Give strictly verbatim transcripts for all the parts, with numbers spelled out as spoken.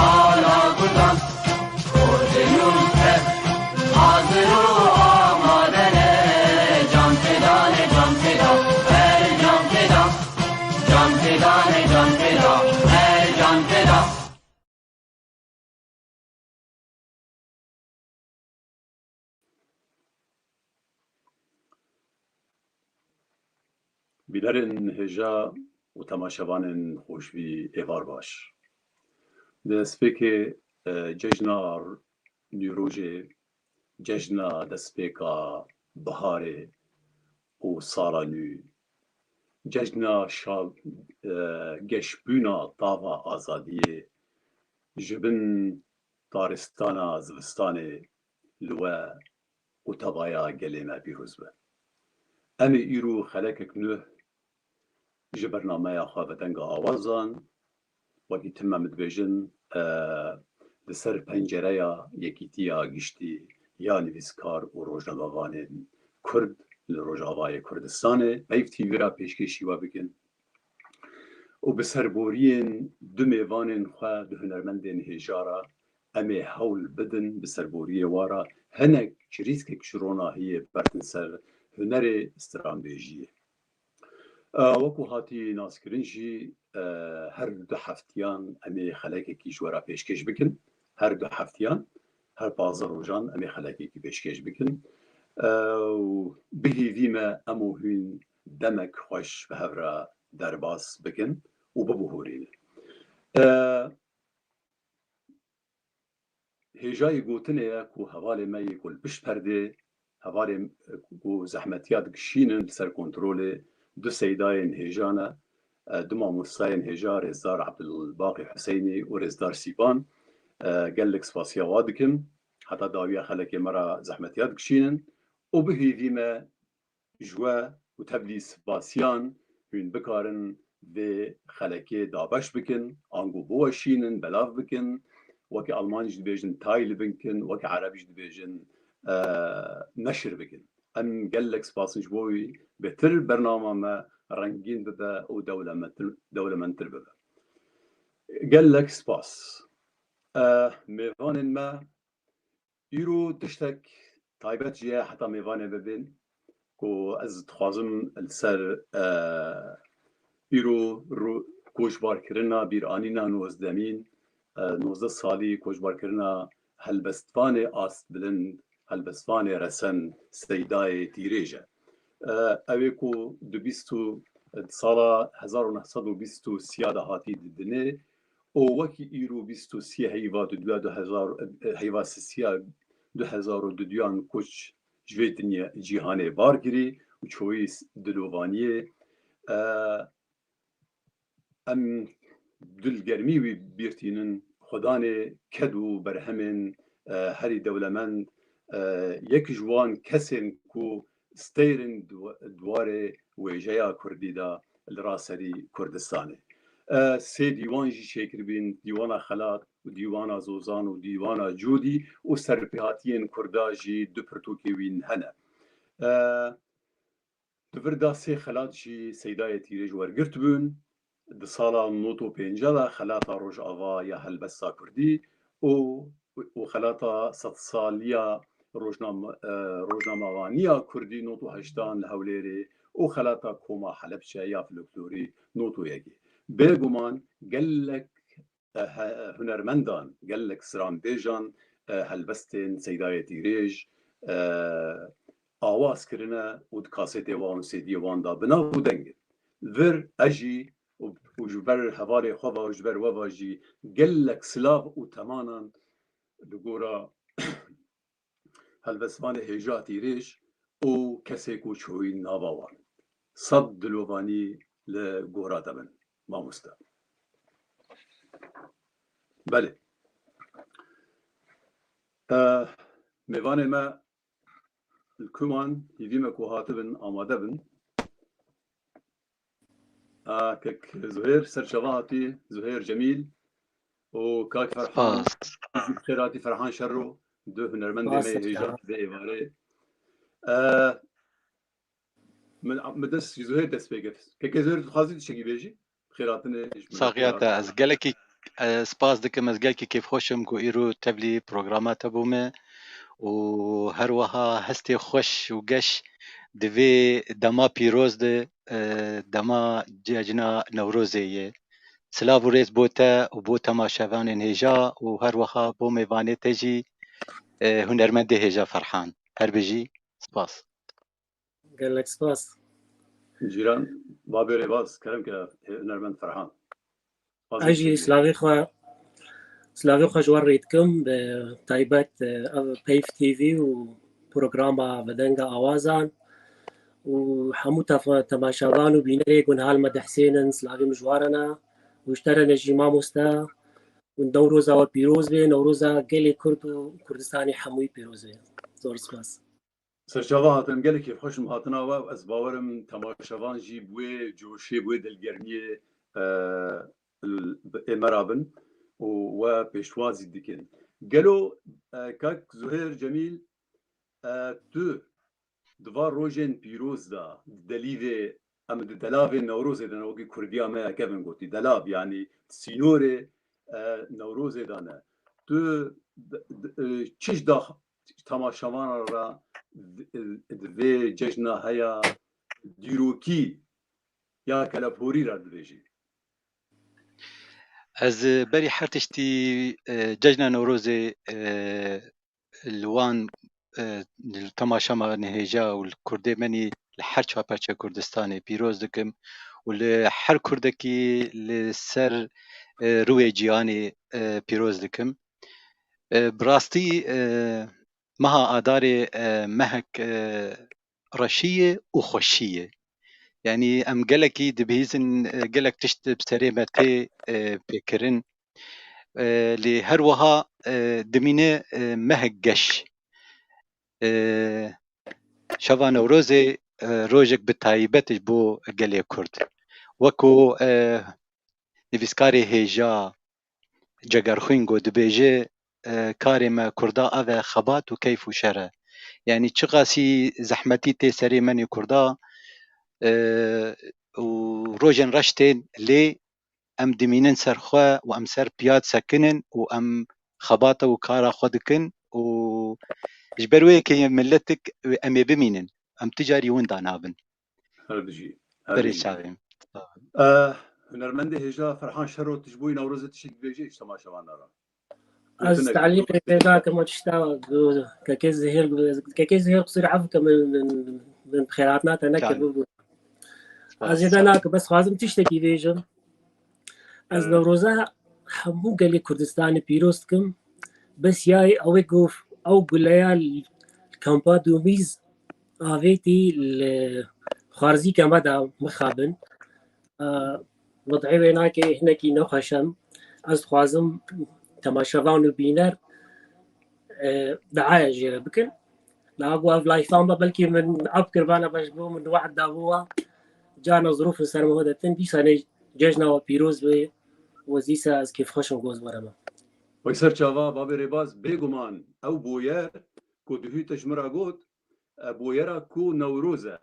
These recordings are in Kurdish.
Ala kurdan, Xwedê nû hep hazir û amade ne. Can feda ne, can feda, her can feda. Can feda ne, can feda, her can feda. Bînerên hêja û temaşevanên xweşbî, êvar baş. Di destpêkê, e, cejna nûrojê, cejna destpêka biharê û sala nû, cejna şa-, e, geşbûna tava azadiyê ji bin taristana zivistanê li we û tevaya gelê me pîroz be. Em ê îro xelekek nuh ji bernameya xwe Vedenga Awazan, wekî tim em dibêjin, e, li ser pencereya yekîtiya giştî ya nivîskar û rojnamevanên Kurd li Rojavayê Kurdistanê, Peyv T V re pêşkêşî we bikin. Û bi serboriyên du mêvanên xwe, du hunermendên hêja re, em ê hewl bidin bi serboriyê wa re hinek çirîskek ji ronahiyê bertin ser hunerê stranbêjiyê. E, wekû hatî naskirin jî, e, her du heftiyan em ê xelekekî ji we re pêşkêş bikin. Her du heftiyan, her pazdeh rojan em ê xelekekî pêşkêş bikin. E, û bi hêvî me em û hûn demek xweş bi hev re derbas bikin û bibihurînin. E, Hêjayî gotinê ye ku hevalê me yê ku li pişt perdê, hevalê, e, ku zehmetiya dikişînin li ser kontrolê, du seydayên hêja ne, e, du mamostayên hêja, rêzdar Ebdulbaqî Huseynî û rêzdar Sîban, e, gelek spasiya wa dikim. Heta dawiya xelekê me re zehmetiya dikişînin û bi hêvî me ji we û tevlî spasiyan hûn bikarin vê xelekê dabeş bikin, ango biweşînin, belav bikin, wekî Almanî jî dibêjin teilbikin, wekî Erebî jî dibêjin, e, neşir bikin. Em gelek spas in ji bo wî, bêtir bernama me rengîn bibe û dewlementir, dewlemendtir bibe. Gelek spas. E, mêvanên me, Îro tiştek taybet jî ye heta mêvanê bibin ku ez dixwazim li ser, e, îro ru-, koçbarkirina bîranîna nozdemîn, e, nozdeh salî koçbarkirina helbestvanê astbilind, helbestvanê resen Seydayê Tîrêj e. E, ew ê ku di bîst û, di sala hezar û neh sed û bîst û sê de hatî didinê, û wekî îro bîst û sê heyva du du hezar, heyva sisiya du hezar û du duyan koç ji vê dinya cîhanê bar kirî û çoyî s-, dilovaniyê, e, em dilgermî wî bîr tînin, xwedanê ked û berhemên, e, herî dewlemend, e, yek ji wan kesên ku stêrên di-, di warê wêjeya kurdî de li raserî Kurdistanê. E, sê dîwan jî çêkiribîn, dîwana Xelat û dîwana Zozan û dîwana Cûdî û serpêhatiyên kurda jî du pirtûkê wîn hene. E, di vir de sê xelat jî Seydayê Tîrêj wergirt bûn. Di sala nod û pênc de xelata Rojava ya helbesta kurdî û, û xelata sedsaliya rojnam-, e, rojnamevaniya kurdî nod û heştan li Hewlêrê û xelata Koma Helebçe ya folklorî nod û yekê. Bêguman gelek, e, he-, hunermendan, gelek stranbêjan, e, helbestên Seydayê Tîrêj, e, awaz kirine û di kasetê wan û C D'yê wan de bi nav û deng in. Vir ez jî û, û ji ber hevalê xwe ve û ji ber we ve jî gelek silav û temanan li gora helbestvanê hêja Tîrêj û kesê ku çoyîn nava wan. Sed dilovanî li gora te bin, mamoste. Belê. Eh, mêvanê me li ku man, hîvî me ku hatibin, amade bin. A, kek Zuhêr, ser çava hatî, Zuhêr Cemîl û kak Ferhan. Spas. Xêr hatî Ferhan Şerro, du hunermendê me yê hêja vê êvarê. E, min, min dest ji Zuhêr dest pê kir. Kek Zuhêr, tu dixwazî tiştekî bêjî? Xêr hatinê ji min. Saxiya te, ez gelekî Ez spas dikim, ez gelkî kêfxweş im ku îro tevlî programa te bûme û her wiha hestê xweş û geş di vê dema pîroz de, e, dema cejna Newrozê ye. Silav û rêz bo te û bo temaşevanên hêja û her wiha bo mêvanê te jî, e, hunermendê hêja Ferhan. Her bijî. Spas. Gelek spas. Cîran, babê rêbaz, kerem ke hunermend Ferhan. Ez jî slavê xwe, slavê xwe ji we rê dikim, bi taybet, e, ev Peyv T V û programa Vedenga Awazan û hemû tefa-, temaşevan û bînerê ku niha li me dihsênin, slavê min ji we re ne û ji te re ne jî mamoste û Newroza we pîroz be, Newroza gelê Kurd û Kurdistanê hemûyî pîroz be. Zor spas. Serçava hatin, gelekî xweş im hatina we. Ez bawer im temaşevan jî bi wê coşê, bi wê dilgermiyê, e, l-, bi ê me re bin û we pêşwazî dikin. Gelo, e, kak Zuhêr Cemîl, e, tu di va rojên pîroz de, di delîvê, em di delavê Newrozê de ne, wekî kurdiya me ye, kevin gotî, delav, yanî sînorê, e, Newrozê de ne. Tu d-, d-, e, çi ji da temaşevanan re di, di vê cejna heya dîrokî ya keleporî re dibêjî? Ez, e, berî her tiştî, e, cejna Newrozê, e, li wan, e, li temaşevanê hêja û li kurdê menî li her çar parçe Kurdistanê pîroz dikim û li her kurdekî li ser, e, rûyê cîhanê, e, pîroz dikim. E, bi rastî, e, meha Adarê, e, mehek, e, reşî ye û xweşî ye. Yanî em gelekî dibihîzin, e, gelek tişt bi serê me tê, e, pêkirin. E, lê her wiha, e, dimîne, e, mehek geş. E, Şeva Newrozê, e, rojek bi taybet ji bo gelê Kurd. Weko, e, nivîskarê hêja Cegerxwîn ku dibêje, e, karê me Kurda ev e xebat û keyf û şer e. Yanî çiqasî zehmetî tê serê menê Kurda, e, û rojên reş tên lê em dimînin ser xwe û em ser piya disekinin û em xebata û kara xwe dikin û ji ber wê yekê miletik em ê bimînin. Em ti carî winda nabin. Her bijî. Her Berê bijî. Çavê. Eh, hunermendê hêja Ferhan Şero, tu ji bo Newrozê tiştek dibêjî ji temaşevanan re? Ez telîqê pê nakim o tişta ku kekê Zihêr, kekê Zihêr qisûr ef ke min, min, min bi xêrhatina te nekir. Çavê. Bibû. Spas, ez zêde spas. Nakim, bes xwazim tiştekî bêjim. Ez, eh, Newroza hemû gelê Kurdistanê pîroz dikim. Bes ya ew ê ku ew guleya li kampa Dumîz avêtî li xwarzîke me de mixabin. E, Wezîfê wê nake hinekî nexweş e. Ez dixwazim temaşevan û bîner, e, diaya jê re bikin. Niha ku ev layfan be, belkî min ap kir, bana be ji bo min we'd dabû we. Carna zirûf li ser me detin, dîsa nê cejna we pîroz be, we dîsa ez kêfxweş im ku ez were me. Wek ser çava, babê rêbaz, bêguman ew boyer ku duhî te ji min re got, e, boyera ku Newroz e.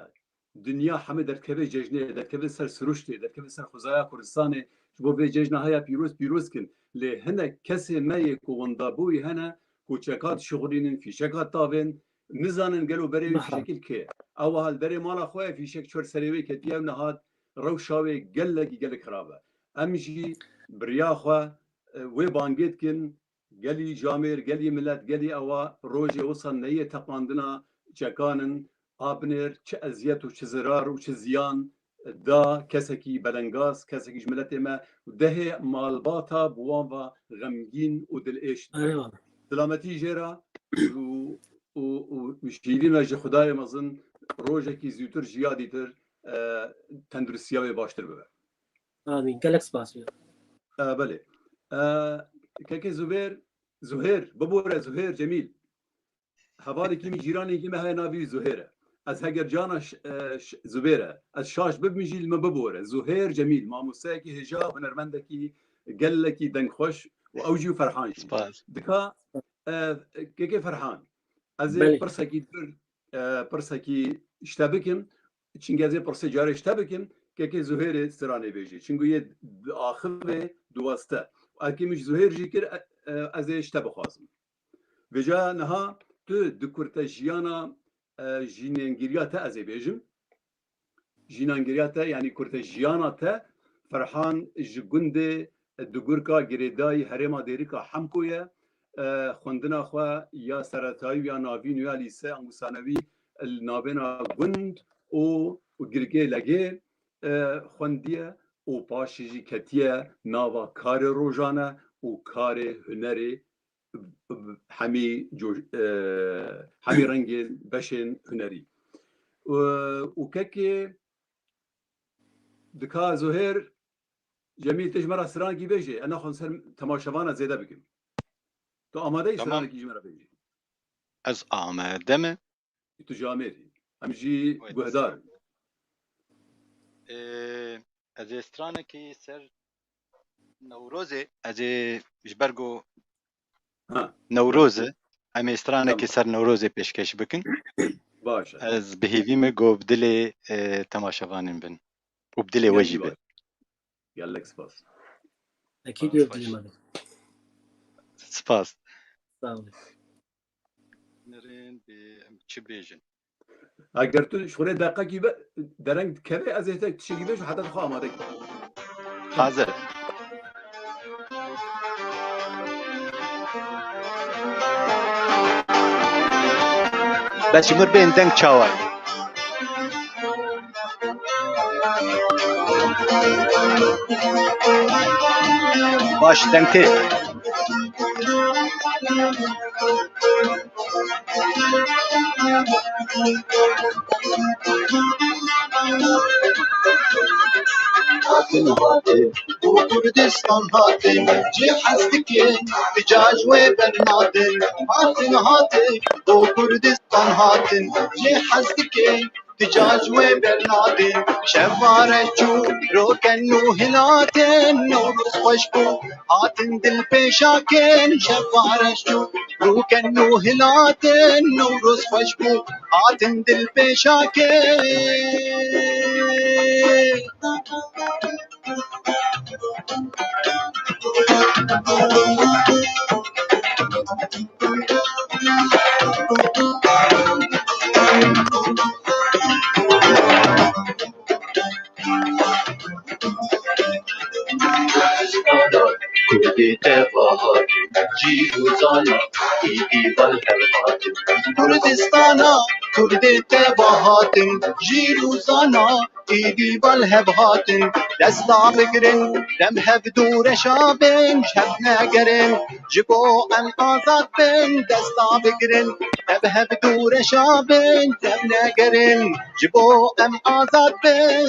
Dinya hemî derdikeve cejnê, derdikeve ser siruştê, derdikeve ser xwezaya Kurdistanê, ji bo vê cejna heya pîroz pîroz kin. Lê hinek kesê me yê ku wendabûyî hene, ku çeka dişixulînin, fîşeka tavên, nizanin gelo berê wî fîşekî li kê ye. Ew wiha li derê mala xwe ye, fîşek çû serê wê ketiye û niha rewşa wê gelekî gelek xirab e. Em jî bi riya xwe, e, wê bangê dikin, gelî camêr, gelî milet, gelî ewa rojê wisa neyê teqandina çekan in, a binêr çi eziyet û çi zirar û çi ziyan da kesekî belengaz, kesekî ji miletê me û dehê malbata bi wan ve xemgîn û dilêş dibe. Eyvallah. Silametî jê re û, û, û şîrîn e ji Xwedayê mezin rojekî zûtir ji ya dîtir, e, tenduristiya wê baştir bibe. Amîn. Gelek spas. E, belê. E, kekê Zubêr, Zuhêr, bibore Zuhêr Cemîl. Hevalekî min, cîranekî me heye, navê wî Zuhêr e. Ez heger cana ş-, e, ş-, Zubêr e. Ez şaş bibim jî li min bibore. Zuhêr Cemîl, mamosteyekî hêja, hunermendekî gelekî dengxweş û ew jî û Ferhan jî. Spas. Dika, e, kekê Ferhan, ez ê, belê, pirsekî dur, e, pirsekî ji te bikim. Çingê ez ê pirsê carê ji te bikim, kekê Zuhêrê stranê bêjê. Çingû yê diaxivê diweste. Erkê min ji Zuhêr jî kir, e, e, ez ê ji te bixwazim. Vêca niha tu di kurtejiyana, e, jînengiriya te ez ê bêjim. Jînengiriya te, yanî kurtejiyana te, Ferhan ji gundê Dugurka girêdayî herêma Dêrika Hemko ye. E, xwendina xwe ya seretayî û ya navîn û ya lîse angusanewî li navbêna gund û, û girgê legê, e, xwendiye û paşê jî ketiye nava karê rojane û karê hunerê hemî co-, e, hemî rengên beşên hunerî. E, û kekê dika Zuhêr Cemîl, tu ji me re stranekî bêjê, ez naxwazim ser temaşevana zêde bikim. Tu amade yî Tamam. stranekî ji me re bêjî? Ez amade me. Tu ji Amêdî. Em jî Wê guhdar in. Ee, ez ê stranekî ser Newrozê, ez ê ji ber ku Ha. Newroz e, em ê stranekî Tamam. ser Newrozê pêşkêş bikin. Baş e. Ez bi hêvî me ku bi dilê, e, temaşevanên bin û bi dilê we Gelkî jî be. baş. Gelek spas. Ekîd Baş, ew baş. dilê me be. Spas. Sağ olun. Nerên bi em çi bêjin? Eger tu ji xwe rê deqekî be, dereng dikeve, ez ê te tiştekî bêjim, heta tu xwe amade kî. Hazir. Bes ji mir bên deng çawa ye? Baş, deng tê. Hatin, hatin, bo Kurdistan hatin, cê hez dikin, ti ca ji wê bernadin. Hatin, hatin, bo Kurdistan hatin, cê hez dikin, ti ca ji wê bernadin. Şevare çû, roken û hilatin, Newroz xweş bû, hatin dil pêşakin. Şevare çû, roken û hilatin, Newroz xweş bû, hatin dil pêşakin. Kurdê teva hatin, cîr û zana, îdî bal hev hatin. Kurdistana, Kurdê teva hatin, cîr û zana, îdî bal hev hatin. Desta bigirin, dem hev dû reşa bin, ji hev negerin, ji bo em azad bin. Desta bigirin, dem hev dû reşa bin, dem negerin, ji bo em azad bin.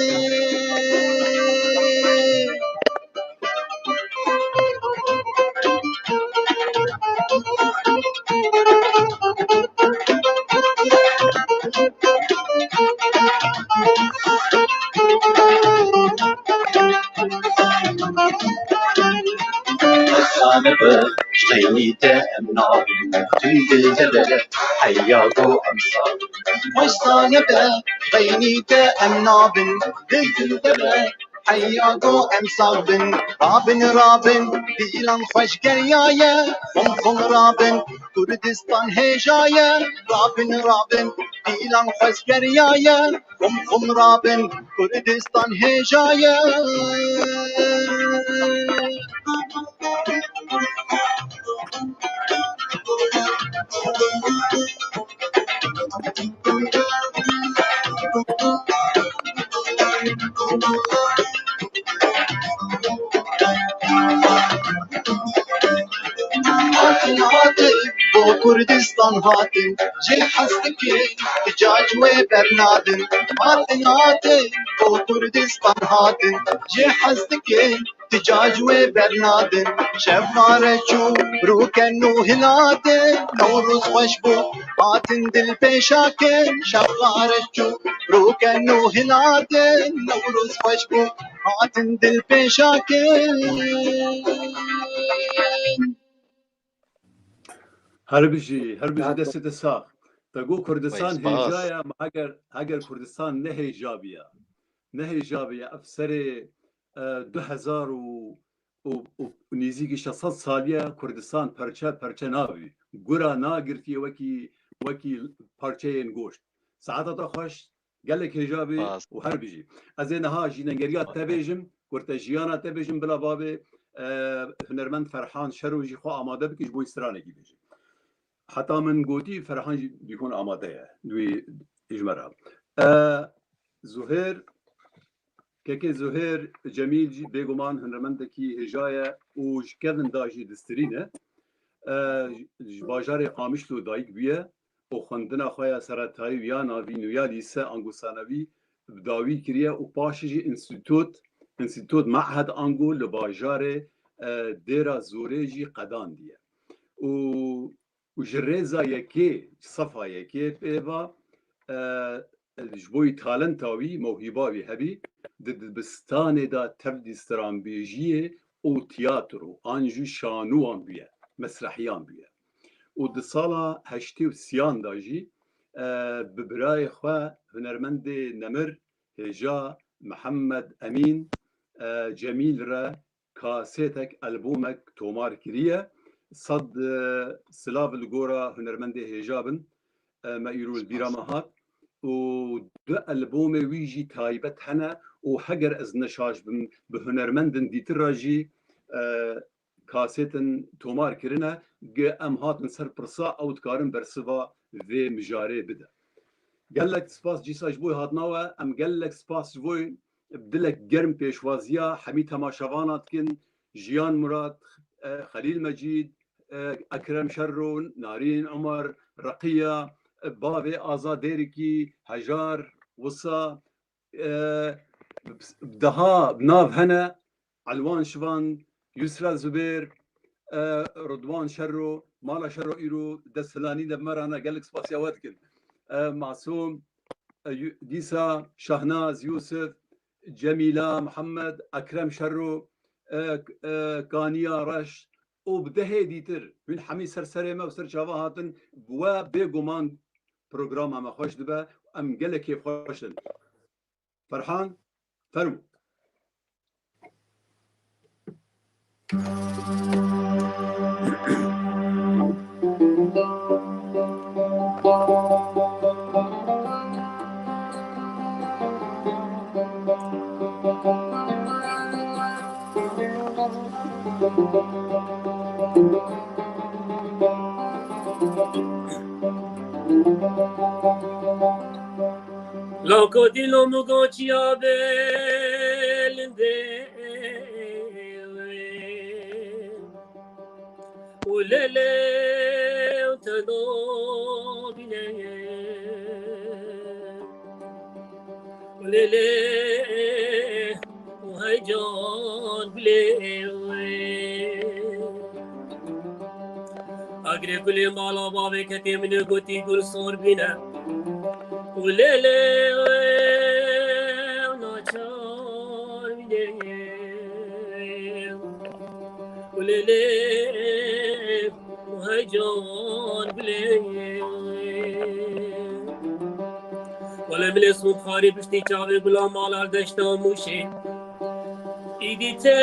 Xweşane be, xeynî te em nabin, dil dil de be, heya go em sar. Xweşane be, xeynî te em nabin, dil dil de be, heya go em sax bin. Rabin, rabin, dîlan xweş geriyaye, xum xum rabin, Kurdistan hêja ye. Rabin, rabin, dîlan xweş geriyaye, xum xum rabin, Kurdistan hêja ye. Hatin, hatin, bo Kurdistan hatin, cê hez dikin, ti ca ji wê bernadin. Hatin, hatin, bo Kurdistan hatin, cê hez dikin, ti ca ji wê bernadin. Şevare çû, rûken û hilatin, Newroz xweş bû, hatin dil pêşakin. Şevare çû, rûken û hilatin, Newroz xweş bû, hatin dil pêşakin. Her bijî, her bijî, destê te sax. Te got Kurdistan hêja ye, ama heger, heger Kurdistan ne hêja biya, ne hêja biya, ev serê, e, du hezar û, û, û nêzîkî şeş sed salî ye Kurdistan perçe perçe nabî. Gura nagirtiye wekî, wekî parçeyên goşt. Saeta te xweş, gelek hêja bî û her bijî. Ez ê niha jînengeriya te bêjim, kurte jiyana te bêjim, bila bavê, e, hunermend Ferhan Şero jî xwe amade bike ji bo stranekî bêje. Heta min gotî Ferhan jî bîkon amade ye. Wî ji me re. E, Zuhêr, kekê Zuhêr Cemîl jî bêguman hunermendekî hêja ye û ji kevin da jî distirîne. E, ji bajarê Qamişlo dayik bûye û xwendina xwe ya seretayî û ya navîn û ya lîse ango sanawî bi dawî kiriye û paşê jî înstîtût, înstîtût me'hed ango li bajarê, e, Dêra Zorê jî qedandiye. Û û ji rêza yekê, ji sefa yekê pê ve, e, ji bo talenta wî, mewhîba wî hebî, di dibistanê de tevlî stranbêjiyê û tiyatro an jî şanûyan bûye, mesrehiyan bûye. Û di sala heştê û sêyan de jî, e, bi birayê xwe hunermendê nemir hêja Mihemed Emîn, e, Cemîl re kasêtek, elbomek tomar kiriye. Sed, e, silav li gora hunermendê hêja bin, e, me îro li bîra me hat. Û du elbomê wî jî taybet hene û heger ez ne şaş bim, bi hunermendin dîtir re jî, e, kasêtin tomar kirine, gi em hatin ser pirsa ew dikarin bersiva vê mijarê bide. Gelek spas cîsa ji bo hatina we, em gelek spas ji bo bi dilek germ pêşwaziya hemî temaşevana dikin, Jiyan Murat, e, Xelîl Mecîd, e, Ekrem Şerro, Narîn Umer, Reqiya, e, bavê Aza Dêrikî, Hejar, Wisa, e, daha nav hene, Elwan Şivan, Yusra Zubêr, e, Ridwan Şerro, Mala Şerro îro desthilanî de me re ne, gelek spasiya we dikin. E, Masûm, e, Yu-, dîsa Şahnaz, Yusuf, Cemîla, Mihemed, Ekrem Şerro, e, e, Kaniya Reş û bi dehê dîtir, hûn hemî ser serê me û ser çava hatin, bi we bêguman programa me xweş dibe, em gelek kêfxweş in. Ferhan, fermo. Loko dilo mugo çiya belinde û lele û telo bîne û lele û heyecan gulê wê. Agre gulê mala bavê ketê min ê gotî gul sor bîne. Û lele û naçar bîne. Û lele û heyecan gulê wê. Wele milê Sumxarî piştî çavê gula mala li deşta Mûşê. Îdî te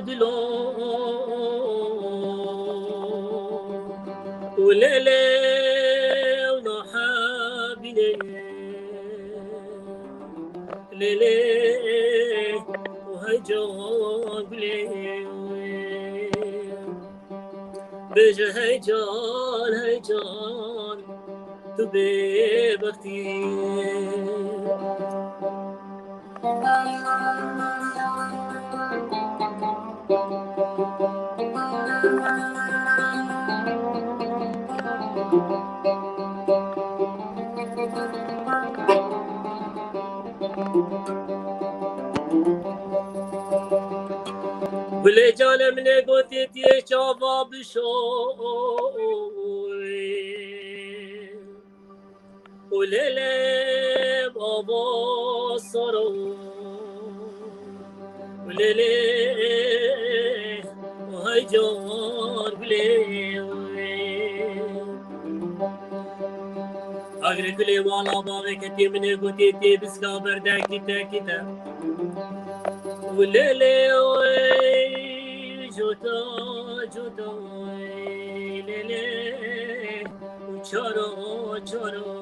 dilo û lele û nahe bîne. Lele û heyecan gulê wê. Bêje heyecan, heyecan, tu bêbextî. Gulê canê min ê gotê tiyê çava bişo. Û lele baba saro. Û lele heyecan gulê wê. Agre gulê mala bavê ketê min ê gotê tê biska berde kite kite. Û lele wê. Lele û çaro çaro.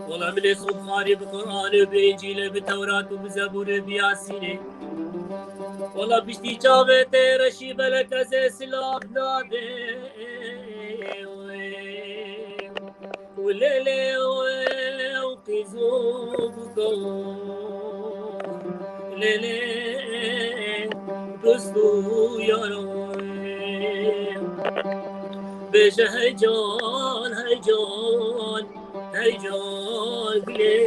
Wala milê xwe bi Qur'anê, bi Încîlê, bi Tewrat û bi Zebûrê, bi Yasînê. Wala piştî çavê te reşî belek ez ê silav nadê. Û lele û qîz û buka. Lele dost û yaro. Bêje hey can, hey can, hey can gulê.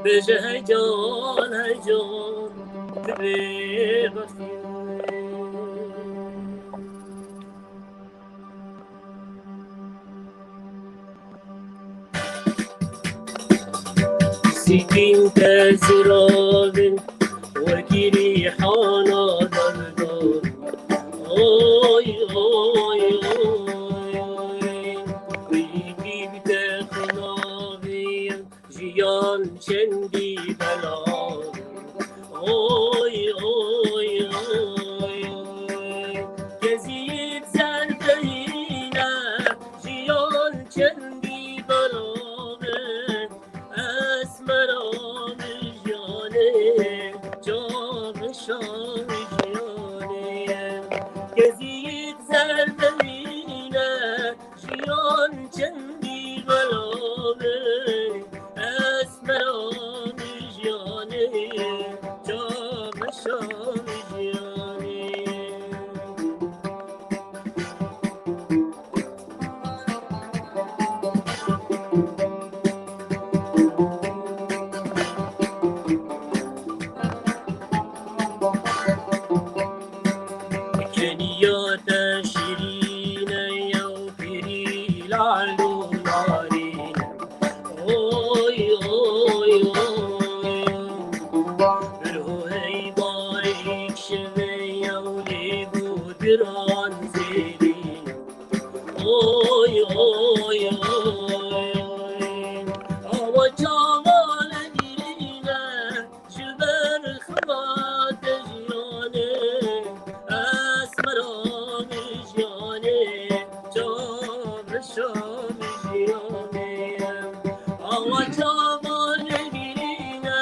Bêje hey can, hey can, tu bêbextî. Sîkîn te ziravin wekî rîhana derdor. Oy, oy, oy, oy. Wî kî bi te xinavî. Jiyan çendî belav. Oy, oy, oy, oy. Kezît zerdeyîne, jiyan çendî belav. Esmera min jiyanê, çavşa min jiyanê. Kezît zerdeyîne, jiyan çendî belav e, esmera min jiyanê, çavşa min jiyanê. Keniya te şirîne yew pirî lal û narîne. Oy, oy, oy. Birho hey bayik şive yew lêbû diran zêrîne. Oy, oy, oy, oy. Awa çavan girîne, ji ber xebatê jiyanê, esmera min jiyanê, çavşa min jiyanê. Awa çavan girîne,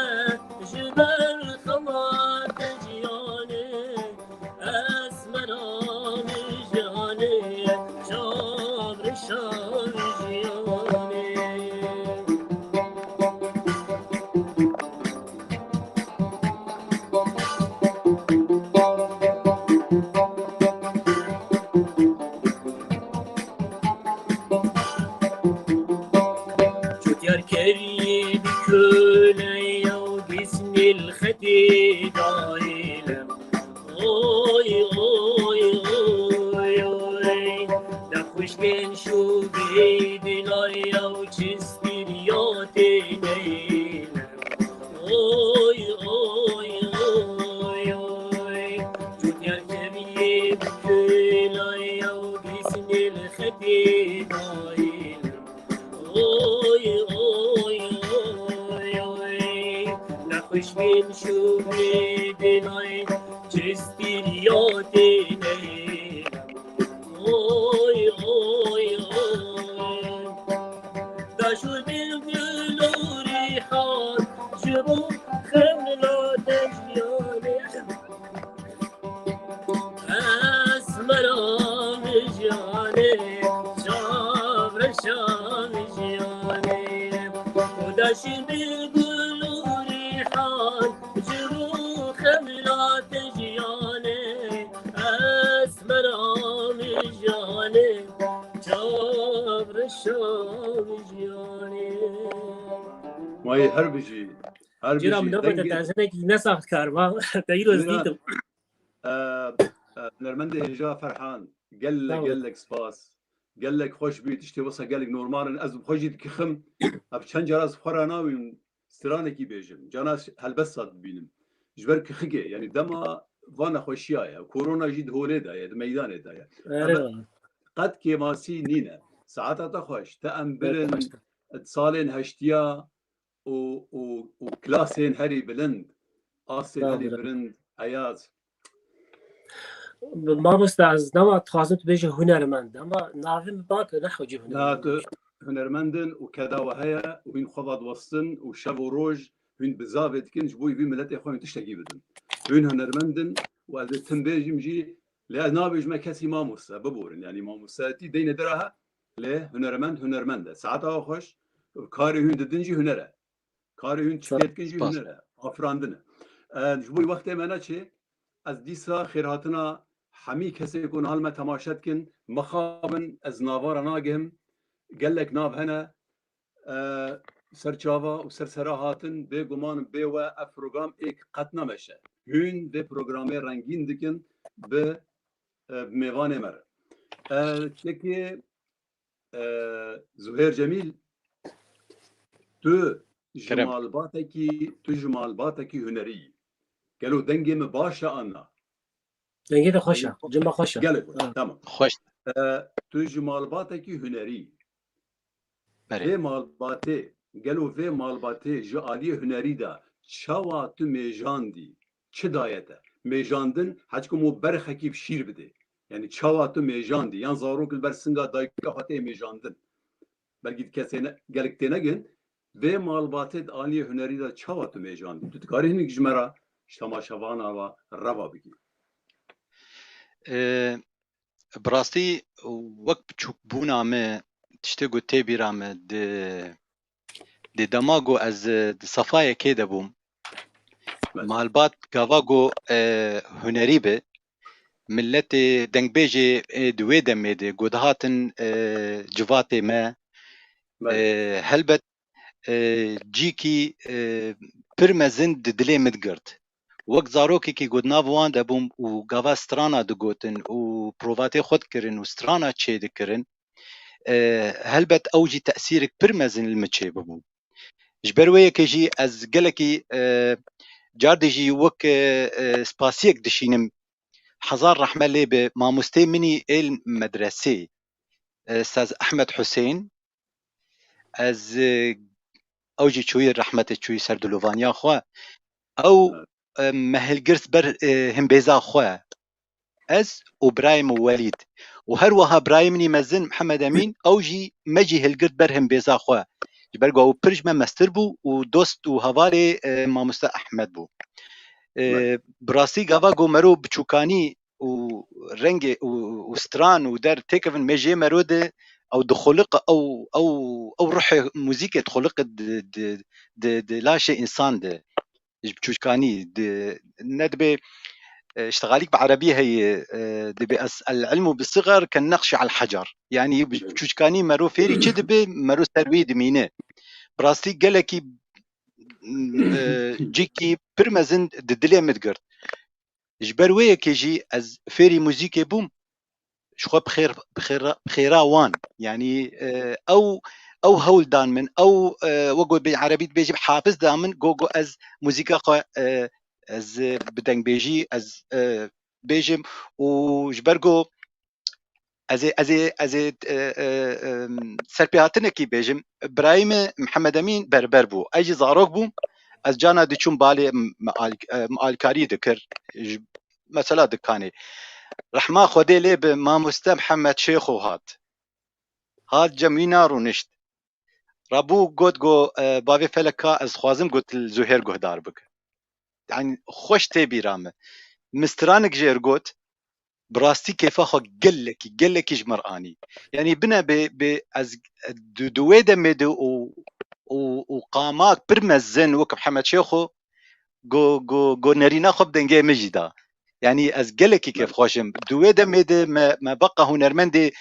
ji ber xebatê jiyanê, esmera min jiyanê, çavşa min jiyanê. Çutiyar keriyê bi köle ya, gismil xetê dayê le. Oy, oy, oy, oy. Nexweşkên şûbê dilay ew çi spîriyatê neyne. Oy, oy, oy, oy. Cûdiyar keviyê bi kêlay ew gîsmê li xetê dayne. Oy, oy, oy, oy. Nexweşbîn şûbê dinay, çistî ya têne. Oy, oy, oy. Daşûr bin gul û rîhan, ji bo xemla te jiyanê. Esmera min jiyanê, çavreşa min jiyanê. Û daşî min gul û rîhan, ji bo xemla te jiyanê. Esmera min jiyanê, çavreşa min jiyanê. Mayê her bijî, her Cîra bijî. Min nabete Dengê te jinekî ne saxtkar ma. Te îro ez Cîra. dîtim. E, e, hunermendê hêja Ferhan, gelek, Sağ ol. gelek spas. Gelek xweş bî, tiştê wisa gelek normal in. Ez bi xwe jî dikixim. Ev çend cara ez xwe re nawîm, stranekî bêjim. Cana ez helbesta dibînim. Ji ber kixikê, yanî dema va nexweşiya ye. Korona jî di holê de ye, di meydanê de ye. Erê Em va. qet kêmasî nîne. Saeta te xweş. Te em Evet, birin başka. salên heştiya û, û, û klasên herî bilind. Asê Sağ ol, Delî bira. Bilind, Eyaz. Mamoste, ez nema dixwazim tu bêjî hunermend, ama navê min bak, ne hewcî Na, hunermend. Tu hunermend in û keda we heye û hîn xwe ve diwestin û şev û roj hîn bizavê dikin, ji bo vî miletê xwe hîn tiştekî bidin. Hîn hunermend in û ez ê tim bêjim jî, lê ez nabêjime kesî mamoste, biborin. Yanî mamostetî deyne dira he, lê hunermend, hunermend e. Saeta we xweş, karê hîn didin jî huner e. Karê hûn çikê dikin jî huner e, afirandin e. E, ji bo wextê me neçê, ez dîsa xêrhatina hemî kesê ku niha li me temaşe dikin, mixabin ez nava re nagihim, gelek nav hene, e, ser çava û ser sera hatin, bêguman bê we ev program êk qet nameşe. Hûn vê programê rengîn dikin bi, e, bi mêvanê me re. E, çekê E, Zuhêr Cemîl, tu ji Kerem. malbatekî, tu ji malbatekî hunerî yî. Gelo dengê min baş e an na? Dengê te xweş e, cima xweş e. Gelek xweş, Ha. tamam. Xweş. E, tu ji malbatekî hunerî yî. Berê. Vê malbatê, gelo vê malbatê ji aliyê hunerî de çawa tu mêjandî? Çi daye te? Mêjandin, heçku mo berxekî bi şîr bidê. Yani çawa tu mêjandî? Yan zarok li ber singa dayika xwe tê mêjandin. Belkî di kesê ne, gelek tênegin. Vê malbatê di aliyê hunerî de çawa tu mêjandî? Tu dikarî hinek ji me re, ji temaşevana ve reva bikî? Ee, bi rastî wek biçûkbûna me tiştê ku tê bîra me di, di dema ku ez di sefa yekê de bûm. Belê. Malbat gava ku, e, hunerî bi, miletê dengbêjê, e, di wê demê de ku dihatin, e, civatê me, Belê. e, helbet, e, cîkî, e, pir mezin di dilê min digirt. Wek zarokekî ku di nav wan de bûm û gava strana digotin û provatê xwe dikirin û strana çêdikirin, e, helbet ew jî tesîrek pir mezin li min çêbibû. Ji ber wê yekê jî ez gelekî, e, cardê jî wek, e, e, spasiyek dişînim. Hezar rehme lê bi mamostê min î êl medresê, e, Sez Ehmed Husên. Ez, e, ew jî çûyî rehmetê çûyî ser dilovaniya xwe. Ew, Evet. e, me hilgirt ber, e, himbêza xwe. Ez û birayê min Welîd. Û her wiha birayê min î mezin Mihemed Emîn, ew jî me jî hilgirt ber himbêza xwe. Ji ber ku ew pir ji me mestir bû û dost û hevalê, e, mamoste Ehmed bû. E, Belê. Bi rastî gava ku mero biçûkanî û rengê û, û stran û der têkevin mêjê mero de ew dixuliqe, ew, ew, ew ruhê muzîkê dixuliqe di, di, di, di laşê însan de. Ji biçûçkanî di, ne dibê, e, îştixalîk bi erebî heye, e, dibê es-, el-ilmu bi sigar ke neqşi al hacer. Yanî bi, Evet. biçûçkanî mero fêrî çi dibe, mero ser wî dimîne. Bi rastî gelekî, m, e, cîkî pir mezin di dilê min digirt. Ji ber wê yekê jî ez fêrî muzîkê bûm, ji xwe bi xêr, bi xêra, bi xêra wan. Yanî, e, ew, ew hewl dan min, ew, e, wek got bi erebî dibêjî, bi hafiz dan min, got, got ez muzîka xwe, e, ez, e, bi dengbêjî, ez, e, bêjim û ji ber ku ez ê, ez ê, ez ê, e, e, e, serpêhatinekî bêjim, birayê min Mihemed Emîn berber bû. Ez jî zarok bûm, ez cana diçûm balê m-, me al-, e, me alkarî dikir. Ji, mesela dikanê. Rehma Xwedê lê bi mamoste Mihemed Şêxo hat. Hat cem wî na rûnişt. Rabû got, got, e, bavê Felek ka ez dixwazim got li Zuhêr guhdar bike. Yanî xweş tê bîra min. Min stranek jêr got, bi rastî kêfa xwe gelekî, gelekî ji min re anî. Yanî bine bê, bê ez di, di wê demê de û, û, û qamak pir mezin wek Mihemed Şêxo go, go, go nerîna xwe bi dengê min jî da. Yanî ez gelekî kêfxweş im. Di wê demê de me, me beqa hunermendê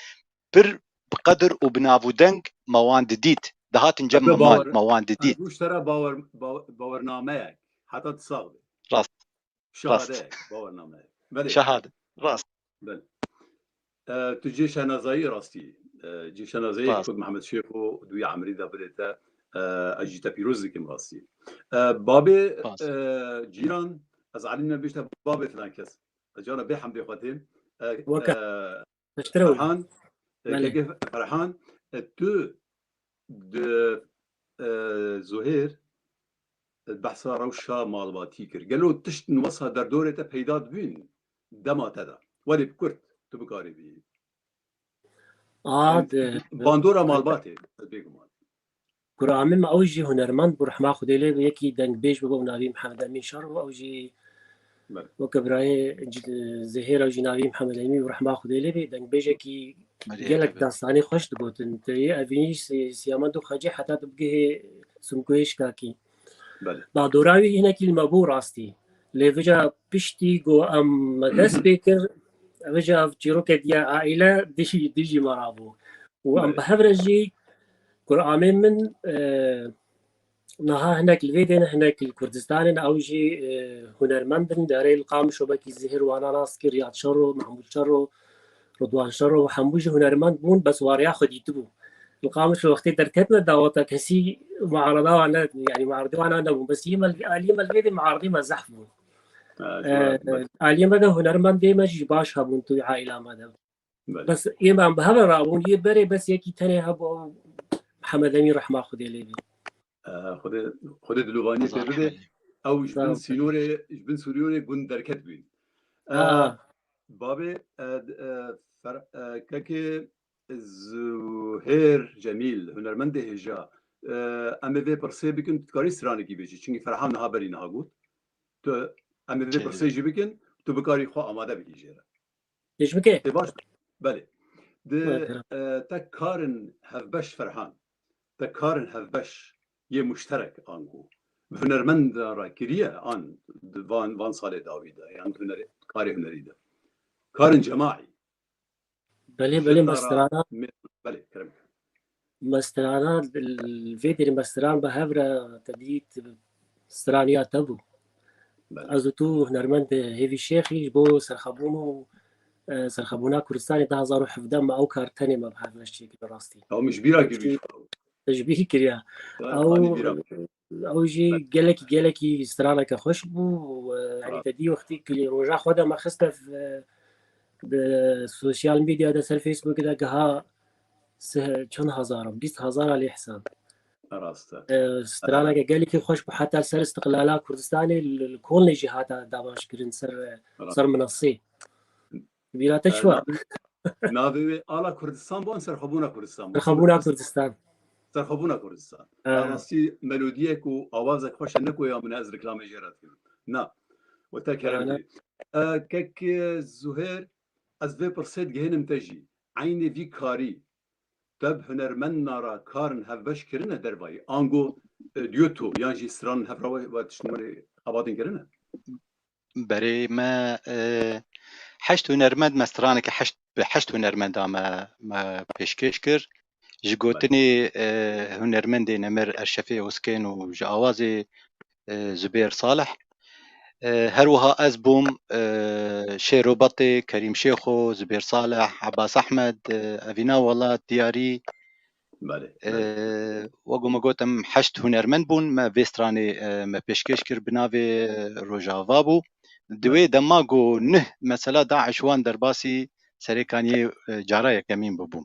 pir bi qedir û bi nav û deng me wan didît. Dihatin cem Ebe me mal, bawer-, me wan didît. Ez bû ji te re bawer-, bawer-, bawernameyek. Heta tu sax bî. Rast. Şehadeyek, bawernameyek. Belê. Şehade. Rast. Belê. E, tu cê şehnazayî rastî. E, cê şehnazayî Rast. Xwed Mihemed Şêxo di wî emrî de bidê te. E, ez jî te pîroz dikim rastî. E, babê, Rast. e, cîran, ez elîm nebêjte babê filan kes. Ez cana bê hemdê xwe têm. E, Weke. e, Piştre wî. Ferhan, e, Belê. Keke Ferhan, e, tu di, e, Zuhêr, behsa rewşa malbatî kir. Gelo tiştin wesa derdorê te peyda dibîn dema te de? Welê bi kurt, tu bikarî bî. A, di, Bandora malbatê, ez bêguman. Kur'amê me ew jî hunermend bû, rehma Xwedê lê be, yekî dengbêj bû, navî Mihemed Emîn Şero, ew jî Belê. weke birayê c-, Zihêr, ew jî navî Mihemed Emîn bû, rehma Xwedê lê be, dengbêjekî Merî gelek Erebê. Destanê xweş digotin. Te yê evînî si-, Siyamend û Xecê heta tu bigihê Simkoyê Şikakî. Belê. Bandora wî hinekî li me bû rastî. Lê vêca piştî ku em me dest pê kir, vêca ev çîroke diya aîle dijî, dijî me rabû. Û em Belê. bi hev re jî Kur'amê min, e, niha hinek li vê dê ne, hinek li Kurdistanê ne, ew jî, e, hunermend in, derê li Qamişo wekî Zihir wana nas kir, Riyad Şero, Mahmûd Şero, Ridwan Şero, hemû jî hunermend bûn, bes wariya xwe dîtibû. Li Qamişo wextê derketine daweta kesî muarada wan ne, yanî muaradê wan nebûn. Bes yê me li, aliyê me li vê dê muaradê me zehf bûn. Ha, E, cevap, belê. Aliyê me de hunermendê me jî baş hebûn tu aîla me de. Belê. Bes ê me em bi hev re rabûn, yê berê bes yekî tenê hebû, ew Mihemed Emîn, rehma Xwedê lê be. E, Xwedê, Xwedê dilovaniyê pê Zahmet bide. Melî. Ew ji bin Sağ ol. sînorê, ji bin sînorê gund derket bûn. E, Ha. Babê, e, d-, e, fer-, e, kekê Zuhêr Cemîl, hunermendê hêja. E, em ê vê pirsê bikin, tu dikarî stranekî bêjî. Çimkî Ferhan niha berî niha got. Tu, em ê vê Çêdibî. pirsê jî bikin, tu bikarî xwe amade bikî jê re. Pêş bike. Tê baş? Belê. Di, Belê. e, te karin hevbeş Ferhan, te karin hevbeş yê muşterek ango bi hunermenda re kiriye an di van, van salê dawî de, yan hunerê, karê hunerî de? Karin cemaî. Belê, Ji belê, te me re strana, me-, belê, kerem. me strana, vê derê me stran bi hev re te dît straniya te bû. Belê. Ez û tu hunermend Hêvî Şêxî ji bo serxebûn û, e, serxebûna Kurdistanê du hazar û hevdeh me ew kar tenê me bi hev re çêkir rastî. Ew min ji bîra Peki, kiriye. Ji bî kiriya. Ya, Ew, anî bîra. Ew jî gelekî, gelekî straneke xweş bû. E, yanî Rast. Te dî wextî ku lê roja xwe de me xiste e, di sosyal medya de ser Facebook de giha se-, çend hezar, bîst hezar lê hesab. Rast e. E, straneke gelekî xweş bû, heta ser Istiqlala Kurdistanê li, li Kolnê jî hata dabaş kirin ser, Rast. ser minasê. Bîra te E, çi wa? Navê wê Ala Kurdistan bû an Serxwebûna Kurdistan bû? Serxwebûna Kurdistan. Serxwebûna Kurdistan. E. Ya rastî melodiyek û awazek xweş e, ne ku ya min ez reklame jê re dikim. Na. We te kerem Na, na. kirî. E, kek, e, Zuhêr, ez vê pirsê digihînim te jî. Eynê vî karî te bi hunermenda re karin hevbeş kirine dervayî? Ango, e, dueto yan jî stran hev re we, we tiştên xebatên kirine? Berê me, e, heşt hunermend me straneke heşt, bi heşt hunermenda me, me pêşkêş kir. Ji gotinê, e, hunermendê nemir Erşefê Oskên û ji awazê, e, Zubêr Salih. E, her wiha ez bûm, e, Şêro Betê, Kerîm Şêxo, Zubêr Salih, Abbas Ahmed, e, Evîna Welat, Diyarî, Belê, e, belê. wek ku me got, em heşt hunermend bûn, me vê stranê, e, me pêşkêş kir, bi navê, e, Rojava bû. Di wê dema ku neh mesela DAIŞ wan derbasî Serêkaniyê, e, cara yekemîn bûbû.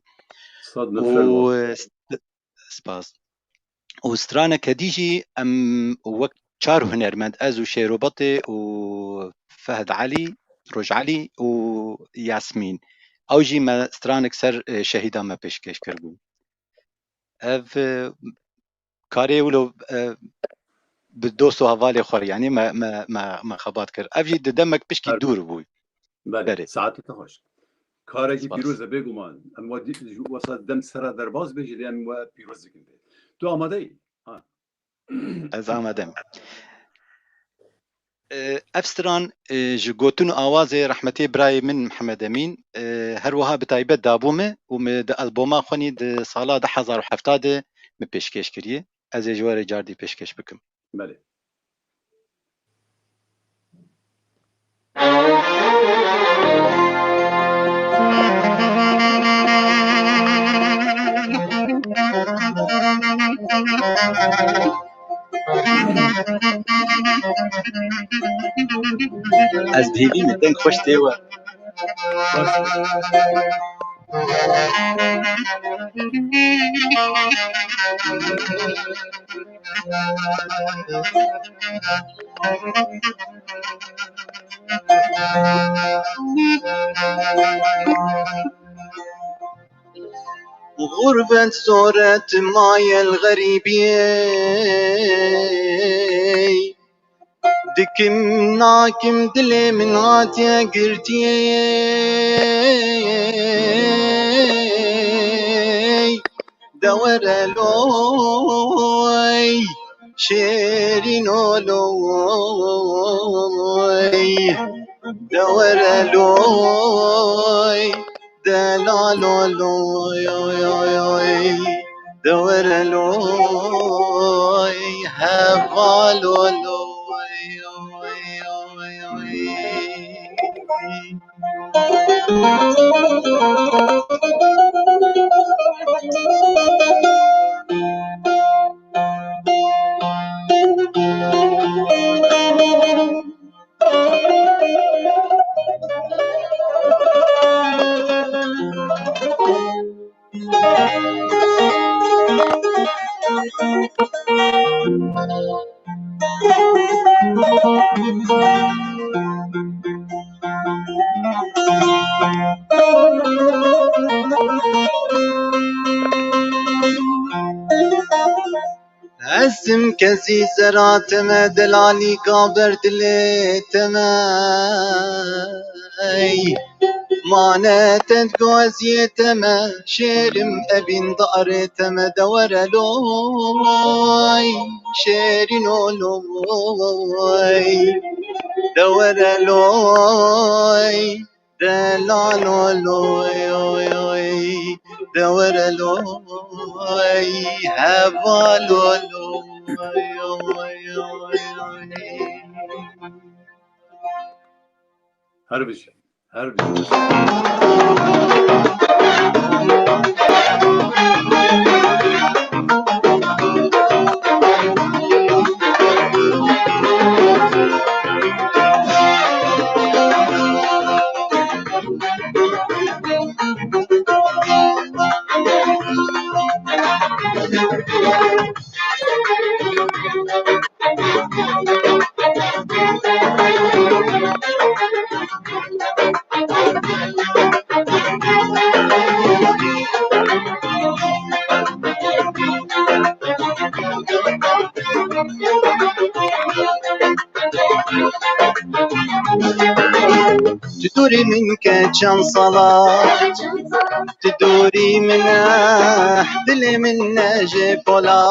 Sed nefre Û, e, st-, spas. Û straneke dî jî em wek çar hunermend, ez û Şêro Betê û Fehd Elî, Roj Elî û Yasmîn. Ew jî me stranek ser, e, şehîda me pêşkêş kiribû. Ev, e, karê wilo, e, bi dost û hevalê xwe re, yanî me, me, me, me xebat kir. Ev jî di demek pişkî Her- dûr bû. Belê, Berê. Saetê te xweş. Karekî Spas. Pîroz e bêguman. Em we dî-, ji wesa dem sera derbas bê jî lê em we pîroz dikin. Tu amade yî? Ha. Ez amade me. E, ev stran, e, ji gotin û awazê rehmetê birayê min Mihemed Emîn, e, her wiha bi taybet dabû me û me di alboma xwe nî di sala du hezar û hevdeh de me pêşkêş kiriye. Ez ê ji we re cardî pêşkêş bikim. Belê. Ez bi hêvî me deng xweş tê we. Ğurbet soret mayel xerîbiyê. Dikim nakim dilê min hatiye girtiyê. De were loy, şêrîno loy. De were loy, delalo loy, oy, oy, oy. De were loy, hevalo loy, oy, oy, oy. Esim kesî zera teme, delalîka ber dilê teme. Ey, mane te di goziyê teme, şêrim evîn darê teme, de were loy, şêrîno loy. De were loy, delalo loy, oy, oy. De were loy, hevalo loy, oy, oy, oy. Her bijî, her bijî. Tu dûrî min ke çend sala, tu dûrî min e, dilê min ne jê pola.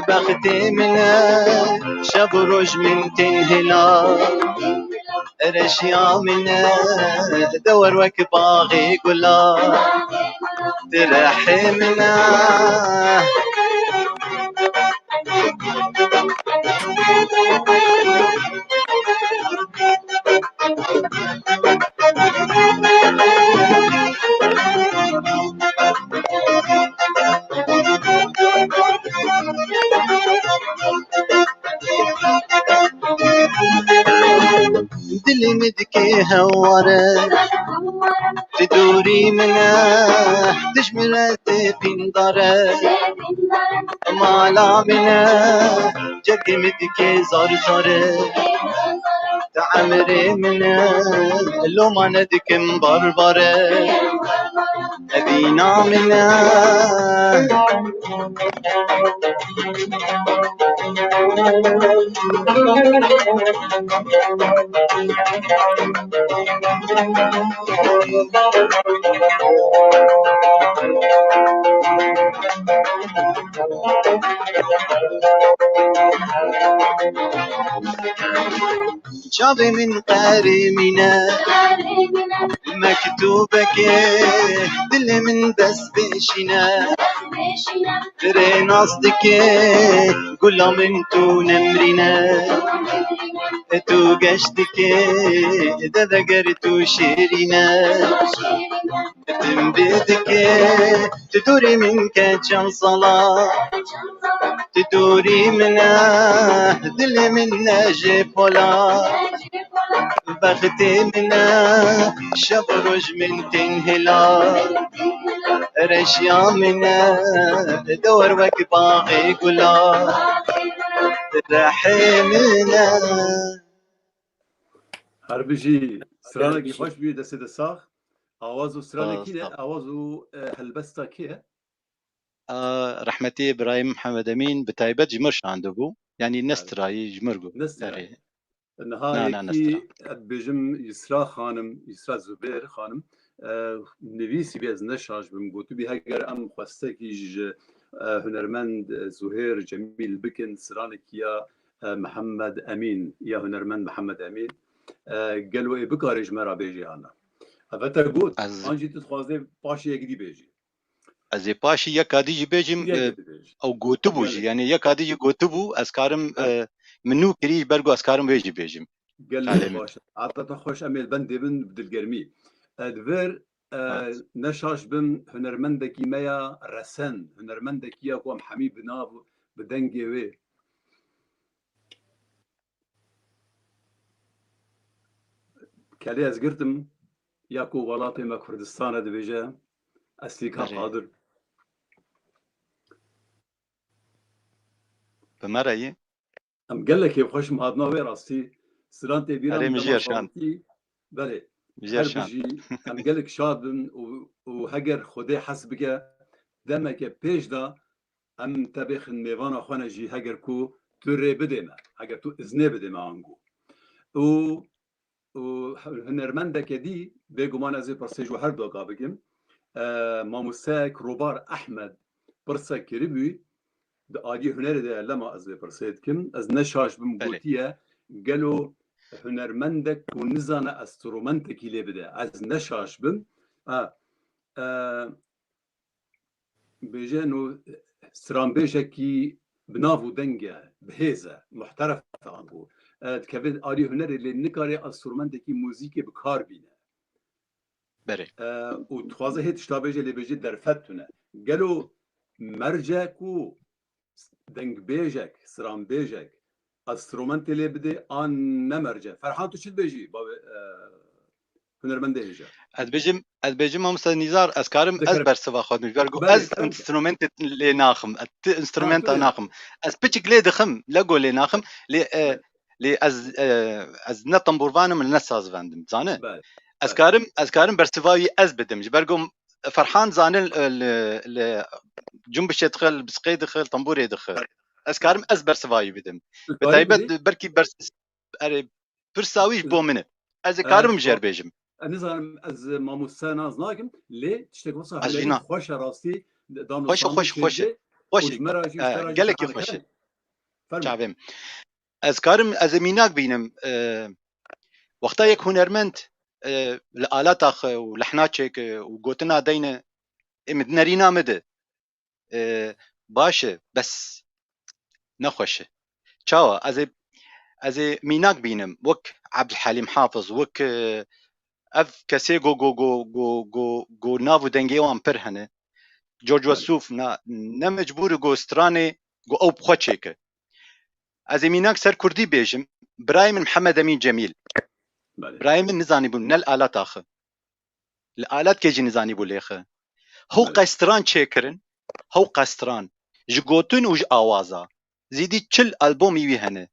Bextê min e, şev û roj min tên hêla. Reşiya min e, dewar wek baxê gula. Di rehê min e. Dilê min dike heware, tu dûrî min e, dijmire tê pîndare. Mala min e, cevkê min dike zar zare. Di emrê min e, loma nedikim bar bare. Evîna min e. Çavê min qerê mîne, mektûbekê dilê min dest pêşîne. Rê nas dike, gula min tu nemrîne. Tu geş dike, deveger tu şêrîne. Tim bê dike, tu dûrî min ke çend sala. Tu dûrî min e, dilê min ne jê pola. Bextê min e, şev û roj min tên hêla. Reşiya min e, dor wek baxê gula, rehê min e. Her bijî, stranekî xweş bî, destê de sax. Awaz û stranekî ne, awaz û, e, helbesta kê ye? A, rehmetî Birayîm Mihemed Emîn bi taybet ji mir şandibû. Yanî ne strayî, ji mir got. Ne strayî. Erê. Niha Na, na, ne yekî stra. Ez dibêjim Yusra Xanim, Yusra Zubêr Xanim, e, nivîsî bî, ez ne şaş bim, gotibî heger em xwestekî ji, e, hunermend, e, Zuhêr Cemîl bikin, stranekî ya, e, Mihemed Emîn, ya hunermend Mihemed Emîn, e, gelo ê bikarê ji me re bêjê an na? Eve te got, Ez an jî tu dixwazê paşê yek dî bêjî? Ez ê paşî yeka dî jî bêjim, Yek e, dibêjî. Ew gotibû jî, Gelek. Yanî yeka dî jî gotibû, ez karim, Evet. e, min nû kirî ji ber ku ez karim wê jî bêjim. Gelek Alem. Baş e. Heta te xweş, em ê li bendê bin bi dilgermî. E, di vir, e, Evet. ne şaş bim, hunermendekî me ya resen, hunermendekî ya ku em hemî bi nav, bi dengê wê. Kelê ez girtim, ya ku welatê me Kurdistan e dibêje, Eslîka Erê. Qadir. Bi me re yî. Em gelekê xweş im hatina wê rastî. Silan tê bîra Erê, min mijî dema şan. Sawitî. Belê. Mijî Her şan. Bijî. Em gelek şad bin û, û heger Xwedê hes bike, demeke pêş de em te bêxin mêvana xwe ne jî heger ku tu rê bidê me. Heger tu iznê bidê me ango. Û û hunermendeke dî, bêguman ez ê pirsê ji her doka bikim. E, mamosteyek Robar Ehmed pirsek kiribû, di aliyê hunerê de lema ez vê pirsê dikim. Ez ne şaş bim Belê. Gotiye, gelo hunermendek ku nizane enstrumentekî lê bide. Ez ne şaş bim. E, e, bêje no stranbêjekî bi nav û deng e, bi hêz e, muhteref e ango. E, dikeve alî hunerê lê nikare enstrumentekî muzîkê bi kar bîne. Berê. E, û dixwaze hê tişta bêje lê bêje derfet tune. Gelo merce ku dengbêjek, stranbêjek, enstrumentê lê bidê an ne merce? Ferhan, tu çi dibêjî? Bavê, e, hunermendê hêja. Ez dibêjim, ez dibêjim, mamoste Nîzar, ez karim ez Dikare. Bersiva xwe dikim. Ji ber ku Belê, ez tabii. Enstrumentê lê naxim, ez ti Ha, enstrumenta tu yê. Naxim. Ez piçik lê dixim, lego lê naxim, lê, e, Evet. Lê ez, e, ez ne tamburvan im, ne sazvend im, zane? Belê. Ez Belê. Karim, ez karim bersiva wî ez bidim. Ji ber ku Ferhan zane, e, li, li cumbişê dixe, li bisiqê dixe, li tamburê dixe. Ez karim ez bersiva wî bidim. Tu Bi karim taybet bidî? Belkî bers-, erê, pirsa wî ji bo min e. Ez ê E, karim jêr bêjim. Ez nizanim, ez mamoste nas nakim, lê tiştek wisa Ez jî hunerî na. Xweş e rastî, dano Xweş e, standê xweş, xweş e. Xweş e. Û ji me re jî, E, ji te re jî gelekî Ferhan xweş e. Kerem. Fermo. Çavêm. Ez karim, ez ê mînak bînim. E, wexta yek hunermend, e, li alata xwe û lehna çêke û gotina deyne, ê min nerîna min de. E, baş e, bes nexweş e. Çawa? Ez ê, ez ê mînak bînim. Wek Abdulhalim Hafiz, wek, e, ev kesê go, go, go, go, go, go nav û dengê wan pir hene. George Belê. Wesûf na, ne mecbûr e go stranê go ew bi xwe çêke. Ez ê mînak ser kurdî bêjim. Birayê min Mihemed Emîn Cemîl. Belê. Birayê min nizanîbû ne li alat axe. Li alatkê jî nizanîbû lêxe. Hew Belê. Qestran çêkirin, hew qestran. Ji gotin û ji awaza. Zîdî çil albomî wî hene.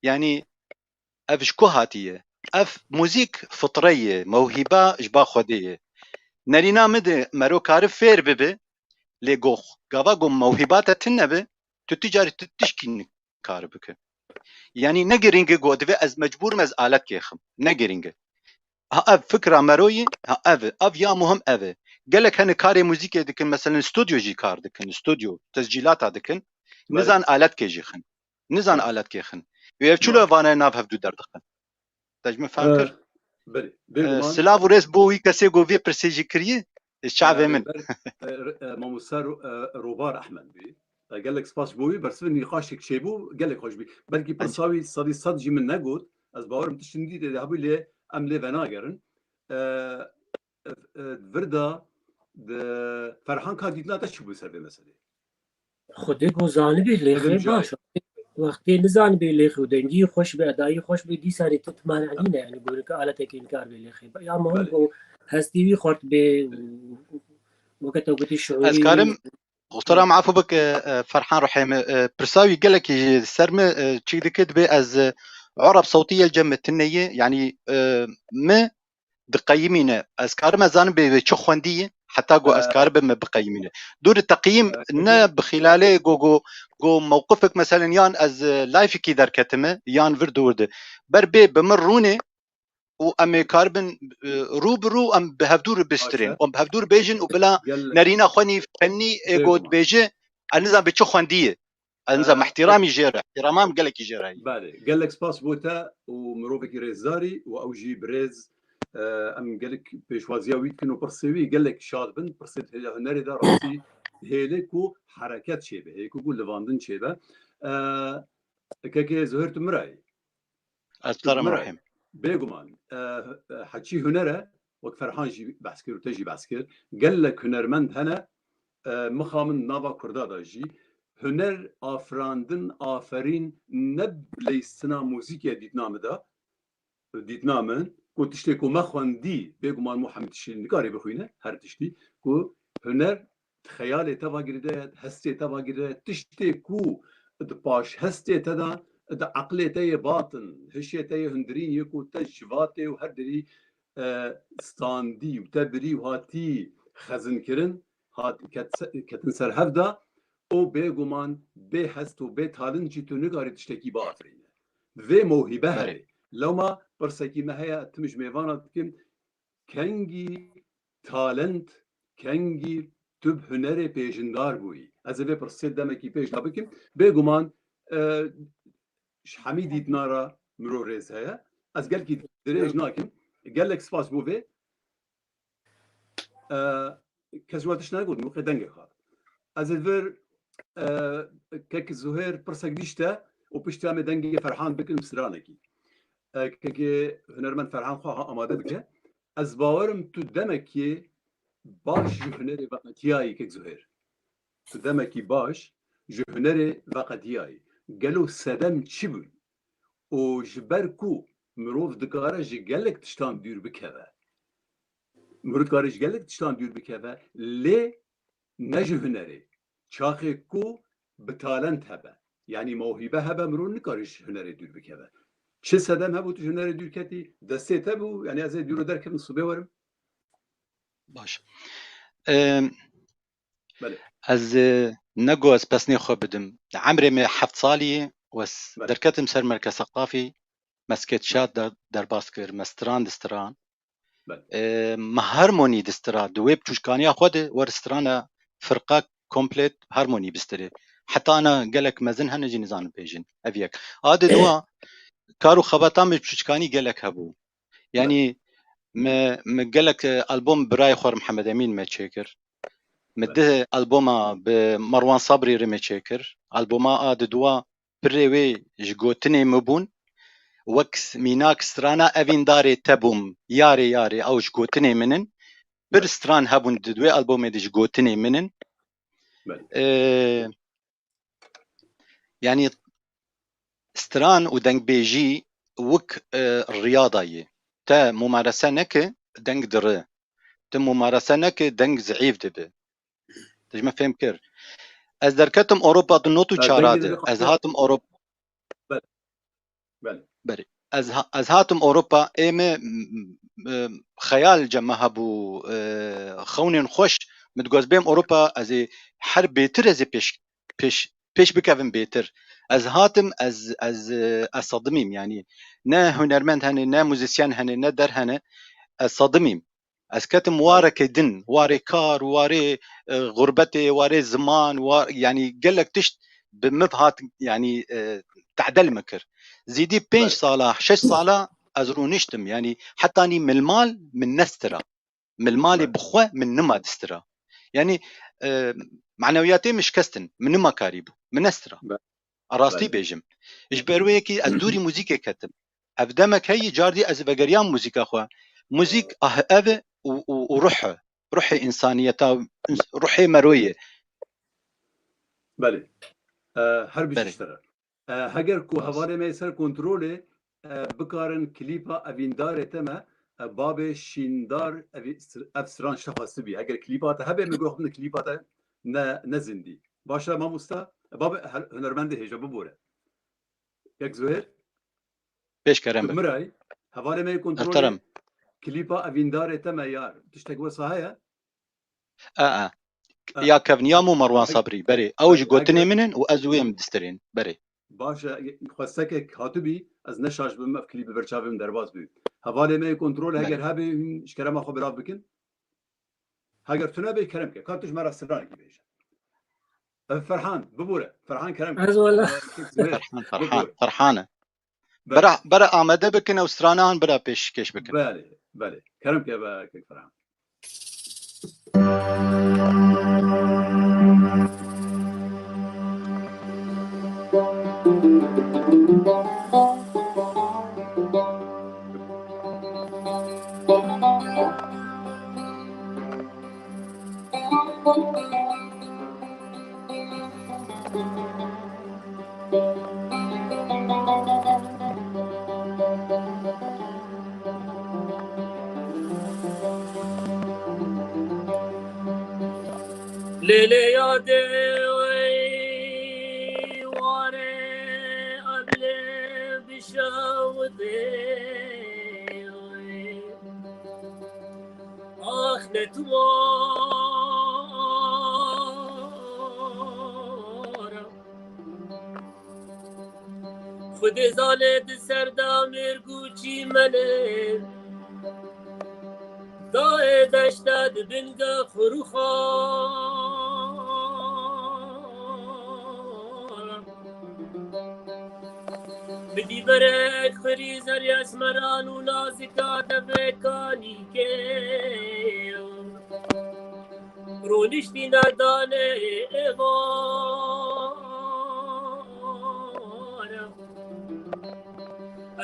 Yanî ev ji ku hatiye? Ev muzîk fitre ye, mewhîba ji ba Xwedê ye. Nerîna min de mero kari fêr bibe, lê gox, gava ku mewhîba te tune be, tu tu carî tu tişkî nikare bike. Yanî ne girîng e ku divê ez mecbûr im ez alet kêxim. Ne girîng e. Ha ev fikra mero ye, ha ev e. Ev ya muhim ev e. Gelek hene karê muzîkê dikin, meselen stûdyo jî kar dikin, stûdyo, tescîlata dikin. Belê. Nizan alet kê jî xin. Nizan Belê. Alet kê xin. Û ev çilo Belê. Vane nav hevdû derdixin. Te ji min fehm Ee, kir? Belê. Ee, Bêguman. Silav û rêz bo wî kesê ku vê pirsê jî kiriye, e, çavê Belê, min. Ber-, e, e, mamoste Ro-, e, Robar Ehmed bî. E, gelek spas ji bo wî. Bersivê nîqaşek çêbû, gelek xweş bî. Belkî Enc- pirsa wî sedî sed jî min negot. Ez bawerim tu şindî tê de hebû lê em lê venagerin. E, e, e, vir de, de Ferhan ka dîtina te çi bû ser vê meselê? Xwedê ku zanibî lêxê Dedim cayê. Baş. Wextê nizanibî lêxê û dengî xweş be, edayî xweş be, dîsanî tu timanenî ne, yani gorî ke aletekî inkar bê lêxê. Ya muhim Belê. Ku hestî wî xurt bê û, û, Weke te gotî şiûrî. Ez karim, muhterem, efû bik, e, e, Ferhan Ruhê min, e, pirsa wî gelekî ji ser min, e, çîk dike, dibê ez, e, Arab sewtî yel cem min tune ye, yanî, e, min diqeyimîne. Ez karim ez zanim bê, bê çi xwendî ye, heta ku ez Ee, karibim min biqeyimîne. Dûr teqyîm ee, ne peki. Bi xîlalê ku, ku, ku mewqifek meselen yan ez, e, lifekî derketime, yan vir dûr de. Ber bê bi min rûnê û em ê karibin, e, rû bi rû em bi hevdûr bistirên. Baş e. Em bi hevdûr bêjin û bila Gel-, nerîna xwenî fennî ê got bêje, ez nizam bi çi xwendî ye. Ez nizam Ee, ihtiramî jê re, ihtiramam gelekî jê re ye. Belê. Gelek spas bo te û mirovekî rêzdarî û ew jî birêz, e, em gelek pêşwaziya wî dikin û pirsê wî gelek şad bin. Pirsê di hêla hunerê de rastî hêlê ku hereket çêbe, hêlê ku, ku livandin çêbe. E, kekê Zuhêr, tu mirayî. Ez Tu karim mirayî. Rahim. Bêguman, e, e, heçî huner e, wek Ferhan jî behs kir û te jî behs kir. Gelek hunermend hene, e, mixabin nava Kurda de jî. Huner, afirandin, aferîn, ne bi leyistina muzîkê dîtina min de, dîtina min, ku tiştê ku me xwendî, bêguman Muhammed tiştê nikarê bixwîne, her tiştî, ku huner di xeyalê te ve girêdaye, di hestê te ve girêdaye, tiştê ku di paşhestê te de, di eqlê te yê batin, hişê te yê hundirîn yê ku te ji vatê û her derî, e, standî û te birî û hatî xezinkirin, hat-, ket-, ketin ser hev de, û bêguman bê hest û bê talent jî tu nikarî tiştekî biafirîne. Vê mewhîbe Belê. Heye. Lewma pirsekî me heye, tim ji mêvana dikim, kengî talent, kengî tu bi hunerê pêjindar bûyî? Ez ê vê pirsê demekî pêş de bikim. Bêguman, e, ji hemî dîtina re mirov rêz heye. Ez gelkî dirêj nakim. Gelek spas bo vê. E, kes ji we tişt negot, weke dengê xwe. Ez ê vir, e, kek Zuhêr pirsek dîşte û piştî em ê dengê Ferhan bikin bi stranekî. E, kekê hunermend Ferhan xwe ha amade bike. Ez bawerim tu demekê baş ji hunerê veqetiyayî, kek Zuhêr. Tu demekî baş ji hunerê veqetiyayî. Gelo sedem çi bû? Û ji ber ku mirov dikare ji gelek tiştan dûr bikeve. Mirov dikare ji gelek tiştan dûr bikeve, lê ne ji hunerê. Çaxê ku bi talent hebe, yanî mewhîbe hebe, mirov nikare ji hunerê dûr bikeve. Çi sedem hebû tu ji hunerê dûr ketî? Destê te bû, yanî ez ê dûr û derkevim, sibê werim? Baş. Em, Belê. Ez, e, nego ez pesnê xwe bidim. Emrê me heft salî ye û ez Belê. Derketim ser Merkez Seqafî, Mesket Şad der-, derbas kir, me stran distiran. Belê. E, me harmonî distira. Di wê biçûçkaniya xwe de wer strana firqa komplet harmonî bistirê. Heta ana gelek mezin hene jî nizanin bêjin. Ev yek. A di dua, kar û xebata me biçûçkanî gelek hebû. Yanî me, me gelek, e, albom birayê xwe re Mihemed Emîn me çêkir. Me Belê. Dih alboma bi Merwan Sabrî re me çêkir. Alboma a di dua pirê wê ji gotinê min bûn. Wek s-, mînak strana Evîndarê te bûm, yarê yarê, ew ji gotinê min in. Pir Belê. Stran hebûn di wê albomê de ji gotinê min in. Belê. E, Yanî stran û dengbêjî wek, e, riyada ye. Te mumarese neke, deng dire. Te mumarese neke, deng zeîf dibe. Te ji me fêm kir. Ez derketim Ewropa di not û çar de. Ez hatim Ewropa. Belê. Belê. Berê. Ez ha-, ez hatim Ewropa, ê me, m-, m-, xeyal ce me hebû, e, xewnên xweş, min digot bêm Ewropa, ez ê her bêtir ez ê pêş, pêş, pêş bikevim bêtir. Ez hatim, ez, ez, e, ez sedimîm, yanî ne hunermend hene, ne muzîsyen hene, ne der hene, ez sedimîm. Ez ketim wareke din, warê kar, warê, e, xurbetê, warê ziman, wa-, yanî gelek tişt bi min hat, yanî, e, tedel min kir. Zîdî pênc Belê. Sala, şeş sala ez rûniştim, yanî hetanî milmal min nestira. Milmalê Belê. Bi xwe min nima distira. Yanî, e, manewiyatê min şikestin, min nima karîbû, min nestira. Belê. A rastî Belê. Bêjim. Ji ber wê yekî ez dûrî muzîkê ketim. Ev demek heyî, cardî ez vegeriyam muzîka xwe. Muzîk ah ev e û, û, û ruh e. Ruhê însaniyeta, ins-, ruhê meroyê. Belê. E, her Belê. Bijîştire. E, heger ku hevalê me yê ser kontrolê, e, bikarin klîpa Evîndarê te me, e, babê şîndar, ev, ev stran şefa sibî. Eger klîpa te hebe, min got, min klîpa te ne, ne zindî. Baş e mamosta, e, babê her-, hunermendê hêja bibore. Kek Zuhêr? Pêş kerem be. Miray, hevalê me yê kontrolê, Muhterem. Klîpa evîndarê te me yar. Tiştek wesa heye? E, e. E. Ya Kevniyam û Marwan Sabrî, berê. Ew ji gotinê min in û ez wê em distirên, berê. Baş e, xwestekek hatibî, ez ne şaş bim, ev klîp bi ber çavê min derbas bî. Hevalê me yê kontrolê, heger hebe, hûn ji kerema xwe belav bikin. Heger tune bê, kerem ke. Ka tu ji me re stranekî bêje. Ev Ferhan, bibûre. Ferhan, kerem ke. Ez wela. Ferhan, Ferhan, Ferhan e. Belê. Bera, bera amade bikin ew strana han bira pêşkêş bikin. Belê, belê. Kerem ke be, kek Ferhan. Lê lê yadê wê warê eblê bişewitê. Ax ne tu wara. Xwedê zane di ser de mêrg û çîmenê. Dayê deşte di bin de xurûxa. Bi dîberek xirî zerya esmeran û nazika devê kanîkê. Rûniştî nerdanê êvara.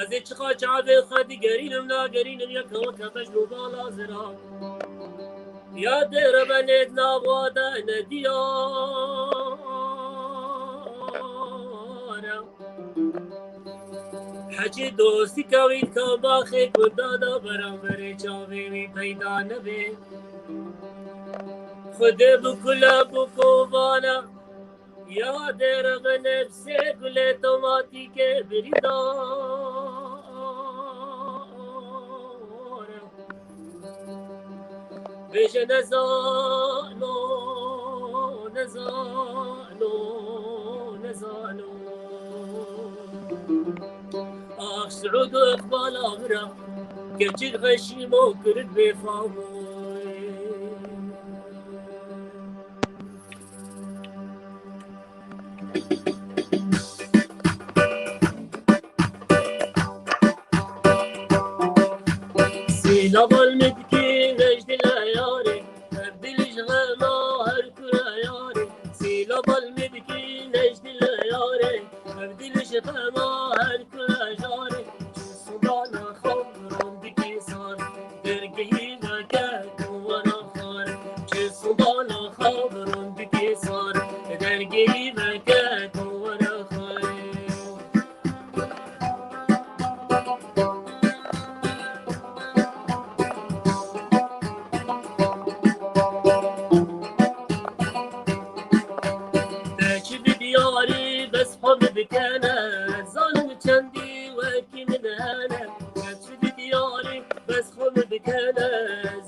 Ez ê çiqa çavê xwe digerînim, nagerînim yeke weke bejn û bala ziran. Ya dê rebenê di nava de ne diyar e. Hecî dostî kewît ka baxê gunda da beramberê çavê wî peyda nebê. Xwedê bi kule bi kovana ya dê rebe nefsê gulê tomatîkê birîndar e. Bêje nezano, nezano, nezano. Ax Siûd û Iqbala min a, keçik xeşîm û kirik bêfam. Sîla bal min dikî nejdî le yarê, ev dil ji xema her kure yarê. Sîla bal min dikî nejdî le yarê, ev dil ji xema her kure jarê. Çi sudana xebiran dikî sar, dergehî veke ku were xar. Çi sudana xebiran dikî sar, dergehî veke ku were xar. Te çi bi diyarî bes xwe min dikene, zanim çendî wekî min hene. Te çi bi diyarî bes xwe min dikene,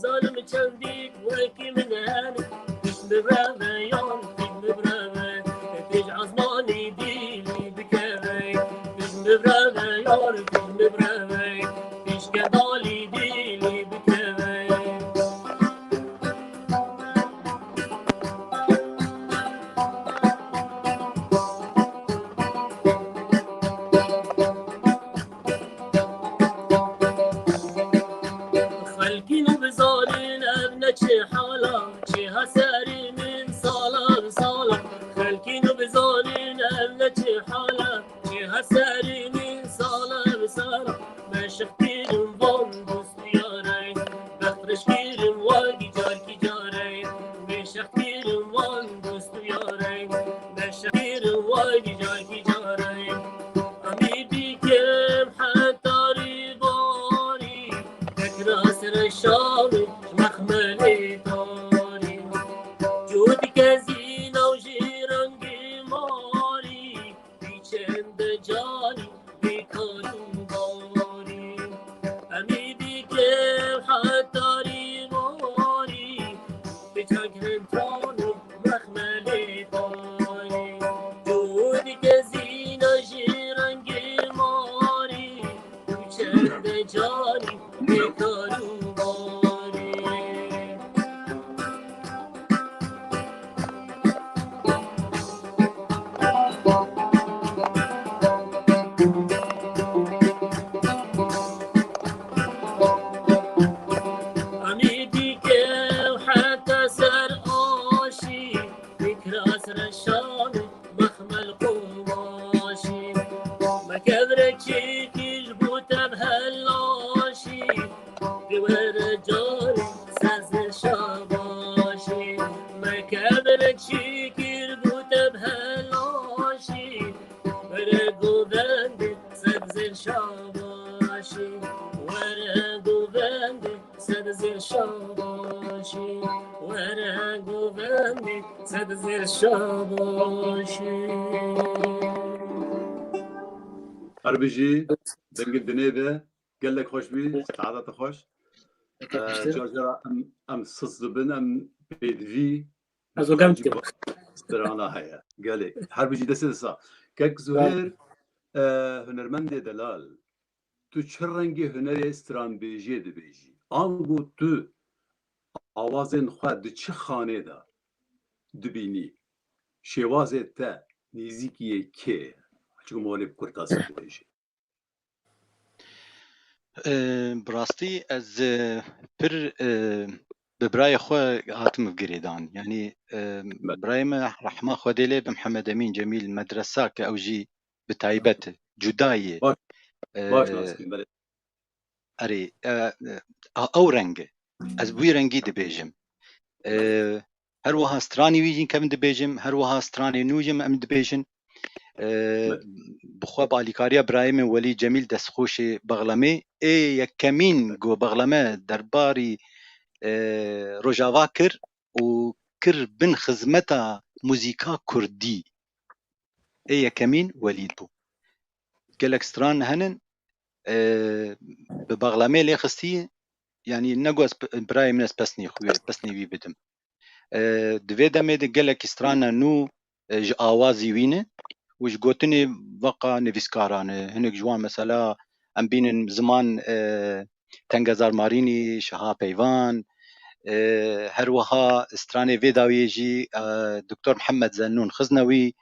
zanim çendî wekî min hene. Tij min reve yan, tij min reve, tij ezmanî dîlî bikeve. Tij min reve yan, tij min reve, tij kedalî dîlî bikeve. Xelkî nû bizanin ev ne çi hala, çi ha serî min sala bi sala. Xelkî nû bizanin ev ne çi hala, çi ha serî min sala bi sala. Meşiq kirin van dostî Carî bêkar û barî. Em ê dîke û heta ser aşî, fikras reşanê, mexmel qumaşî. Me kevrekî kir bû te bi helaşî, were carî ser zêr şabaşî. Me kevrekî kir bû te bi helaşî, were govendê ser zêr şabaşî. Were govendê ser zêr şabaşî. Were govendê ser zêr şabaşî. Her bijî, dengê dinê de gelek xweş bî, saeta te xweş. Ee, Car cara em, em siz dibin, em pêdivî Ez o gam dikim. Strana heye. Gelê. Her bijî destê de sa. Kek Zuhêr, e, hunermendê delal. Tu çi rengê hunerê stranbêjiyê dibêjî? Ango tu awazên xwe di çi xanê de dibînî? Şêwazê te nêzîkî yê kê ye? Çiku molê bi kurtasî dibêjî. E, bi rastî ez, e, pir, e, bi birayê xwe hatim girêdan. Yanî, e, Belê. birayê me rehma Xwedê lê bi Mihemed Emîn Cemîl medresa ke ew jî bi taybet cuda ye. Baş, E, baş nas dikim, belê. Erê, e, e, ew reng e. Ez bi wî rengî dibêjim. E, Her wiha stranê wî jî em dibêjin, her wiha stranê nû jî em dibêjin. E, Belê. Bi xwe bi alîkariya birayê min Welî Cemîl Destxoşê Bexlemê, ê yekemîn Belê. ku Bexleme derbarî, e, Rojava kir û kir bin xizmeta muzîka kurdî. Ê yekemîn Welîd bû. Gelek stran henin, e, bi Bexlemê lê xistî, yanî ne ku ez p-, birayê min ez pesnê xwe, pesnê wî bidim. E, di vê demê de gelekî strana nû, e, ji awazî wî ne û ji gotinê veqa nivîskaran e. Hinek ji wan mesela em bînin ziman, e, Tengezar Marînî, Şiha Peyvan, e, her wiha stranê vê dawiyê jî, e, Doktor Mihemed Zennûn Xiznewî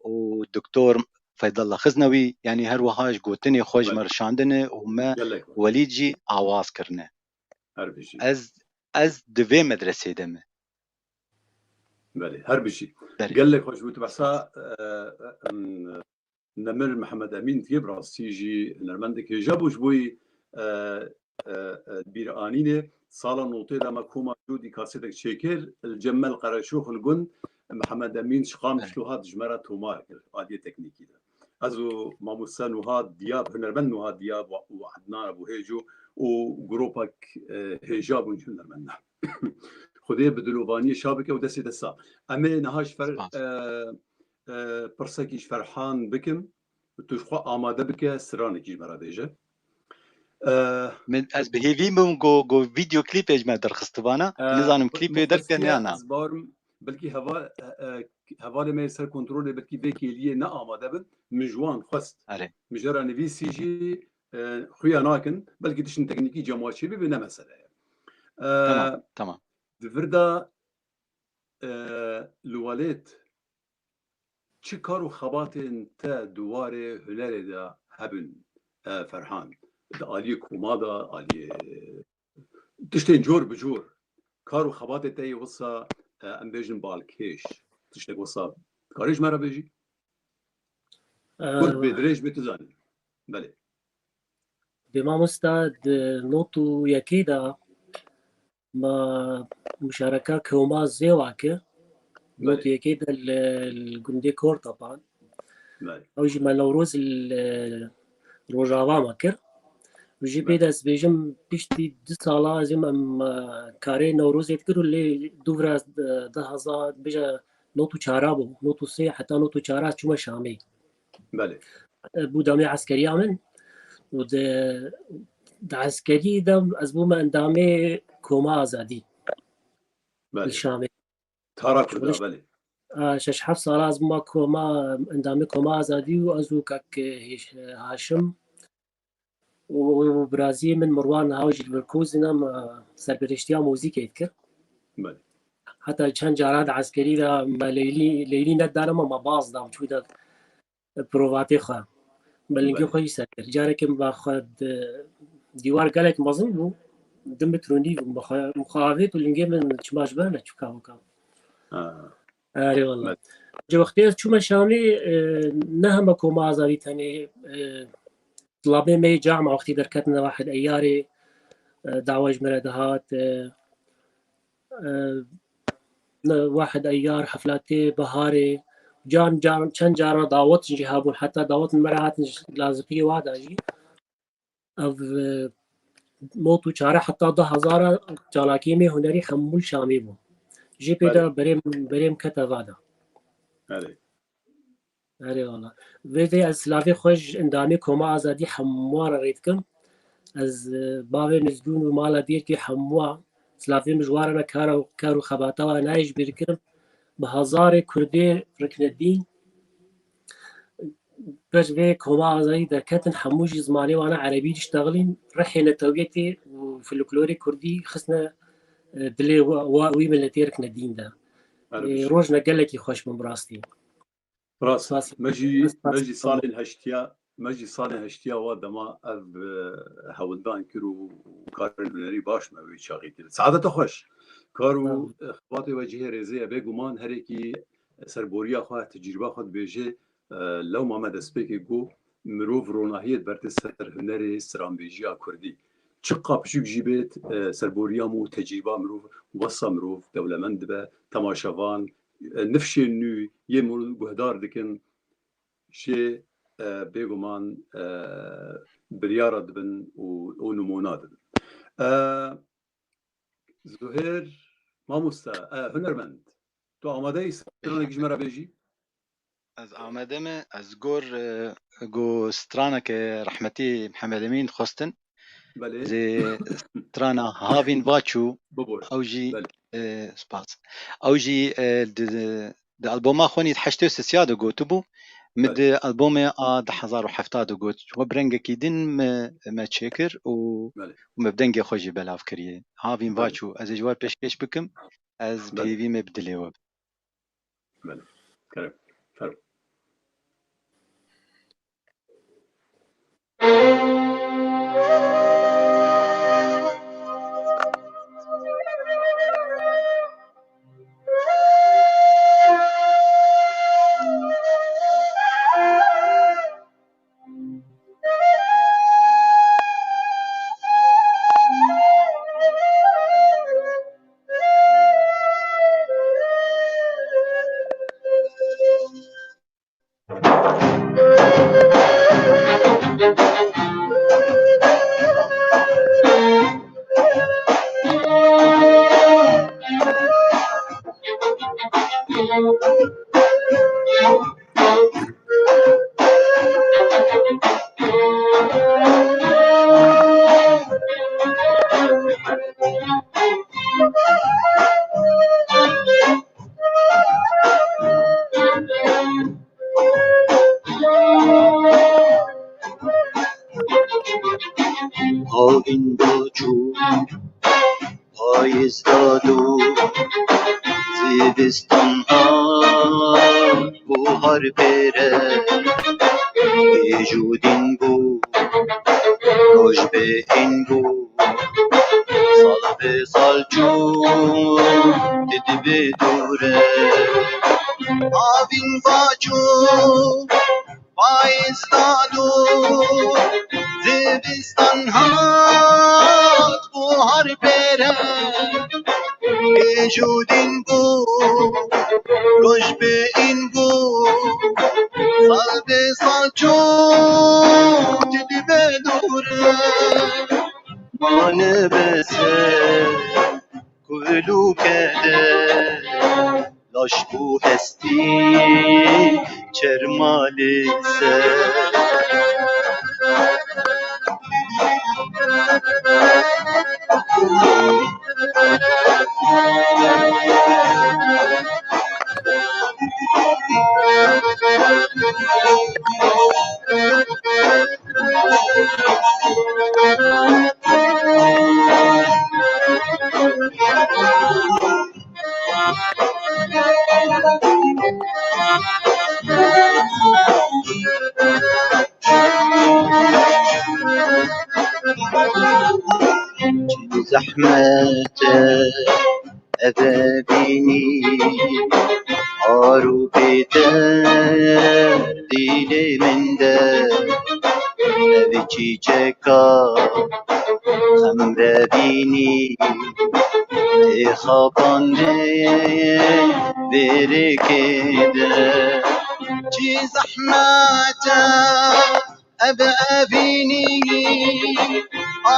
û Doktor Feydallah Xiznewî, yanî her wiha ji gotinê xwe ji me Belê. rişandine û me Gelek. Welîd jî awaz kirine. Her bijî. Ez, ez di vê medresê de me. Belê, her bijî. Belê. Gelek xweş bû tu behsa, e, em, Nemir Mihemed Emîn dikê, bi rastî jî hunermendek hêja bû ji bo, e, e, e, bîranînê. Sala notê de me koma cûdî kasetek çêkir, li cem me li Qereçox li gund Mihemed Emîn Şiqam Evet. Şilohat ji me re tomar kir, aliyê teknîkî de. Ez û mamoste Nuha Diyab, hunermend Nuha Diyab û Ednan Ebûhêco û gropek, e, hêja bûn ji hunermendan. Xwedê bi dilovaniyê şa bike û destê te sax. Em ê niha ji fer, Spas. e, e, pirsekî ji Ferhan bikim. Tu ji xwe amade bike, stranekî ji me re bêje. E, Min, ez bi hêvî bûm ku, ku video klîpê ji me derxistivana. E, Nizanim klîpê derke ne ya na. Ez bawerim, belkî heva-, e, e, hevalê me yê ser kontrolê belkî vê kêliyê ne amade bin. Min ji wan xwest. Erê. Min jê re nivîsî jî, e, xuya nakin. Belkî tiştin teknîkî cem wa çêbibe, ne mesele ye. E, Tamam, tamam. Di vir de, e, li welêt çi kar û xebatên te di warê hunerê de hebin, e, Ferhan? Di aliyê koma de, aliyê tiştên cor bi cor, kar û xebatê te yê wisa, e, em bêjin balkêş, tiştek wisa dikarî ji me re bêjî? E, Kurt bê, dirêj bê, tu zanî. Belê. Bê mamosta, di not û yekê de me muşareka kewma zêwa kir. Not Belê. yekê de li, li gundê Kortapan. Belê. Ew jî me Newroz li Rojava me kir. Û jî pê Belê. de ez bêjim piştî du sala ez ê em, e, karê Newrozê dikir û lê dûvra, e, du hezar, bêje not û çara bû. Not û sê heta not û çara çûme Şamê. Belê. E, bû damê eskeriya min û di, di eskerî de ez bûme endamê Koma Azadî. Belê. Li Şamê. Tara Kurda, Şeş, belê. a, şeş heft sala ez bûma koma, endamê Koma Azadî û ez û kak Hêş-, Haşim û, û biraziyê min Mirwan niha jî li Leverkusen e, me serperiştiya muzîkê dikir. Belê. Heta çend cara di eskerî de me leylî, leylî nedane me, me baz da, çû de provatê xwe. Me lingê Belê. xwe jî ser kir. Carekê min ba xwe di, dîwar gelek mezin bû. Du metr û nîv bû. Me xwe, min xwe avêt û lingê min çima ji ber neçû kavûka. Ha. Erê wala. Belê. Ji wextê ez çûme Şamê, e, ne heme koma azadî tenê, e, Labê me yê cama wextî derketine Wahid Eyyarê, e, dawa ji me re dihat, e, e, ne, Wahid Eyyar, Heflatê Biharê, can, can, çend cara dawetin jî hebûn, heta dawetin me re hatin ji Laziqiyê wa da jî. Ev, e, mot û çare heta du hezara çalakiyê me hunerî hemû li Şamê bû. Jê pê de Belê. berêm, berêm kete va de. Erê. Erê wala. Vê vê ez silavê xwe ji endamê Koma Azadî hemû re rê dikim. Ez, e, bavê Mizgûn û mala Dêrkê hemû silavê min ji wan re ne, kara, kar û xebata wan nayê ji bîr kirim. Bi hezarê Kurdê riknedîn. Pir vê Koma Azadî derketin, hemû jî zimanê wan e erebî diştexilîn, rihê netewiyetê û folklorê kurdî xistine, e, dilê wa, wa, wî miletê riknedîn de. Erê E, biş. Roj ne gelekî xweş bûn bi rastî. Rast. Spas. Me jî, Spas. me jî salên heştiya, me jî salên heştiya wa dema ev, e, hewldan kir û karên hunerî baş me wê çaxî kir. Saadete xweş. Kar û, Sağ ol. e, xebatê we cihê rêzê ye. Bêguman herekî serboriya xwe, tecrîba xwe dibêje, e, lewma me destpêkê got, mirov ronahiyê diberte ser hunerê stranbêjiya kurdî. Çiqa piçûk jî bêt, e, serboriya me û tecrîba mirov wesa mirov dewlemend dibe, temaşevan, e, nifşên nû yê min guhdar dikin, jê, e, bêguman, e, biryara dibin û, û nimûna dibin. E, Zuhêr, mamoste, e, hunermend, tu amade yî stranek ji me re bêjî? Ez amade me, ez gor, e, go straneke rehmetî Mihemed Emîn xwestin. Belê. Zê strana Havîn Vaçû, Bibor. ew jî, Belê. e, spas. Ew jî, e, di, di alboma xwe nî di heştê û sisiya de gotibû. Mi Belê. di albomê a du hezar û hefta de got. We bi rengekî din mi, me çêkir û, Belê. û me bi dengê xwe jî belav kiriye. Havîn Belê. Vaçû, ez ê ji we pêşkêş bikim. Ez Belê. bi hêvî me bi dilê we. Belê. Kerem. Fermo. Havîn Vaçû, payîz dad û zivistan hat, buhar pêre, êj û dîn bû, roj bê hîn bû. Sal bi sal çû, tu dibê dûr e. Havîn Vaçû, payîz dad û zivistan hat, buhar pêre, êj û dîn bû, roj bê hîn bû. Sal bi sal çû, tu dibê dûr e. Mane bese kul û keder, laş bû hestî çermalê ser. Çi zehmet e ev bînî, ar û bêderdî lê min de. Ev çîçeka xemrebînî tê xapandin vê rêkê de. Çi zehmet e ev evînî,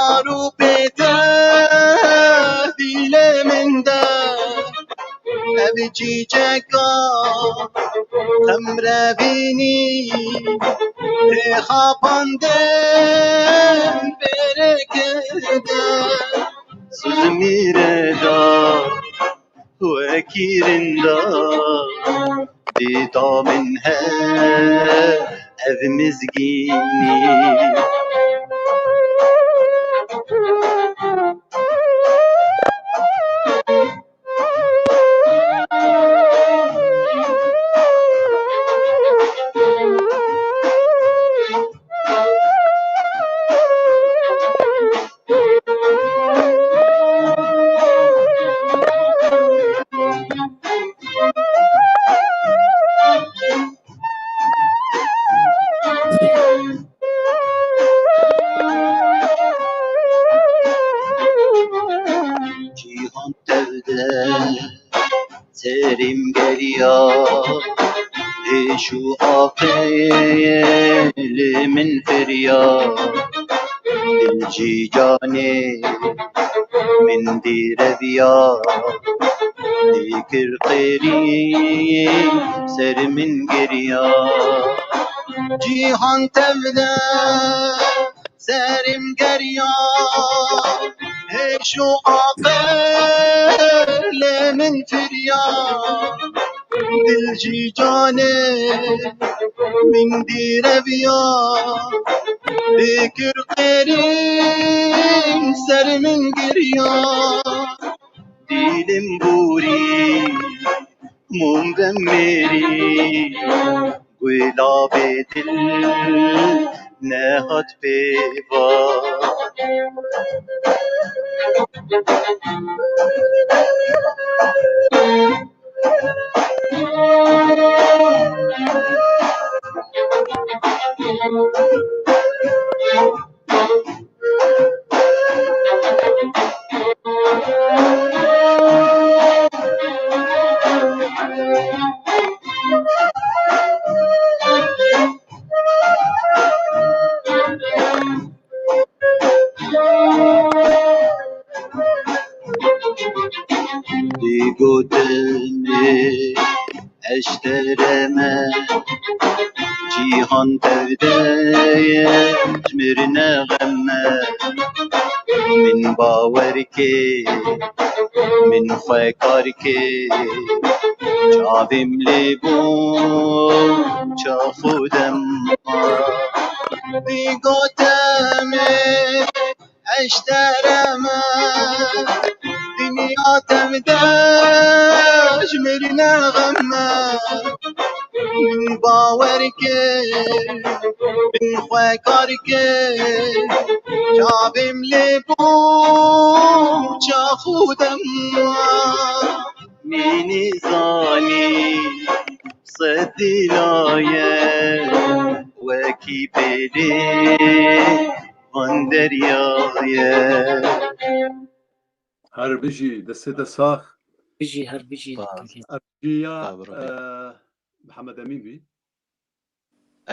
ar û bêderdî lê min de. Ev çîçeka xemrebînî tê xapandin vê rêkê de. Suzmîre da wekî rinda dîta min he ev mizgînî. Cîhan tevde serîm geriya, hêş û aqilê min firiya. Dil jî canê min dî reviya, dî kir qêrî ser min geriya. Cîhan tevde serîm geriya, hêş û aqilê min firiya. Dil jî canê min dî reviya, dî kir qêrî ser min geriya. Dîlim borî mûm ve mêrî, gulabê dil nehat pêva. Dî gotinê eştere me, cîhan tevde ye, ji mir ne xem me. Min bawer kê, min xwe kar kê, çavêm lê bûn, çax û dema. Dî gotinê eştere me, dinya tevde ji mir ne xem me. Min bawer kê, min xwe kar kê, çavêm lê bû çax û dema. Mînî zanî sedî laye, wekî pêlê van derya ye. Her bijî, destê te sax. Bijî, her bijî. Spas. Ev bijî ya, Sağ ol, Rabî. E, Mihemed Emîn bî.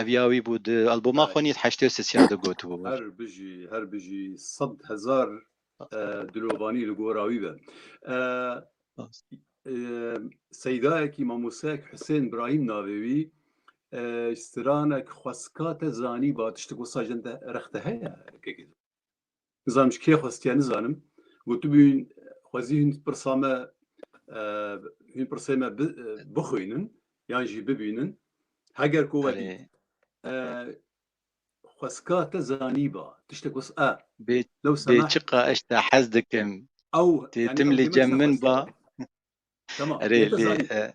Ev ya wî bû, di albuma Ay. xwe nî heştê û sê ya de gotibû. Her bijî, her bijî, sed hezar, e, dilovanî li gora wî be. E, Spas. e, Seydayekî, mamosteyek Husên Birahîm navê wî, e, stranek xweska te zanî ba tiştik wisa jin de rex te heye? Nizanim ji kê xwestiye, nizanim. Gotibûn, xwezî hûn pirsa me, e, hûn pirsê me bi-, e, bixwînin, yan jî bibînin. Heger ku we Erê. dît, e, xweska te zanîba, tiştek wis e. Bê, Lew bê semah çiqa ez te hez dikim. Ew, tê yani tim ew li cem min ba. Tamam. Erê lê, e,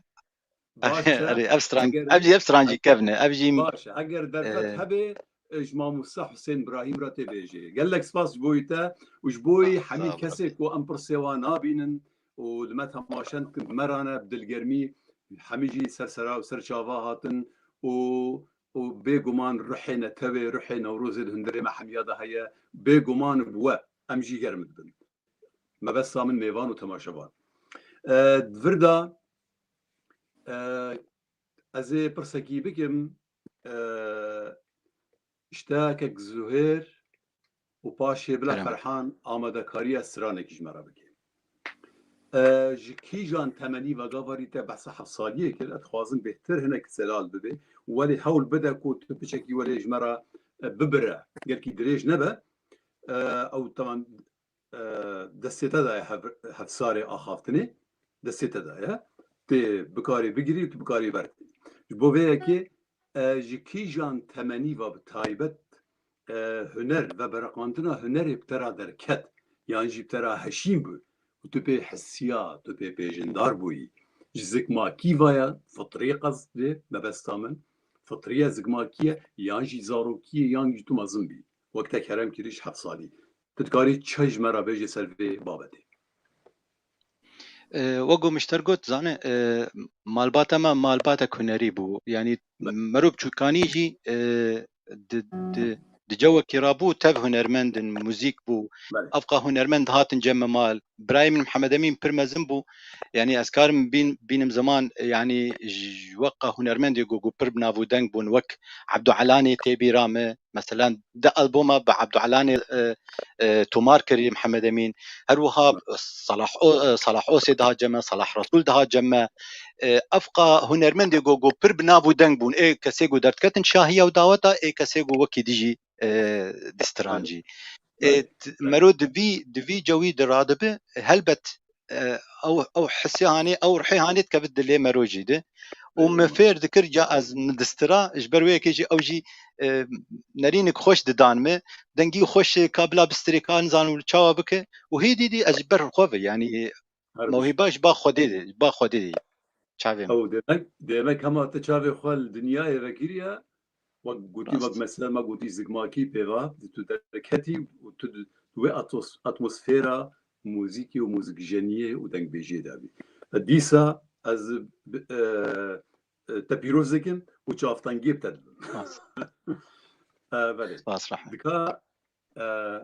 erê ev stran, ev jî ev strancî kevne. Ev jî baş e. Eger derfet hebe, e, ji mamosta Husên Birahîm re tê bêjê. Gelek spas ji bo te û ji bo hemî kesê ku em pirsê wan nabînin û li me temaşe dikin, bi me re ne, bi dilgermî hemî jî ser sera û ser çava hatin û û bêguman ruhê netewê, ruhê Newrozê di hundirê me hemiya de heye. Bêguman bi we em jî germ dibin. Mebesta min mêvan û temaşevan. E, di vir de, e, ez ê pirsekî bikim, e, işte kek Zuhêr û paşê bila Ferhan amadekariya stranekî ji me re bike. E, ji kîjan temenî ve gavarî te behsa heft saliyê kir, ez dixwazim bêhtir hinek zelal bibe. Welê hewl bide ku tu piçekî welê ji me re, e, bibire. Gelkî dirêj nebe. E, ew temam, e, destê te de ye hev-, hevsarê axaftinê. Destê te de ye. Tê bikarê bigirî û tu bikarî berdî. Ji bo vê yekê, e, ji kîjan temenî ve bi taybet, e, huner ve bereqandina hunerê bi te re derket, yan jî bi te re heşîn bû û tu pê hisiya, tu pê pêjindar bûyî. Ji zikmakî ve ye, fitrî qesdê, mebesta min. Fitrî ye, zikmakî ye, yan jî zarokî ye, yan jî tu mezin bî. Wek te kerem kirî ji heft salî. Tu dikarî çi ji me re bêjî ser vê babetê? E, wek ku Mişter got, zane, e, malbata me malbatek hunerî bû. Yanî Be- merov çûkanî jî, e, di, di, di cewekî rabû tev hunermend in, muzîk bû. Belê. Evqa hunermend hatin cem me mal. Birayê min Mihemed Emîn pir mezin bû. Yanî ez karim bîn-, bînim ziman, yanî ji weqa hunermendê ku, ku pir bi nav û deng bûn, wek Ebdu Elanê tê bîra me. Mesela di alboma bi Ebdu Elanê, e, e, tomar kirî Mihemed Emîn. Her wiha Salah O-, e, Salah Osê dihat cem me, Salah Resûl dihat cem me. E, evqa hunermendê ku, ku pir bi nav û deng bûn. Ê kesê ku derdiketin şahiya û daweta, ê kesê ku wekî dijî, e, di stran jî. Ê, t-, mero di vî, di vî cewî de radibe, helbet, e, ew, ew hisê hanê, ew ruhê hanê dikeve dilê mero jî de. Û min fêr dikir, ca ez min distira, ji ber wê yekê jî ew jî, e, nerînik xweş didan min. Dengî xweş e, ka bila bistirê, ka nizanim çawa bike. Û hê dî dî ez ji ber xwe ve, yanî, mewhîba ji ba Xwedê de, ji ba Xwedê de. Çavê min. Ew demek, demek hema te çavê xwe li dinyayê vekiriye, wek gotî, wek mesela me gotî zikmakî pê ve, tu derketî û tu di, tu wê atos-, atmosfera muzîkê û muzikjeniyê û dengbêjiyê de bî. Dîsa ez bi, e, e, te pîroz dikim û çavtengiyê bi te dibim. Spas. E, belê. Spas, Rehmet. Dika, e,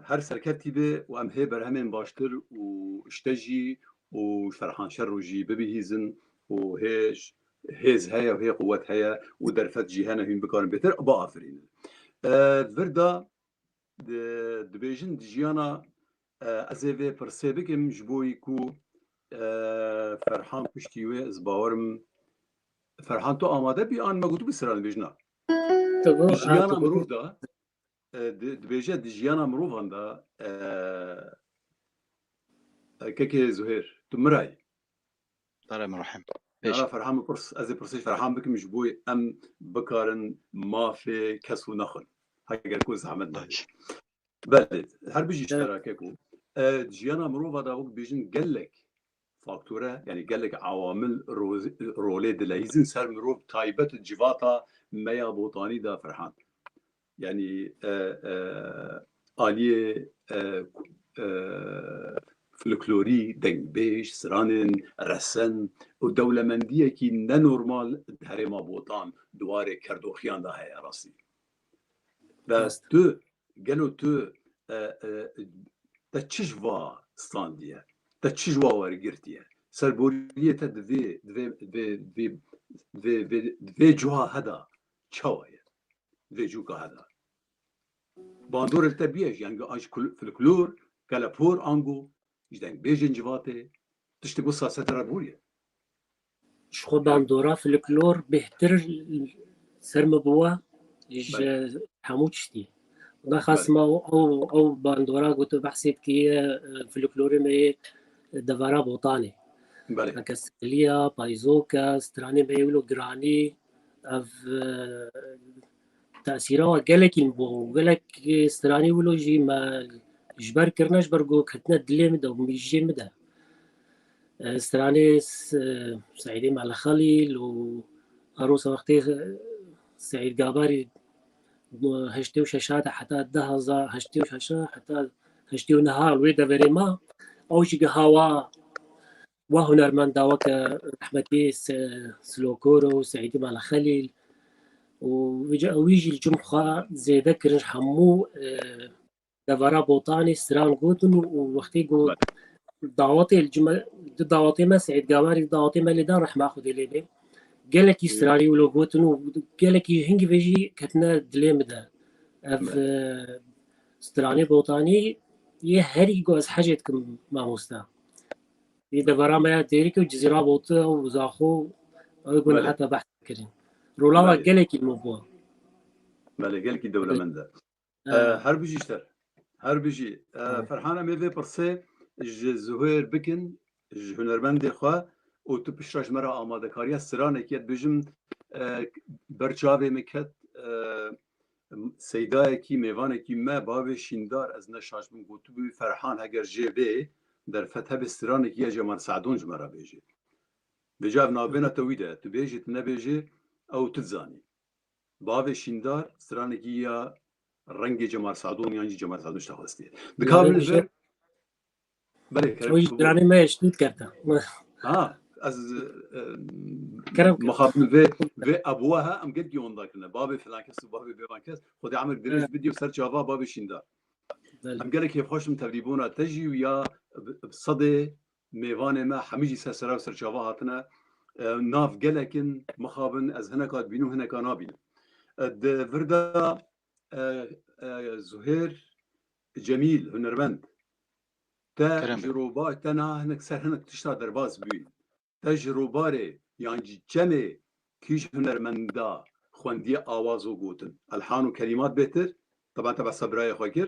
her serkevtî be û em hê berhemên baştir û ji te jî û ji Ferhan Şero jî bibihîzin û hê ş-, hêz heye û hê quwet heye û derfet jî hene hûn bikarin bêtir biafirînin. E, vir de di-, dibêjin di jiyana, e, ez ê vê pirsê bikim ji bo yî ku, e, Ferhan piştî wê ez bawerim. Ferhan, tu amade bî an me gotibû siran bêjina? Di jiyana mirov de, e, di-, dibêje di jiyana mirovan de, e, e, kekê Zuhêr, tu mirayî. Dara min rehim. Pêş. Nara Ferhan min pirs, ez ê pirsê ji Ferhan bikim ji bo em bikarin mafê kes û nexwin. Heger ku zehmet nabê. Belê, her bijî ji te re keko. E, jiyana mirova da wek bêjin gelek faktore, yanî gelek awamil roz-, rolê dilehîzin ser mirov taybet civata me ya Botanî da Ferhan. Yanî, e, e, aliyê, e, ku-, e, folklorî, dengbêj, stranên, resen û dewlemendiyekî nenormal di herêma Botan, di warê kerdoxiyan de heye rastî. Ve tu, gelo tu, e, e, te çi ji va standiye? Te çi ji wa wergirtiye? Serboriyê te di vê, di vê, di vê, di vê, di vê, di vê, di vê cuha heda çawa ye? Di vê cûka heda. Bandorê li te bûye jî, yanî an ji kul-, folklor, kelepor, ango ji dengbêjên civatê, tiştek wisa ser te re bûye? Ji xwe bandora folklor bêhtir ser min bûye ji Belê. hemû tiştî. Belê. Nexasima ew, ew, ew bandora ku tu behsê dikî, e, folklorê me yê devera Botanê. Belê. Weke siliya, payzok e, stranê me yê wilo giranî, ev, e, tesîra we gelekî bû. Gelek, e, stranî wilo jî me ji ber kirine, ji ber ku ketine dilê min de û mîjiyê min de. E, stranê S-, Seîdê Mele Xelîl û her wisa wextê, e, Seîd Gabarî heştê û şeş de heta du hezar, heştê û şeş heta heştê û neh li wê deverê ma. Ew jî giha wa, wa hunermenda weke rehmetî Se-, Silokoro û Seîdê Mele Xelîl û vêca wî jî li cem xwe zêde kirin ji hemû, e, devera Botanê stran gotin û, û wextê got dawetê li cime, di dawetê me Seîd Gabarî dawetê me lê dan rehma Xwedê lê bê. Gelekî stranî wilo gotin û gelekî hingî vê jî ketine dilê min de. Ev, e, stranê Botanî yê herî ku ez hecê dikim mamoste. Yê devera me ya Dêrikê û Cizîra Botê û Zaxo ew gon heta behs kirin. Rola we gelekî min bû. Belê, gelekî dewlemend e. E, her bijî ji te. Her bijî. E, Ferhan, em ê vê pirsê ji Zuhêr bikin, ji hunermendê xwe û tu piştre ji me re amadekariya stranekî ye dibêjim, e, ber çavê min ket, e, seydayekî, mêvanekî me, bavê Şîndar, ez ne şaş bim, gotibû, Ferhan, heger jê bê derfet hebe stranekî ya Cemal Sadon ji me re bêjê. Vêca ev navbêna te wî de, tu bêjî, tu nebêjî, ew tu dizanî. Bavê Şîndar stranekî ya rengê Cemal Sadon yan jî Cemal Sadon ji te xwestiye. Dikabin li vir. Belê, kerem. Ew jî stranê me eştît kerta. Ha, ez, e, kerem, mixabin vê, vê ebuwe ha, em gelkî onda kirine. Bavê filan kes û bavê bêvan kes. Xwedê emir dirêj bidî û ser çava bavê Şîndar. Belê. Em gelek hêvxweş in tevlîbûna te jî û ya bi, bi sedê mêvanê me hemî jî ser sera û ser çava hatine. E, nav gelek in, mixabin, ez hineka dibînim, hineka nabînim. E, di vir de, e, e, Zuhêr Cemîl, hunermend, te ji roba-, te niha hinek ser hinek tişta derbas bûyî. Te ji robarê yan jî çemê kîj hunermenda xwendiye awaz û gotin? Elhan û kelîmat bêtir, teba te behsa birayê xwe kir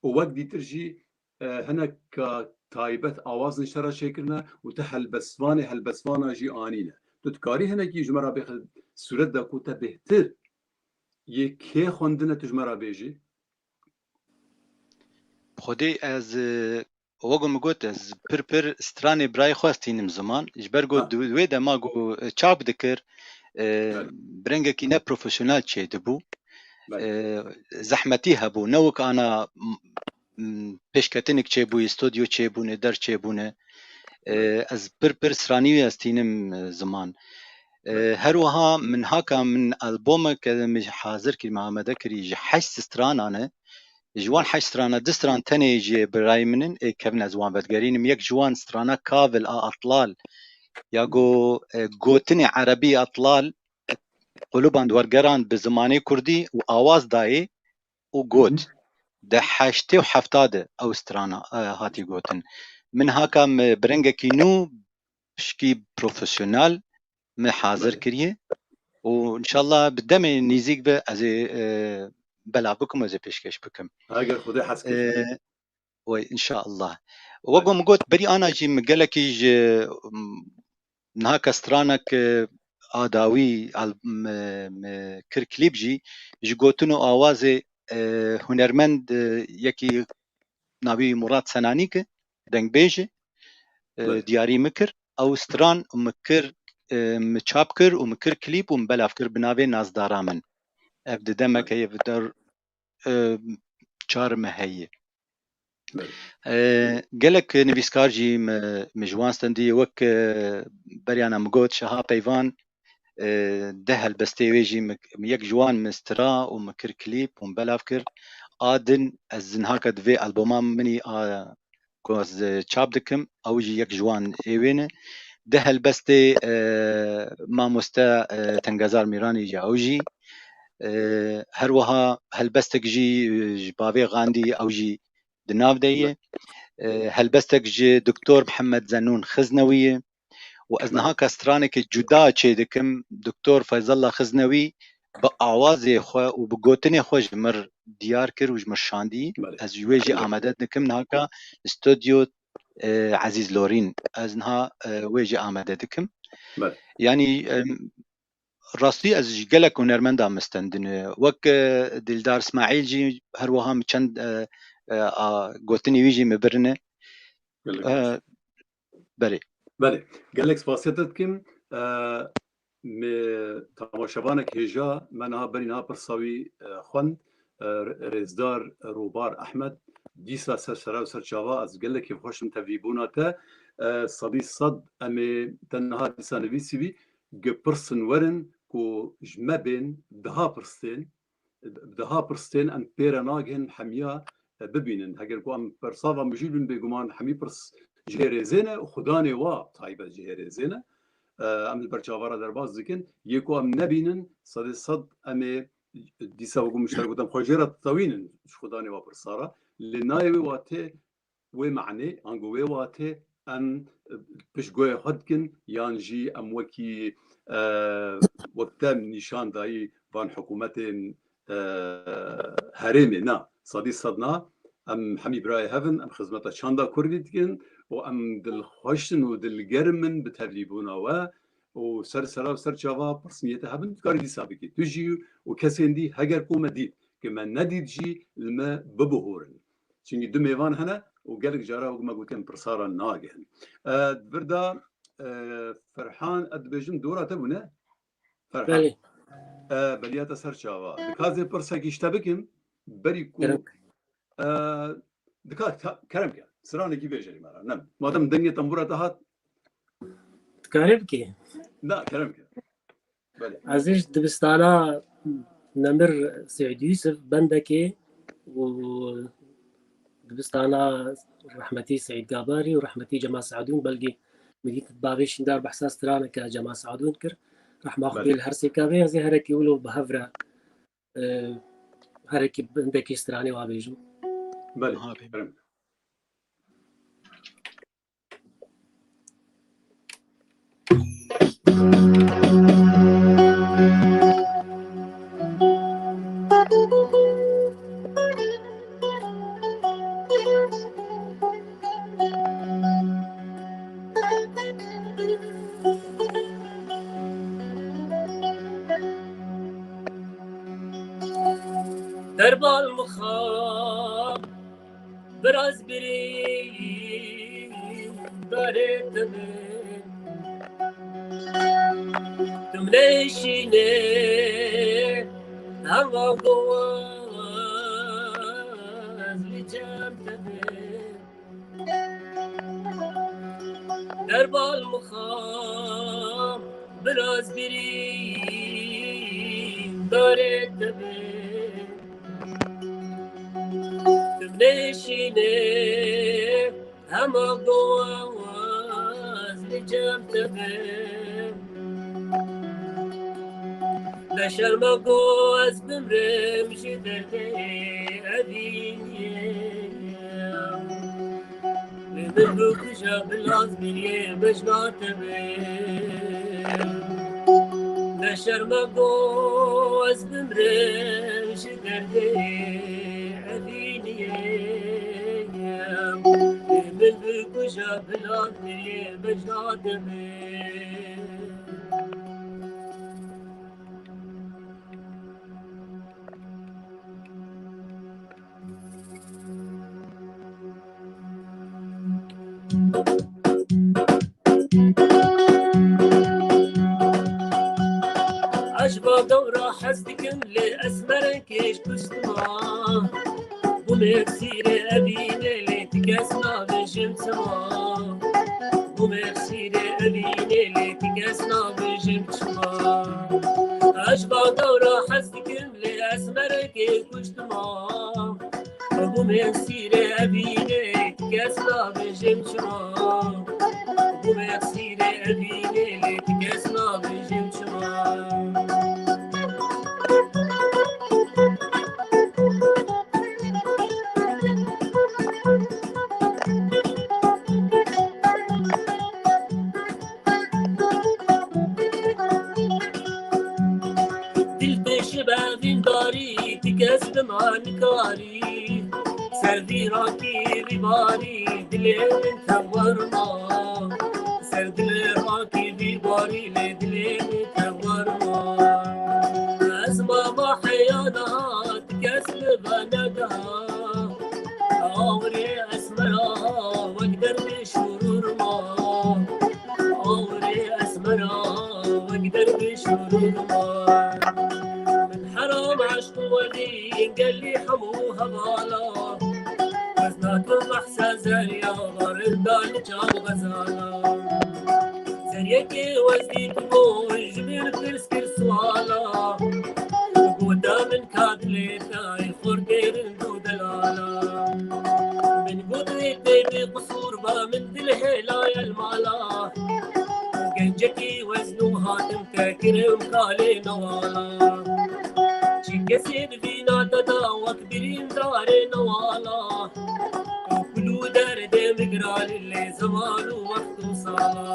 û wek dîtir jî, e, hineka taybet awaz nişte re çêkirine û te helbestvanê helbestvana jî anîne. Tu dikarî hinekî ji me re bêxe sûret de ku te bêhtir yê kê xwendine tu ji me re bêjî? Xwedê ez, e, wek min got, ez pir pir stranê birayê xwe ez tînim ziman. Ji ber ku di wê dema ku çap dikir, e, bi rengekî ne profesyonel çêdibû. E, zehmetî hebû. Ne wek ana, m-, m-, pêşketinik çêbûyî, stodyo çêbûne, der çêbûne. E, ez pir pir stranî wî ez tînim, e, ziman. E, her wiha min haka min albomeke min hazir kirî, min amade kirî ji heşt stranan e. Ji wan heşt strana du stran tenê jê birayê min in, ê kevin ez wan vedigerînim. Yek ji wan strana Kavil a Atlal, ya go, e, gotinê erebî Atlal, quluban wergeran bi zimanê kurdî û awaz dayê û got. Di heştê û hefta de ew strana, e, hatî gotin. Min haka min bi rengekî nû pişkî profesyonel me hazir kiriye û înşallah bi demê nêzîk be ez ê, e, belav bikim, ez ê pêşkêş bikim. Eger Xwedê hez kir. E, wey, înşallah. Wek min got, berî ana jî min gelekî ji, m, niha ke stranek, e, a dawî al-, me, me kir klîp jî ji gotin û awazê, e, hunermend, e, yekî navî wî Murat Senanîk e, dengbêj e, e, diyarî min kir. Ew stran min kir, e, min çap kir û min kir klîp û min belav kir bi navê Nazdara Min. Ev di demek heye, bi der, e, çar meh heye. E, gelek nivîskar jî min, min ji wan stendî, wek, e, beryana min got, Şeha Peyvan, e, deh helbestê wê jî min, min yek ji wan min stira û min kir klîp û min belav kir. A din ez niha ke di vê alboma min î a ku ez, e, çap dikim, ew jî yek ji wan ê wê ne. Deh helbestê, e, mamoste, e, Tengezar Mîranî jî ew jî. E, her wiha helbestek jî, e, ji bavê Gandî ew jî di nav de ye. E, helbestek ji Doktor Mihemed Zenûn Xiznewî ye. Û ez niha ke stranekê cuda çê dikim, Doktor Feyzallah Xiznewî bi awazê xwe û bi gotinê xwe ji mir diyar kir û ji mir şandî. Ez ji wê jî amade dikim niha ke stodyo, e, Ezîz Lorîn. Ez niha, e, wê jî amade dikim. Yanî, em, rastî ez ji gelek hunermenda min stendine. Wek, e, Dildar Smaîl jî her wiha min çend, e, e, a, gotinî wî jî min birine. Gelek E, baş. Belê. Belê. Gelek spasiya te dikim. E, me temaşevanek hêja, me niha berî niha pirsa wî, e, xwend. E, Rêzdar Robar Ehmed, dîsa ser sera û ser çava, ez gelek kêfxweş im tevlîbûna te. E, sedî sed em ê te niha dîsa nivîsî bî, gi pirsin werin ku ji me bên, diha pirstên, diha pirstên em pê re nagihên hemiya, e, bibînin. Heger ku em pirsa van bijî bin, bêguman hemî pirs jihê rêzê ne û xudanê wa taybet jihê rêzê ne. E, em li ber çava re derbas dikin. Yê ku em nebînin, sedê sed em ê dîsa wekî min ji te re gotin, xwe jê re ditewînin ji xudanê wa pirsa re. Lê nayê wê watê, wê manê, ango wê watê em piştguhê xwe dikin, yan jî em wekî, e, wek te nîşan dayî van hikûmetên, e, herêmê, na, sedî sed na, em hemî birayê hev in, em xizmeta çanda kurdî dikin û em dilxweş in û dilgerm in bi tevlîbûna we û ser sera û ser çava pirsên yê te hebin, tu karî dîsa bikî. Tu jî û kesên dî, heger ku me dît, ke me nedît jî, li me bibihorin. Çimkî du mêvan hene û gelek cara wek me gotiye em pirsa re nagihin. E, di vir de, e, Ferhan, ez dibêjim dora te bûne? Ferhan. Belê. E, beriya te ser çava. Dikaz ê pirsekî ji te bikim, berî ku, Kerem. e, dika-, ta-, kerem ke. Stranekî bêje li me re. Ne, madem dengê tembûra te hat. Dikarê bikê? Na, kerem ke. Belê. Ez ji dibistana Nemir Seîd Yûsif Bendekê û dibistana rehmetî Seîd Gabarî û rehmetî Cemal Sadûn, belkî min dît bavê Şîndar behsa straneke Cemal Sadûn kir. Rehma Xwedê Belê. Li her sêka bê, ez ê herekî wilo bi hev re, e, herekî bendekî stranê wa bêjim. Belê. Aha, bê. Kerem. Derbal mixab, biraz birî darê te be. Tu min eşîne, hema goz li cem te be. Derbal mixam, biraz birî darê te be. Tu min eşîne, hema goz li cem te be. Ne şerma go ez bimrim ji derdê evîniyê. Lê min bikuja bila ez biriyê bejna te be. Ne şerma go ez bimrim ji derdê evîniyê. Lê min bikuja bila ez biriyê bejna te be. Ez ji ba dewra hez dikim, lê ez merengê ji kuştima. Bû mêrsîrê evînê, lê ti kes nabêjim çima. Bû mêrsîrê evînê, lê ti kes nabêjim çima. Ez ji ba dewra hez dikim, lê ez merengê kuştima. Bû mêrsîrê evînê, kes nabêjim çima. Bû mêrsîrê evînê, kes nabêjim çima. Dil pêşi bevîndarî, ti kes bi ma nikarî. Ser vî rakî vî barî, dilê min tewer ma. Ser dilê rakî vî barî lê dilê min tewar ma. Ez mama heyana, ti kes li ve neda. Awirê esmera wek derdê şûrûr ma. Awirê esmera wek derdê şûrûr ma. Min heram eşq û welî gelî hemû hevala. Ez nakim behsa zeriya, barinda li çav xezala. Zeriyekê wez dît bû, ji min pirs kir suala. Gota min ka dilê te, ey xortê rind û delala. Min got wê tê bê qisûr ba, min dil hêlaya li mala. Gencekî wezn û hatim te kirim kalê newala. Çi kesê di vîna te da wek birîndarê newala. Kul û derdê min giralî lê zeman û wext û sala.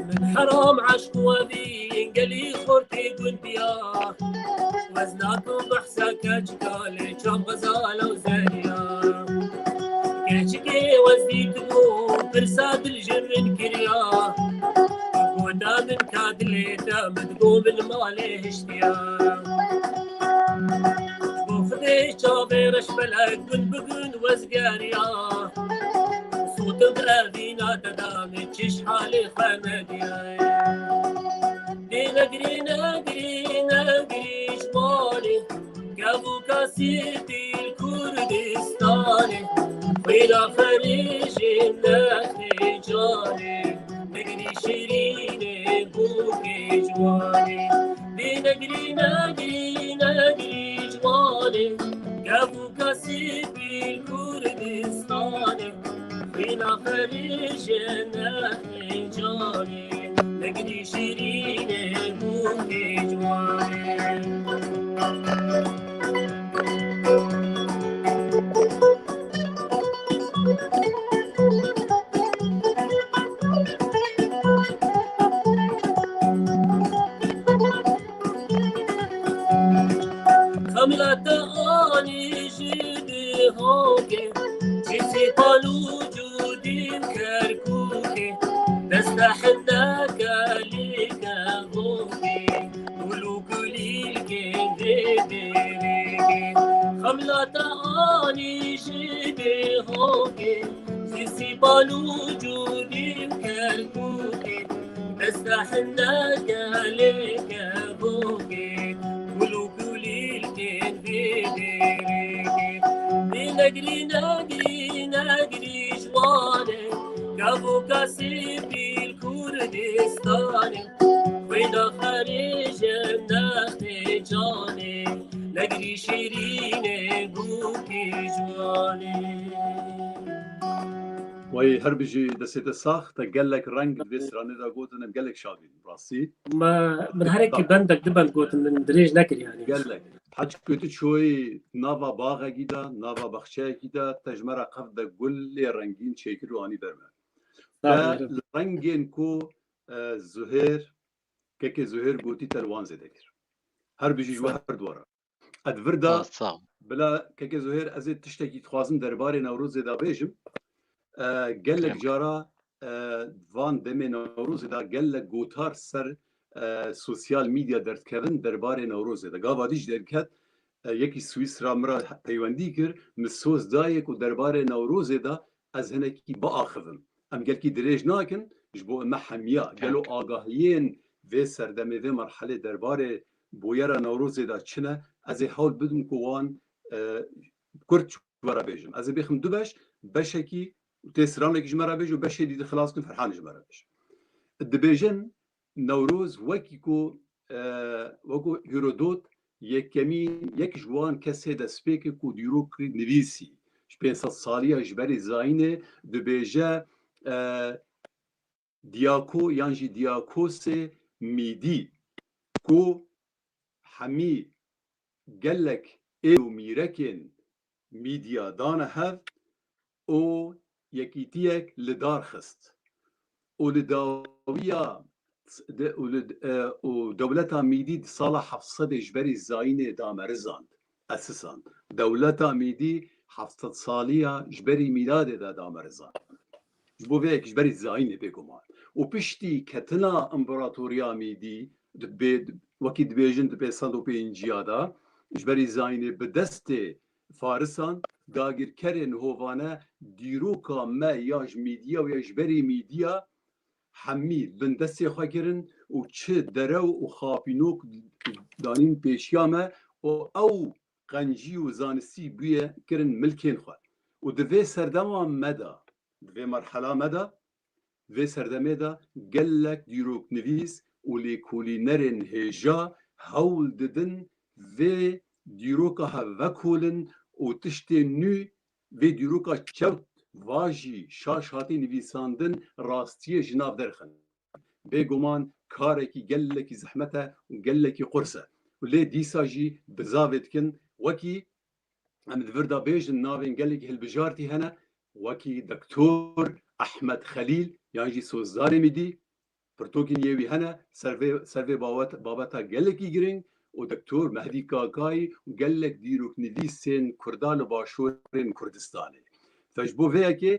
Min heram eşq we bî gelî xortê gundiya. Wez nakim behsa keçika lê çav xezala û zeriya. Keçikê wez dît bû, pirsa dil ji min kiriya. Gota min ka dilê te, min digo min malê hiştiya. Bo xidê çavê reş felek gun bi gun wez geriya. Sotim evîna te da min çiş halê xwe nediyaye. Dê negirî, negirî, negirî ji malê. Kev û kasî dîl Kurdistanê. Xwîna xerîjên nextê canê. Negirî şirînê bûkê ciwanê. Dê negirî, negirî, negirî ji malê. Kev û kasî dîl Kurdistanê. Xwîna xerîjên nextê canê. Negirî şirînê bûkê ciwanê. Xemla te anî ji Dihokê, ji Sîpan û Cûdî û Kerkûkê, desta hindeke lê kevokê, gul û kulîlkên vê dêrêkê. Xemla te anî ji Dihokê, ji Sîpan û Cûdî û Kerkûkê, desta hindeke lê kevokê, gul û kulîlkên vê dêrêkê. Dê negirî, negirî, negirî ji wan e, kev û kasî dîl Kurdistanê. Xwîna xerîjên nextê canê, negirî şirînê bûkê ciwanê. Wey her bijî, destê te sax, te gelek reng di vê stranê de gotin, em gelek şad bîn, rastî. Ma, min hereke bendek, du bend gotin, min dirêj nekir yani. Gelek. Heçku tu çoyî nava baxekî de, nava baxçeyekî de, te ji me re qef de gulê rengîn çêkir û anî ber me. Sağ ol. Te li rengên ku, e, Zuhêr, kekê Zuhêr gotî, te li wan zêde kir. Her bijî ji we her dwara. Ez vir de, sağ ol. Bila kekê Zuhêr, ez ê tiştekî dixwazim derbarê Newrozê de bêjim. E, gelek cara, e, van demê Newrozê de gelek gotar ser, e, sosyal medya derdikevin derbarê Newrozê de. Gava dî jî derket, e, yekî Swîsra min re peywendî kir, min soz dayê ku derbarê Newrozê de ez hinekî biaxivim. Em gelkî dirêj nakin, ji bo me hemiya, gelo agahiyên vê serdemê, vê merhelê derbarê boyera Newrozê de çi ne, ez ê hewl bidim ku wan, e, kurt ji we re bêjim. Ez ê bêxim du beş, beşekî tê stranekî ji me re bêje û beşê dî dixilas kim Ferhanê ji me re bêje. Dibêjin, Newroz wekî ku, e, wekî Herodot yekemîn, yek ji wan kesê destpêkê ku dîrok nivîsî, ji pênc sed saliya ji berî zayînê dibêje, e, Diyako yan jî Diyakosê Mîdî ku hemî gelek êl û mîrekên Mîdiya dane hev û yekîtiyek li dar xist û li dawiya de, û li, e, û dewleta Mîdî di sala heft sedê ji berî zayînê damerizand, esisand. Dewleta Mîdî heft sed saliya ji berî mîladê de damerizand. Ji bo vê yekê ji berî zayînê bêguman. Û piştî ketina împaratoriya Mîdî, di bê, wekî dibêjin di pênc sed û pêncî ya de, ji berî zayînê bi destê Farisan, dagirkerên hovane dîroka me ya ji Mîdiya û ya ji berî Mîdiya hemî bin destê xwe kirin û çi derew û xapînok danîn pêşiya me û ew qencî û zanistî bûye kirin milkên xwe. Û di vê serdema me de, di vê merhela me de, vê serdemê de gelek dîroknivîs û lêkolînerên hêja hewl didin vê dîroka hev vekolin û tiştên nû vê dîroka çewt va jî şaş hatî nivîsandin rastiyê ji nav derxin. Bêguman karekî gelekî zehmet e û gelekî qurs e. Û lê dîsa jî bizavê dikin, wekî em di vir de bêjin navên gelekî hilbijartî hene, wekî Doktor Ehmed Xelîl yan jî Sozdarê Mîdî, pirtûkên yê wî hene, ser vê, ser vê bawet-, babeta gelekî girîng û Doktor Mehdî Kakayî û gelek dîroknivîsên Kurda li başûrên Kurdistanê. Fe ji bo vê yekê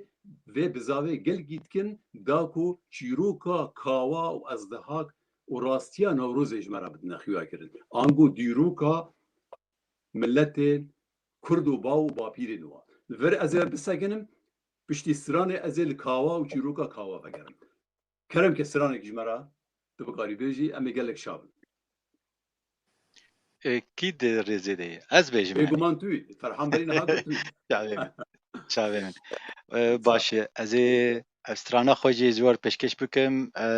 vê bizavê gelkî dikin, da ku çîroka Kawa û Ezdihak û rastiya Newrozê ji me re bidine xuyakirin. Ango dîroka miletên Kurd û baw û bapîrên wan. Li vir ez ê bisekinim, piştî stranê ez ê li Kawa û çîroka Kawa vegerim. Kerem ke stranek ji me re tu bikarî bêjî, em ê gelek şa bin. E, kî di rêzê de ye? Ez bêjim yani. Bêguman tu yî. Ferhan Bey niha got tu yî. Çavê min. Çavê min. E, baş e. Ez ê ev strana xwe jî ji we re pêşkêş bikim. E,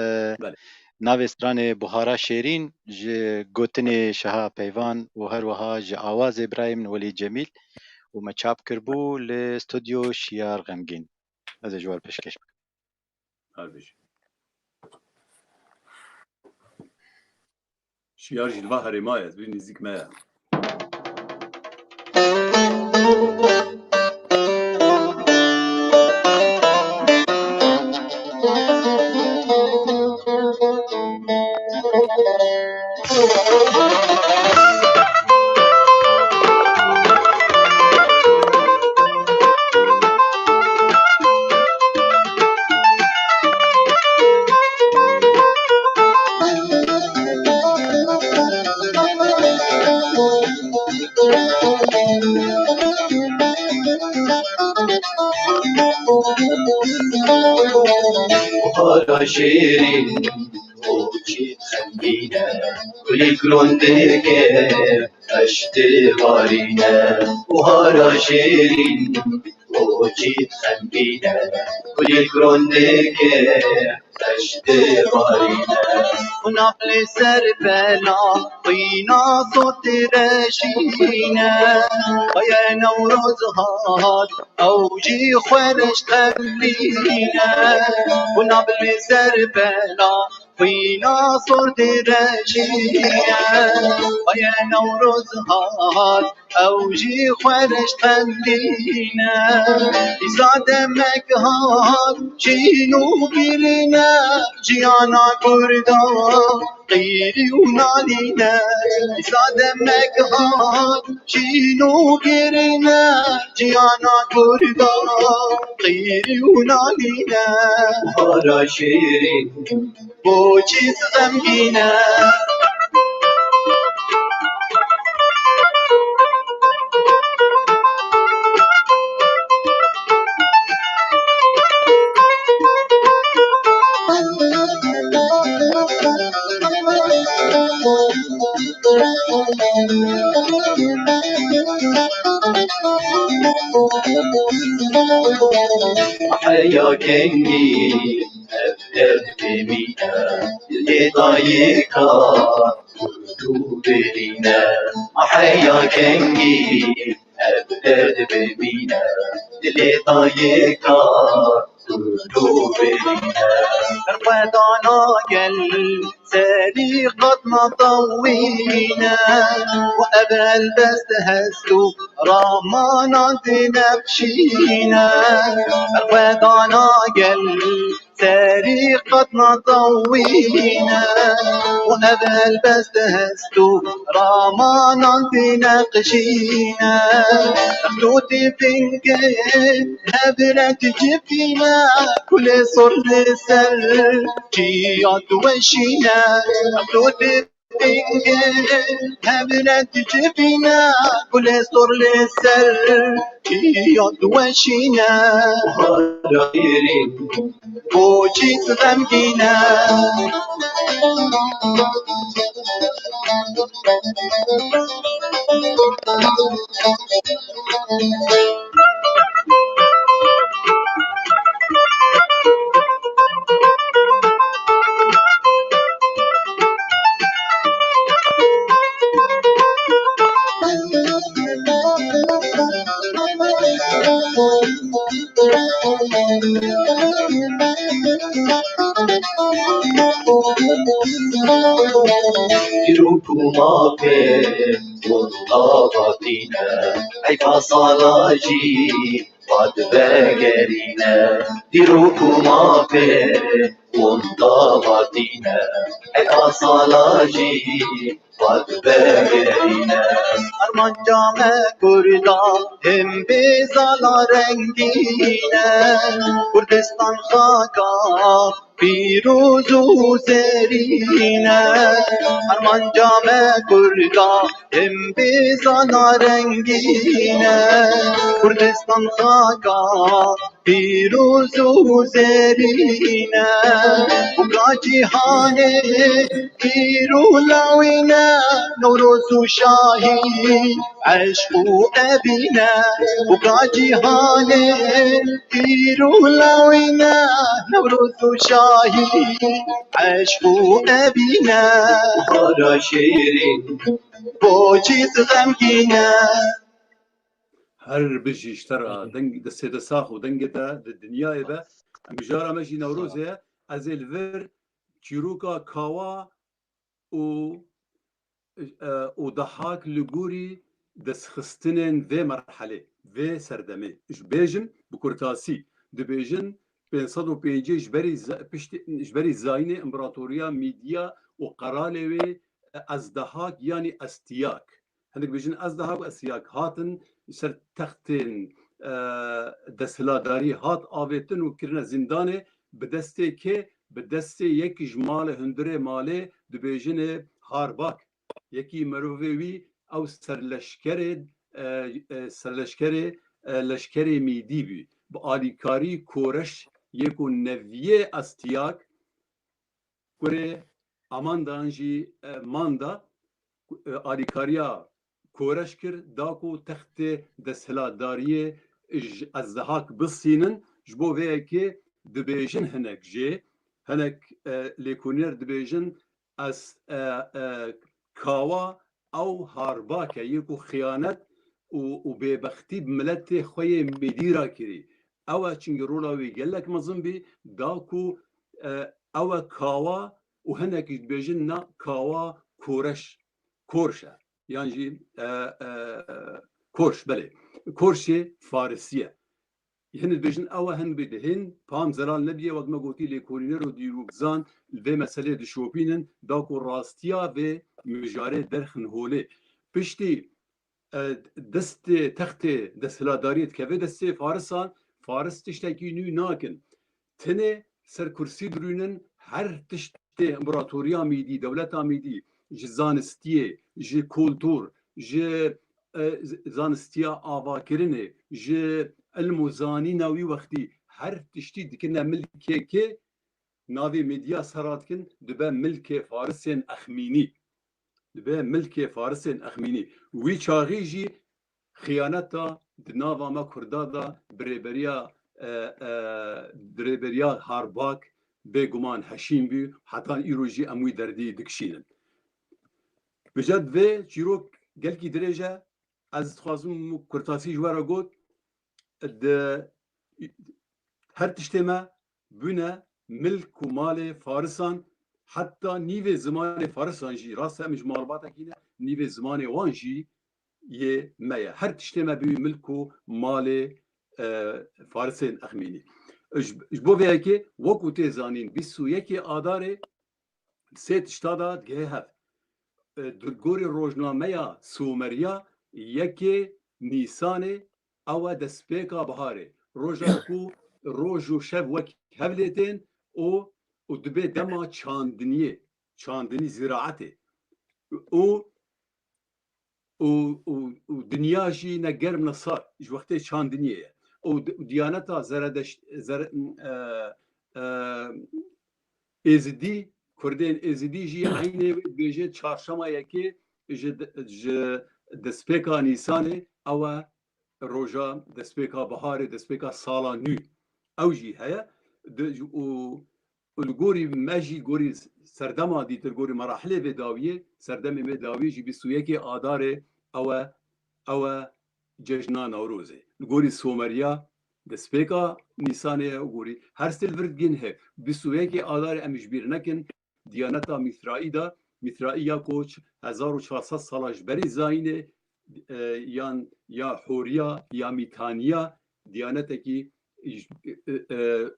Belê. Navê stranê Buhara Şêrîn ji gotinê Şeha Peyvan û her wiha ji awazê birayê min Welî Cemîl û me çap kiribû li stûdyo Şiyar Xemgîn. Ez ê ji we re pêşkêş bikim. Her bijî. Şiyar jî li va herêma ye, ez bî nêzîk me ye. Buhara şêrîn û çît xemgîn e, kulîlk rûn dike, eşt dibarîne. Buhara şêrîn û çît xemgîn e, kulîlk rûn dike, eşt dibarîne. Û nav li ser bela xwîna sor direjîne. Baye Newroz hat, ew jî xwe reş xemlîne. Û nav li ser bela xwîna sor direjîne. Baye Newroz hat, ew jî xwe reş xemlîne. Îsa demek hat, jîn û girîne, jiyana Kurda qîrî û nanîne. Îsa demek hat, jîn û girîne, jiyana Kurda qîrî û nanîne. Buhara şêrîn, bo çît xemgîn e. Heya kengî ev derd bimîne, dilê dayika Kurd û birîne. Heya kengî ev derd bimîne, dilê dayika Kurd û birîne. Berxwedana gel serî qat natewîne, û ev helbest hest û ramana dinexşîne. Berxwedana gel Serî qet natewîne û ev helbest hest û ramanan têneqişîne. Rextûtê pingê hevre dicivîne, kulê sor li ser çiya diweşîne. Rextûtê pingê hevre dicivîne, kulê sor li ser çiya diweşîne. Bahara şîrîn, boçî tu xemgîn e? Dîrok û mafê hûn davatîne, heyfa sala jî vat vegerîne. Dîrok û mafê hûn davatîne, heyfa sala jî vat vegerîne. Armanca me Kurda him bê zala rengîn e, Kurdistan xaka pîroz û zêrîn e. Armanca me Kurda him bê zala rengîn e, Kurdistan xaka pîroz û zêrîn e. Û ka cîhanê pîr û lawîn e, Newroz û şahî, eşq û evîn e. Û ka cîhanê pîr û lawîn e, Newroz û şahî, eşq û evîn e. Bahara şîrîn, boçî tu xemgîn e? Her bijî ji te re, deng, destê te sax û dengê te di dinyayê be. Mijara me jî Newrozê ye. Ez ê li vir çîroka kawa û, e, û dahak li gorî destxistinên vê merhelê, vê serdemê ji bêjim bi kurtasî. Dibêjin pênc sed û pêncî ji berî za-, piştî, ji berî zayînê împaratoriya Mîdiya û qeralê wê, e, Ezdehak yanî Estiyak. Hinek bêjin Ezdehak û Estiyak hatin ser textên, e, desthiladarî hat avêtin û kirine zîndanê, bi destê kê? Bi destê yekî ji malê hundirê malê dibêjinê Harbak. Yekî mirovê wî ew serleşkerê, e, e, serleşkerê, e, leşkerê Mîdî bû. Bi alîkarî Koreş yê ku neviyê Estiyak, kurê Amandan jî, e, Manda, e, alîkariya Koreş kir, da ku textê desthilatdariyê ji Ezdehak bisînin. Ji bo vê yekê dibêjin hinek jê, hinek, e, lêkolîner dibêjin, ez, e, e, kawa ew Harbak e, yê ku xiyanet û, û bêbextî bi miletê xwe yê Mîdî re kirî. Ew e, çimkî rola wî gelek mezin bî, da ku, e, ew e kawa û hinek jî dibêjin na kawa Koreş, Korş e. Yan jî, e, e, Korş, belê. Korşê Farisî ye. Hin dibêjin ew e, hin bê, di hin pam zelal nebiyê, wek me gotî lêkolîner û dîrokzan li vê meselê dişopînin, da ku rastiya vê mijarê derxin holê. Piştî, e, destê, textê desthilatdariyê dikeve destê Farisan, Faris tiştekî nû nakin. Tenê ser kursî dirûnin, her tiştê împaratoriya Mîdî, dewleta Mîdî, ji zanistiyê, ji kultur, ji, e, z-, zanistiya avakirinê, ji ilm û zanîna wî wextî, her tiştî dikine milkê kê, navê Mîdiya ser dikin, dibe milkê Farisên Exmînî. Dibe milkê Farisên Exmînî. Wî çaxî jî xiyaneta di nava me Kurda de bi rêberiya, e, e, bi rêberiya Harbak bêguman heşîn bû, hetan îro jî em wî derdî dikişînin. Bi cad vê çîrok gelkî dirêj e, ez dixwazim kurtasî ji we re got, di her tiştê me bûne milk û malê Farisan, heta nîvê zimanê Farisan jî, rast e, em ji malbatekî ne, nîvê zimanê wan jî yê me ye. Her tiştê me bû milk û malê, e, Farisên Exmînî. Ji, ji bo vê yekê, wekû tê zanîn, bîst û yekê Adarê sê tişta da digihe hev. E, di gorî rojnameya Someriya, yekê Nîsanê, ew e destpêka biharê. Roja ku roj û şev wek hev lê tên û, û dibe dema çandiniyê, çandinî ziraetê. Û û, û, û dinya jî ne germ ne sar, ji wextê çandiniyê ye. Û di-, û diyaneta Zeredeşt-, Zere-, e, e, Êzidî, Kurdên Êzidî jî eynê wê dibêje çarşema yekê ji d-, ji destpêka Nîsanê, ew e roja destpêka biharê, destpêka sala nû. Ew jî heye. Di-, û û li gorî me jî, gorî serdema dîtir, gorî merahilê vê dawiyê, serdemê vê dawiyê jî bîst û yekê Adarê ew e, ew e cejna Newrozê. Li gorî Someriya destpêka Nîsanê ye û gorî her sê li vir digihên hev. Bîst û yekê Adarê em ji bîr nekin, diyaneta Mîtraî de, Mîtraî ya ku hezar û çar sed sala ji berî zayînê, e, yan ya horiya ya mîtaniya diyanetekî, e, e,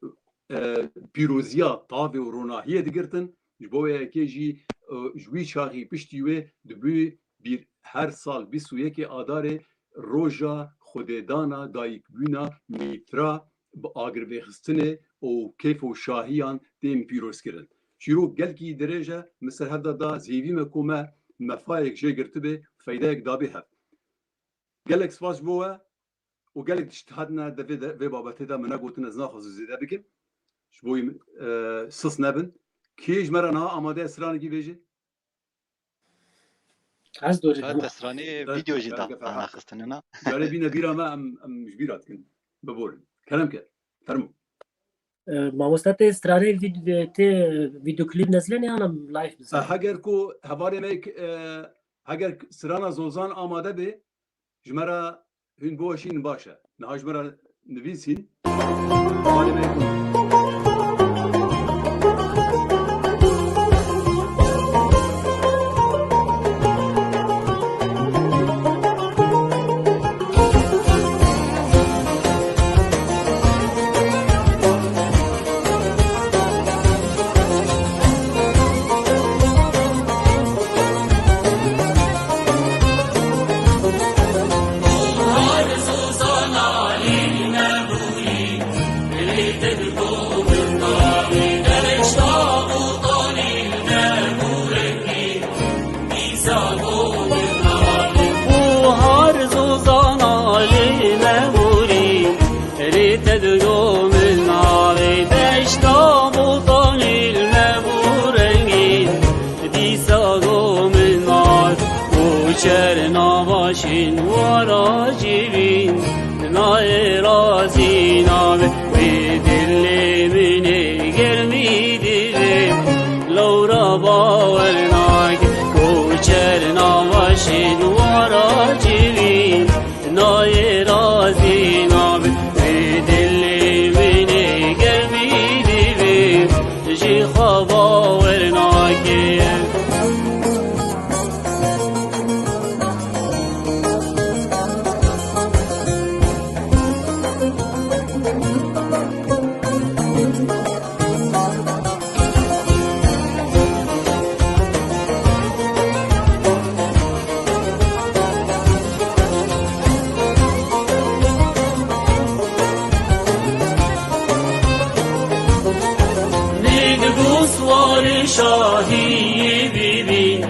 e, pîroziya tavê û ronahiyê digirtin. Ji bo wê yekê jî, e, ji wî çaxî piştî wê dibû bîr her sal bîst û yekê Adarê roja xwedêdana dayikbûna Mîtra bi agirvêxistinê û kêf û şahiyan tên pîrozkirin. Çîrok gelkî dirêj e, min ser hev de da, zêvî me ku me mefayek jê girtibê, feydeyek dabê hev. Gelek spas ji bo we û gelek tişt hatine de vê, de, vê babetê de min negotin, ez naxwazim zêde bikim. Ji bo, e, sis nebin. Kê ji me re niha amade ye stranekî bêje? Ez dorî. Ferhat, te stranê, e, vîdeo jî da, ferhat, ferhat, naxistine na. Carê bîne bîra me, em, em ji bîra dikin. Biborin. Kerem ke. Fermo. E, mamoste, tê stranê vîd-, tê vîdeoklîp nezilêne yan em live bizin? E, heger ku hevalê me, e, heger strana Zozan amade be, ji me re hûn biweşînin baş e. Niha ji me re nivîsîn. Hevalê me ku Buhar zozana lê me borî, rê te digo min navê deşta botanî me bû rengîn. Dîsa go min nav û çer navaşîn wara civîn. Nayê razî navê wê dilê min ê germî divê. Lewra bawer nake ku çer navaşîn wara civîn. Nayê razî nabin, wê dilê min ê germî divê, ji xwe bawer nake. Nêk bû siwarê şahiyê bibîn,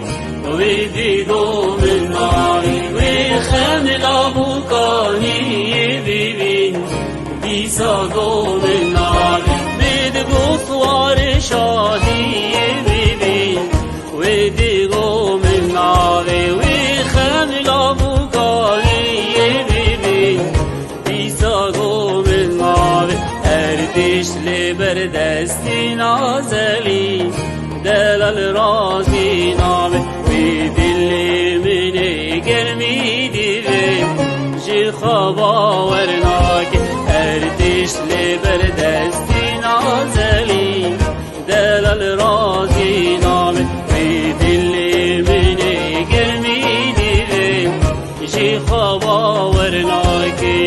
wê digo min navê wê xemla bûkaniyê bibîn. Dîsa go min navê, min digo siwarê şahiyê bibî. Wê digo min navê, wê xemla bûkaniyê bibî. Dîsa go min navê, her tişt lê ber destî nazelî. Delal razî nabê, wê dilê min ê germî divê. Ji xwe bawer nake, her tişt lê ber destî nazelî. Delal razî nabê, wê dilê min ê germî divê. Ji xwe bawer nake.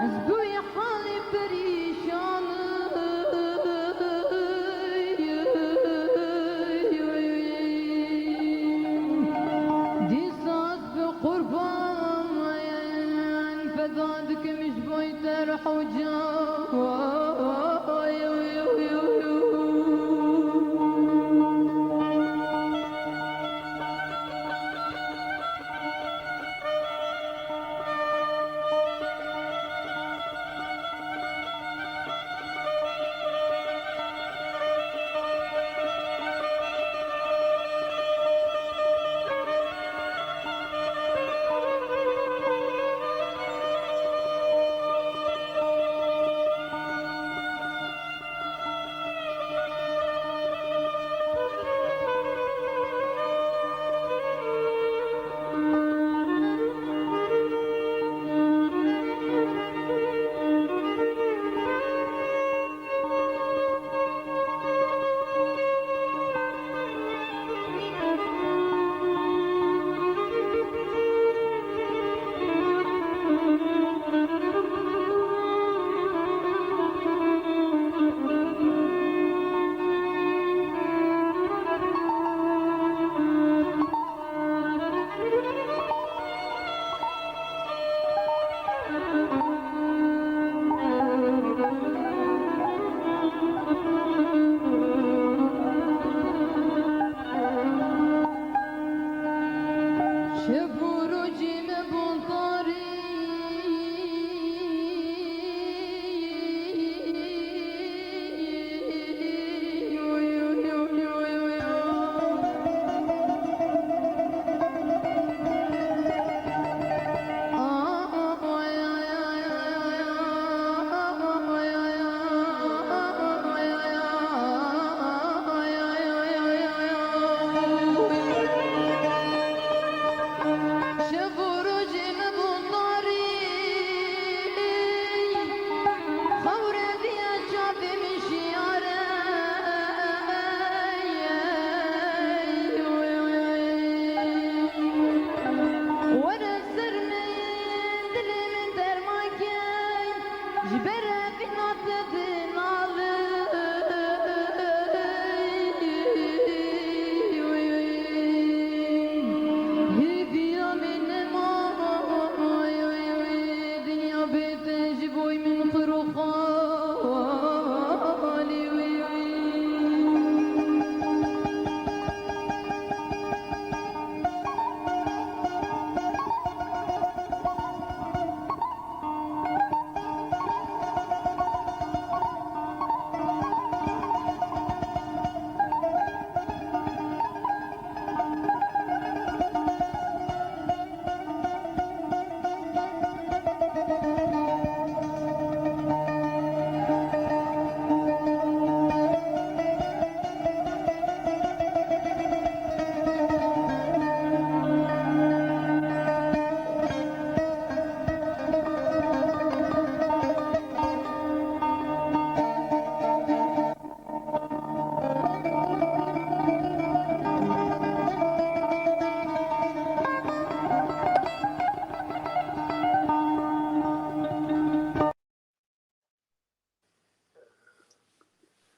Ez bûye halê perîşan. Dîsa ez bi qurban feda dikim ji bo te, Rih û can. Şev û rojê me bûn tarî. Şev û rojê me bûn tarî, xewre viya çavê min şiyare. Were ser min, dilê min derman ke, ji ber evîna te dinalim. Hêviya min nema, dinya bê te ji bo min qir û xalî.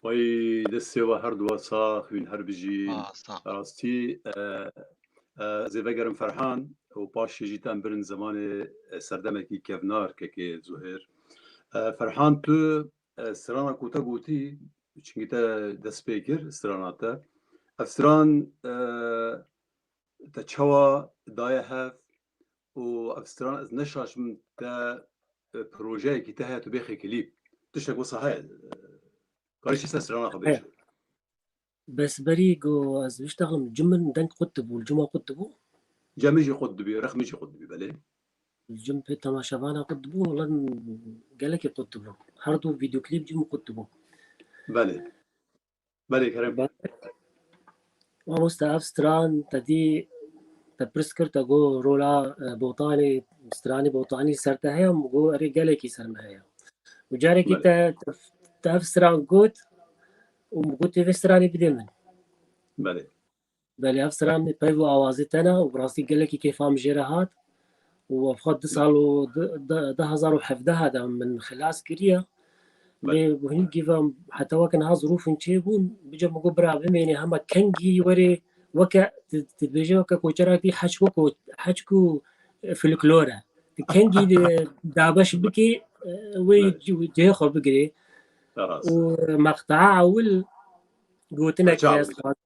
Wey destê we her duwa sax, hûn her bijîn. Aa, sağ ol. Rastî, e, e, ez ê vegerim Ferhan û paşê jî te em birin zimanê, e, serdemekî kevnar, kekê Zuhêr. E, Ferhan, tu, e, strana ku te gotî, çinkî te dest pê kir strana te. Ev stran, e, te çawa daye hev û ev stran, ez ne şaş bim, te, e, projeyekî te heye, tu bêxê klîp. Tiştek wisa heye, e, karî jî ser strana xwe bêje. Bes berî ku ez biştexlim, cim min deng qut dibû, cima qut dibû. Cemî jî qut dibî, rexmî jî qut dibî, belê. Cim pê temaşevana qut dibû, lan gelekî qut dibû. Her du vîdeoklîp cim qut dibû. Belê. Belê, kerem. Mamoste, ev stran, te dî, te pirs kir, te got rola, e, Botanî, stranî Botanî ser te heye, min got erê, gelekî ser min heye. Û carekî Belê. te, te, te ev stran got û min got, tê vê stranê bidê min. Belê. Belê, ev stran min peyv û awazê te ne û bi rastî gelekî kêfa min jê re hat. û ev xwe du sal û du hezar û hevdeh de min xilas kiriye. Lê hingî ve heta weke niha zirûfin çêbûn, bice min got, bira bimêne, hema kengî werê weke, tu, tu dibêje weke koçerakî heçko ko-, heçko folklor e. Tu kengî de dabeş bikê, e, wê cihê xwe bigirê. Û meqtaa ewil gotinek heye, ez dixwazim,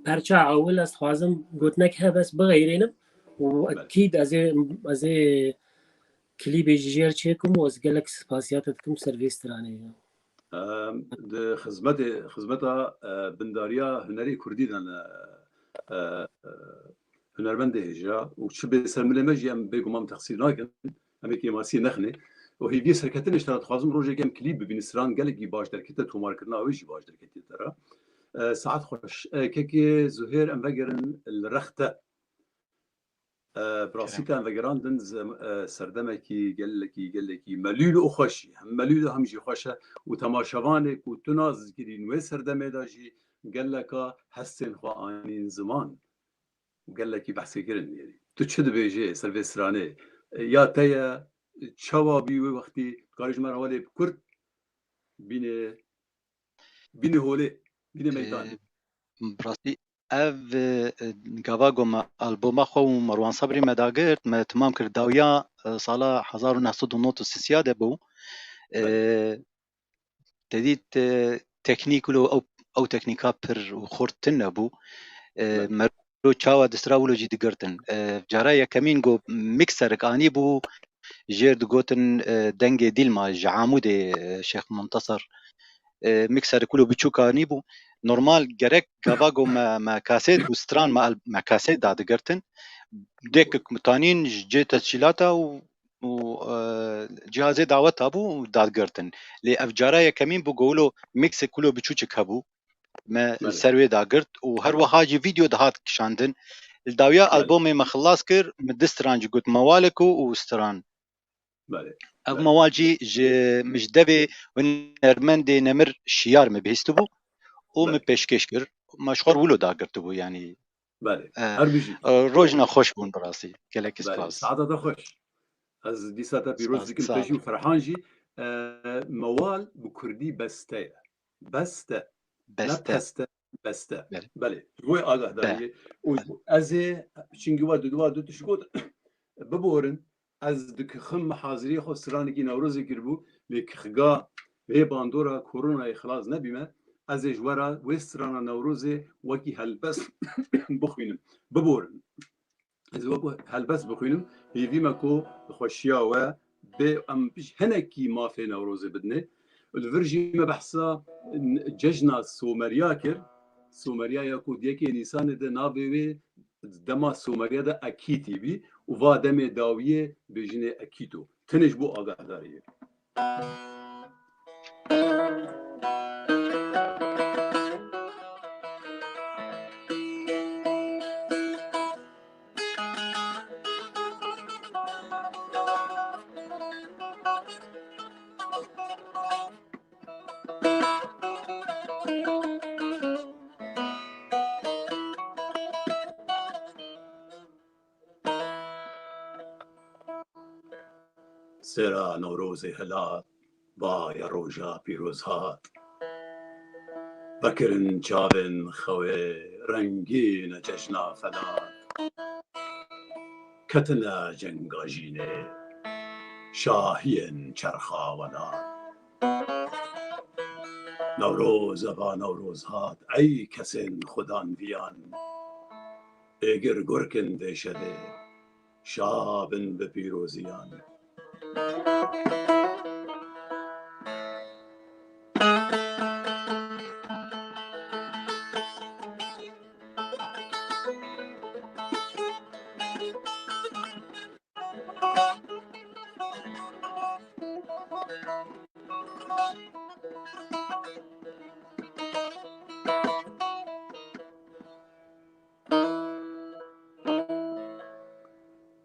perça ewil ez dixwazim gotinek hebe ez bixeyrênim û ekîd ez ê, ez ê klîbê jî jêr çêkim û ez gelek spasiya te dikim ser vê stranê. Em, di xizmetê, xizmeta, e, bindariya hunerê kurdî de ne, e, e, hunermendê hêja û çi bê ser milê me jî em bêguman texsîr nakin. Em ê kêmasiyê nexinê. Û hêviyê serketinê ji te re dixwazim, rojekê em klîp bibînin, stran gelekî baş derkete, tomarkirina wê jî baş derketiye te re. E, saet xweş. E, kekê Zuhêr, em vegerin li rex te. E, bi rastî te em vegerandin zem-, e, serdemekî gelekî, gelekî melûl û xweş î. Hem melûl e hem jî xweş e. Û temaşevanê ku tu nas dikirîn wê serdemê de jî geleka hestên xwe anîn ziman. Gelekî behsê kirin, yani. Tu çi dibêjê ser vê stranê? E, ya te ye, çawa bî wê wextî? Dikarî ji me re welê bi kurt bîne, bîne holê, bîne meydanê. Ee, bi rastî ev, e, gava ku me alboma xwe û Merwan Sabrî me dagirt, me temam kir. Dawiya, e, sala hezar û neh sed û nod û sê de bû. Belê. Ee, te dît, e, teknîk wilo ew, ew teknîka pir û xurt tune bû. E, Belê. Mero çawa distira wilo jî digirtin. E, cara yekemîn ku mixerik anî bû, jêr digotin, e, dengê Dîlma ji Amûdê, e, Şêx Muntasir. E, mixerik wilo biçûk anî bû. Normal gerek gava ku me, me kasêt û stran me al-, me kasêt dadigirtin. Dêkik mitanîn ji cê tescîlata û û, e, cihazê daweta bû û dagirtin. Lê ev cara yekemîn bû ku wilo mixek wilo biçûçik hebû. Me Belê. Li ser wê dagirt û her wiha jî vîdeo dihat kişandin. Li dawiya Belê. Albomê me xilas kir, min du stran jî got, mewalek û, û stran. Belê. Ev Belê. Mewal jî ji, min ji devê hunermendê Nemir Şiyar min bihîstibû û Belê. Min pêşkêş kir. Me ji xwe wilo dagirtibû, yanî. Belê. E, her bijî. E, rojna xweş bûn bi rastî. Gelek Belê. Spas. Saeta te xweş. Ez dîsa te pîroz Spas, dikim, sağ te jî ol. Û Ferhan jî, e, mewal bi kurdî beste ye. Beste. Beste. Ne peste, beste. Belê. Belê. Ji bo agahdariye. Be. Û ez ê, çingî we du, du, du tişt got, biborin. Ez dikixim haziriyê xwe stranekî Newrozê kiribû, lê kixiga vê bandora koronayê xilas nebîme, ez ê ji we re wê strana Newrozê wekî helbest bixwînim. Biborin. Ez ê wekî helbest bixwînim, hêvî me ku bi xweşiya we bê em hinekî mafê Newrozê bidinê. Li vir jî me behsa cejna Someriya kir. Someriya ya ku di yekê Nîsanê de navê wê dema Someriya de Ekîtî bî û va demê dawiyê bêjinê Ekîto. Tenê ji bo agahdariyê. Sera Newrozê hilat, baye roja pîroz hat. Vekirin çavên xewê rengîn e cejna felat. Ketine cenga jînê, şahiyên çerxa welat. Newroz eva Newroz hat, ey kesên xudan viyan. Êgir gurkin vê şevê, şa bin bi pîroziyan.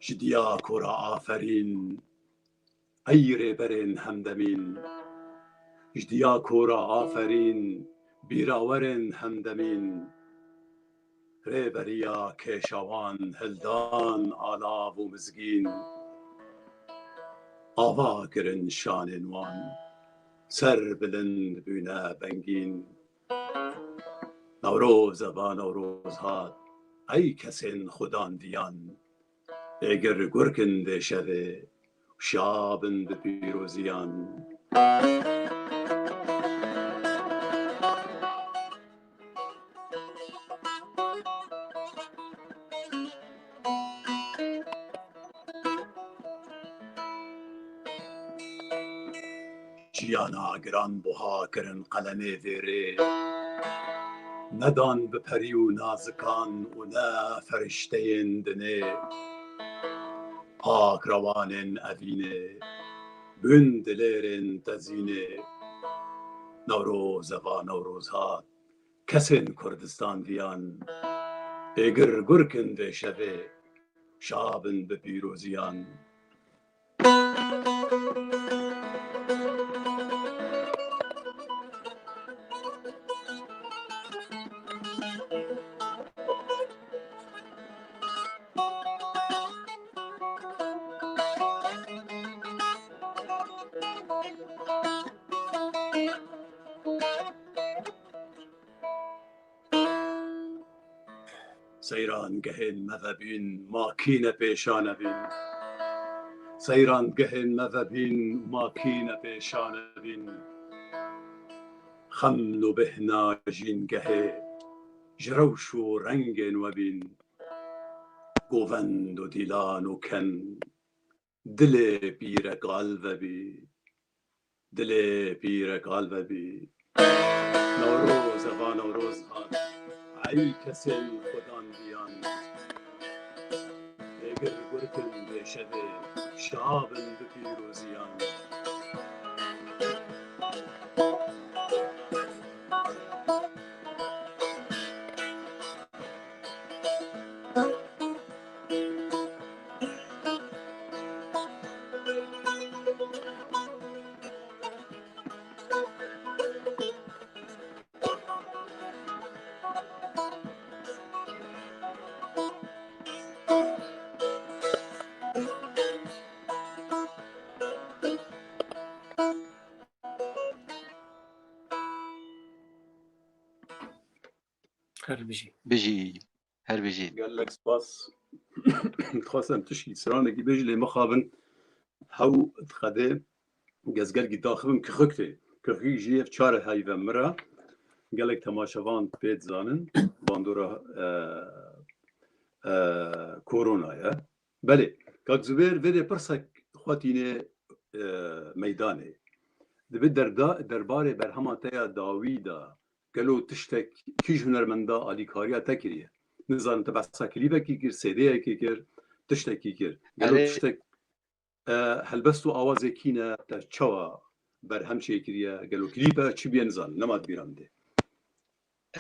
Ji diya kora aferîn, ey rêberên hemdemîn. Ji diya kora aferîn, bîrawerên hemdemîn. Rêberiya kêşawan hildan alav û mizgîn. Ava kirin şanên wan, ser bilind bûne bengîn. Newroz eva Newroz hat, ey kesên xudandiyan. Êgir gurkin vê şevê, şa bin bi pîroziyan. Jiyana giran buha kirin qelemê vêrê. Nedan bi perî û nazikan û ne ferişteyên dinê. Pak rewanên evînê, bûn dilêrên tezînê. Newroz eva Newroz hat, kesên Kurdistan viyan. Êgir gurkin vê şevê, şa bin bi pîroziyan. Seyran gehên me vebîn, ma kî ne pêşane bîn. Seyran gehên me vebîn, ma kî ne pêşane bîn. Xem û bêhna jîn gehê, ji rewş û rengên we bîn. Govend û dîlan û ken, dilê pîre kal vebî. Dilê pîre kal vebî. Newroz eva Newroz hat, ey kesên xudandiyan. Êgir gurkin vê şevê, şa bin bi pîroziyan. Her bijî. Bijî. Her bijî. Gelek spas. Dixwastem tişkî stranekî bêjî lê mixabin. Hew diqedê gezgelkî daxivim kixik tê. Kixik jî ev çar heyve min re. Gelek temaşevan pê dizanin. Bandora, e, e, korona ye. Belê. Kak Zubêr, vê dê pirsek xwe tîne, e, meydanê. Dibe derda-, derbarê berhema te ya dawî de gelo tiştek kî ji hunermenda alîkariya te kiriye? Nizanim te behsa klîbekî kir, C D'yekî kir, tiştekî kir. Gelo Erê. tiştek, e, helbest û awazê kî ne, te çawa berhem çêkiriye? Gelo klîp e, çi bûye nizanim, nema di bîra min de.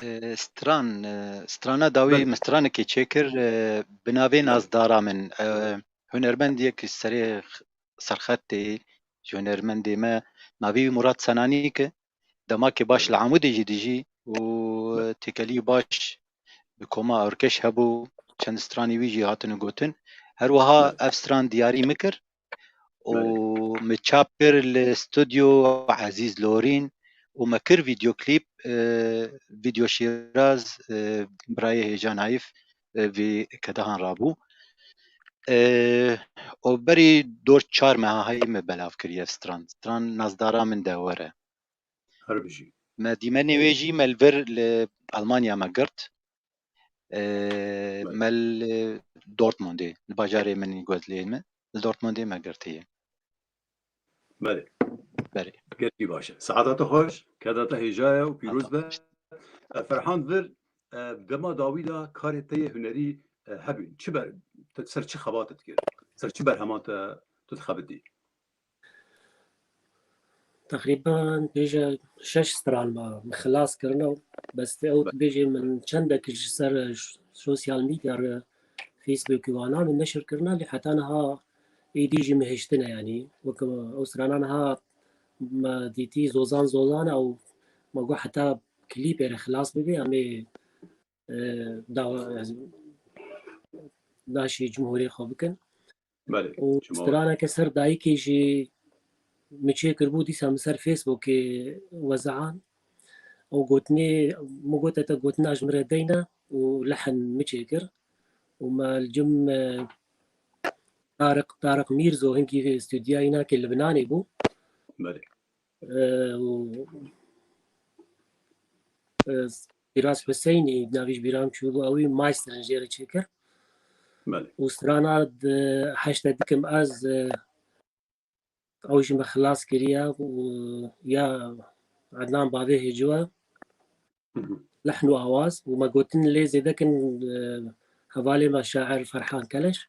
E, stran, e, strana dawî Belê. min stranekê çêkir, e, bi navê Belê. Nazdara min. E, hunermendiyek ji serê x-, serxetê, ji hunermendê me, navê wî Murat Senanîk e. Demakê baş li Amûdê jî dijî û Belê. têkelî baş bi koma Ewrkeş hebû, çend stranî wî jî hatine gotin. Her wiha Belê. ev stran diyarî min kir. û Belê. min çap kir li stûdyo Ezîz Lorîn û me kir vîdyoklîp, e, vîdyo Şîraz, e, birayê Hêja Naîf, e, vî kedahan rabû. E, û berî dor çar meha heyî me belav kiriye stran. Stran nazdara min de were. Her bijî. Me dîmenê wê jî me li vir li Almanya me girt. E, Belê. me li Dortmundê, li bajarê min, gozleyên me, li Dortmundê me girtiye. Belê. Belê. Gelkî baş e. Saeta te xweş, keda te hêja ye û pîroz be. Saeta xweş. E, Ferhan Vir, e, dema dawî de karê te yê hunerî, e, hebûn. Çi ber, te ser çi xebat dikir? Ser çi berheman te tu dixebitî? Teqrîben bêje şeş stran me, me xilas kirine. Bes ew Be- dibêje min çendek ji ser sosyal medya re, Facebook û wana min neşir kirine, lê heta niha êdî jî min hiştine, yanî weke ew strana niha me dîtî zozan zozan e û me got heta klîpê re xilas bibe, em ê, e, dawa, daşê cumhurê xwe bikin. Belê. Û straneke ser dayikê jî min çêkiribû, dîsa min ser Facebookê wezehan. Û gotinê, min got, te gotina ji min re deyne û lehn min çêkir. Û me li cim, e, Tariq, Tariq Mîrzo hingî stûdyoya wî nake Libnanê bû. Belê. E, û, e, Firas Huseynî, navî ji bîra min çûbû, ew ê masterin jê re çêkir. Belê. Û strana di heşte dikim ez, e, ew jî me xilas kiriye û ya Ednan Bavê Hêciwa, Hı hı. lehn û awaz û me gotin lê zêde kin, e, hevalê me şair Ferhan Keleş.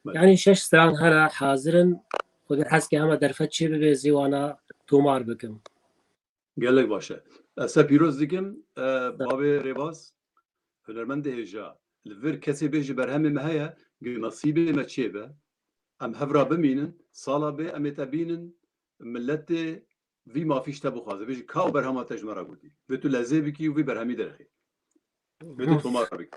Belê. Yanî şeş stran here hazir in. Xwedê hez ke hema derfet çê bibe, zê wana tomar bikim. Gelek baş e. Ez te pîroz dikim, e, Sağ ol. Bavê Rêbaz, hunermendê hêja. Li vir kesê bêjî berhemê me heye, gi nasîbê me çêbe, em hev ra bimînin, sala bê em ê te bînin, miletê vî mafî ji te bixwaze. Bêjî ka û berhema te ji me re gotî. Vê tu lezê bikî û vî berhemî derxî. Vê tu tomar bikî.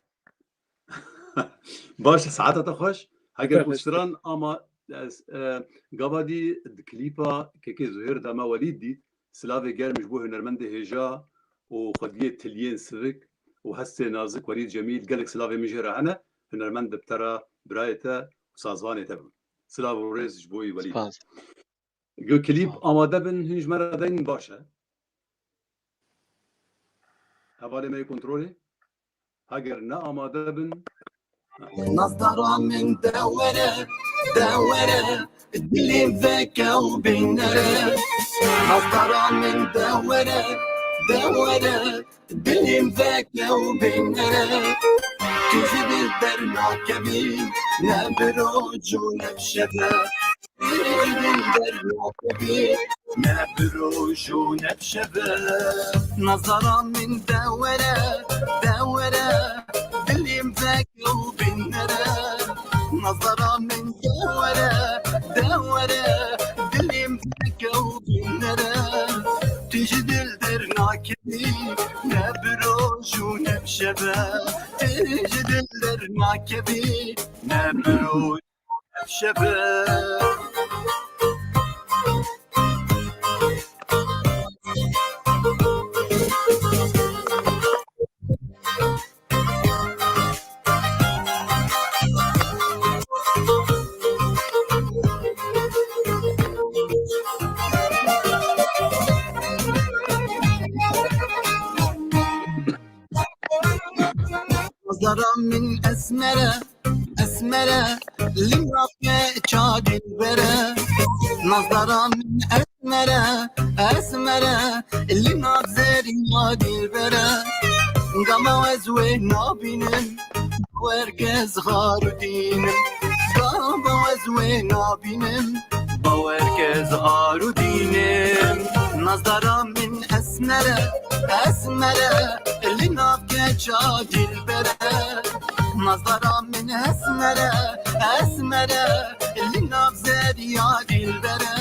Baş e, saeta te xweş. Heger Xweş. Û stran ama ez, e, gava dî di klîpa kekê Zuhêr de me Welîd dît. Silavê germ ji bo hunermendê hêja û xwediyê tiliyên sivik û hestê nazik Welîd Cemîl, gelek silavê min jê re hene. Hunermend bi te re, birayê te û sazvanê te bûn. Silav û rêz ji bo wî Welîd. Spas. Gu klîp Spas. Amade bin, hûn ji me re deyn baş e. Hevalê me yê kontrolê. Heger ne amade bin. Nazdara min de were, de were, dilê veke û bînere. Nazdara min de were, de were, dilê veke û bînere. Tu ji dil dernakevî, ne bi roj û ne bi şeve. Dil dernakevî, ne bi roj û ne bi şeve. Nazara min de were, de were, dilê veke û bînere. Nazara min de were, de were, dilê veke û bînere. Tu ji dil dernakevî, ne bi roj û ne bi şeve. Tu ji dil dernakevî, ne bi roj şeve. Nazara min esmere, esmere, li nav keça dilbere. Nazara min esmere, esmere, li nav zeriya dilbere. Gama ez wê nabînim, bawer ke ez xar û dînim. Gama ez wê nabînim, bawer ke ez xar û dînim. Nazdara min esmere, esmere, li nav keça dilbere. Nazdara min esmere, esmere, li nav zeriya dilbere.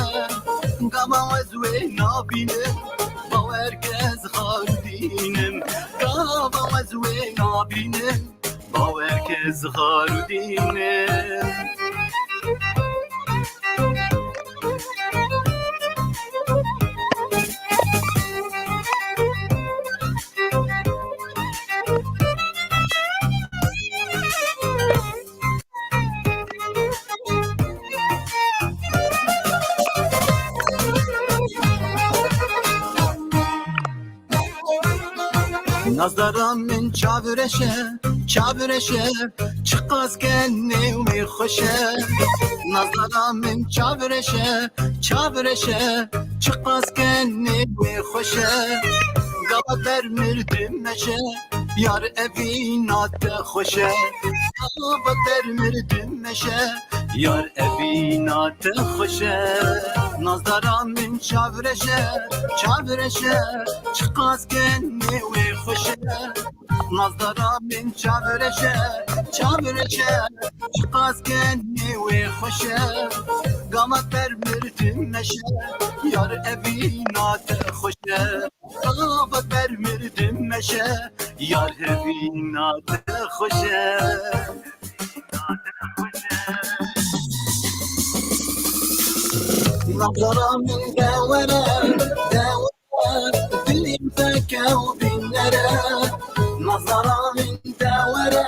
Gama ez wê nabînim, bawer ke ez xar û dînim. Gama ez wê nabînim, bawer ke ez xar û dînim. Nazdara min çavreş e, çavreş e, çiqas ke nêwê xweş e. Nazdara min çavreş e, çavreş e, çiqas ke nêwê xweş e. Gava ber mirdim meşe, yar evîna te xweş e. Gava ber mirdim meşe, yar evîna te xweş e. Nazdara min çavreş e, çavreş e, çiqas ke nêwê xweş e. Nazdara min çavreş e, çavreş e, çiqas ke nêwê xweş e. Gama ber mirdim meşe, yar evîna te xweş e. Gava ber mirdim meşe, yar evîna te xweş e. Nazara min de were, de were, dilîm veke û bînere. Nazara min de were,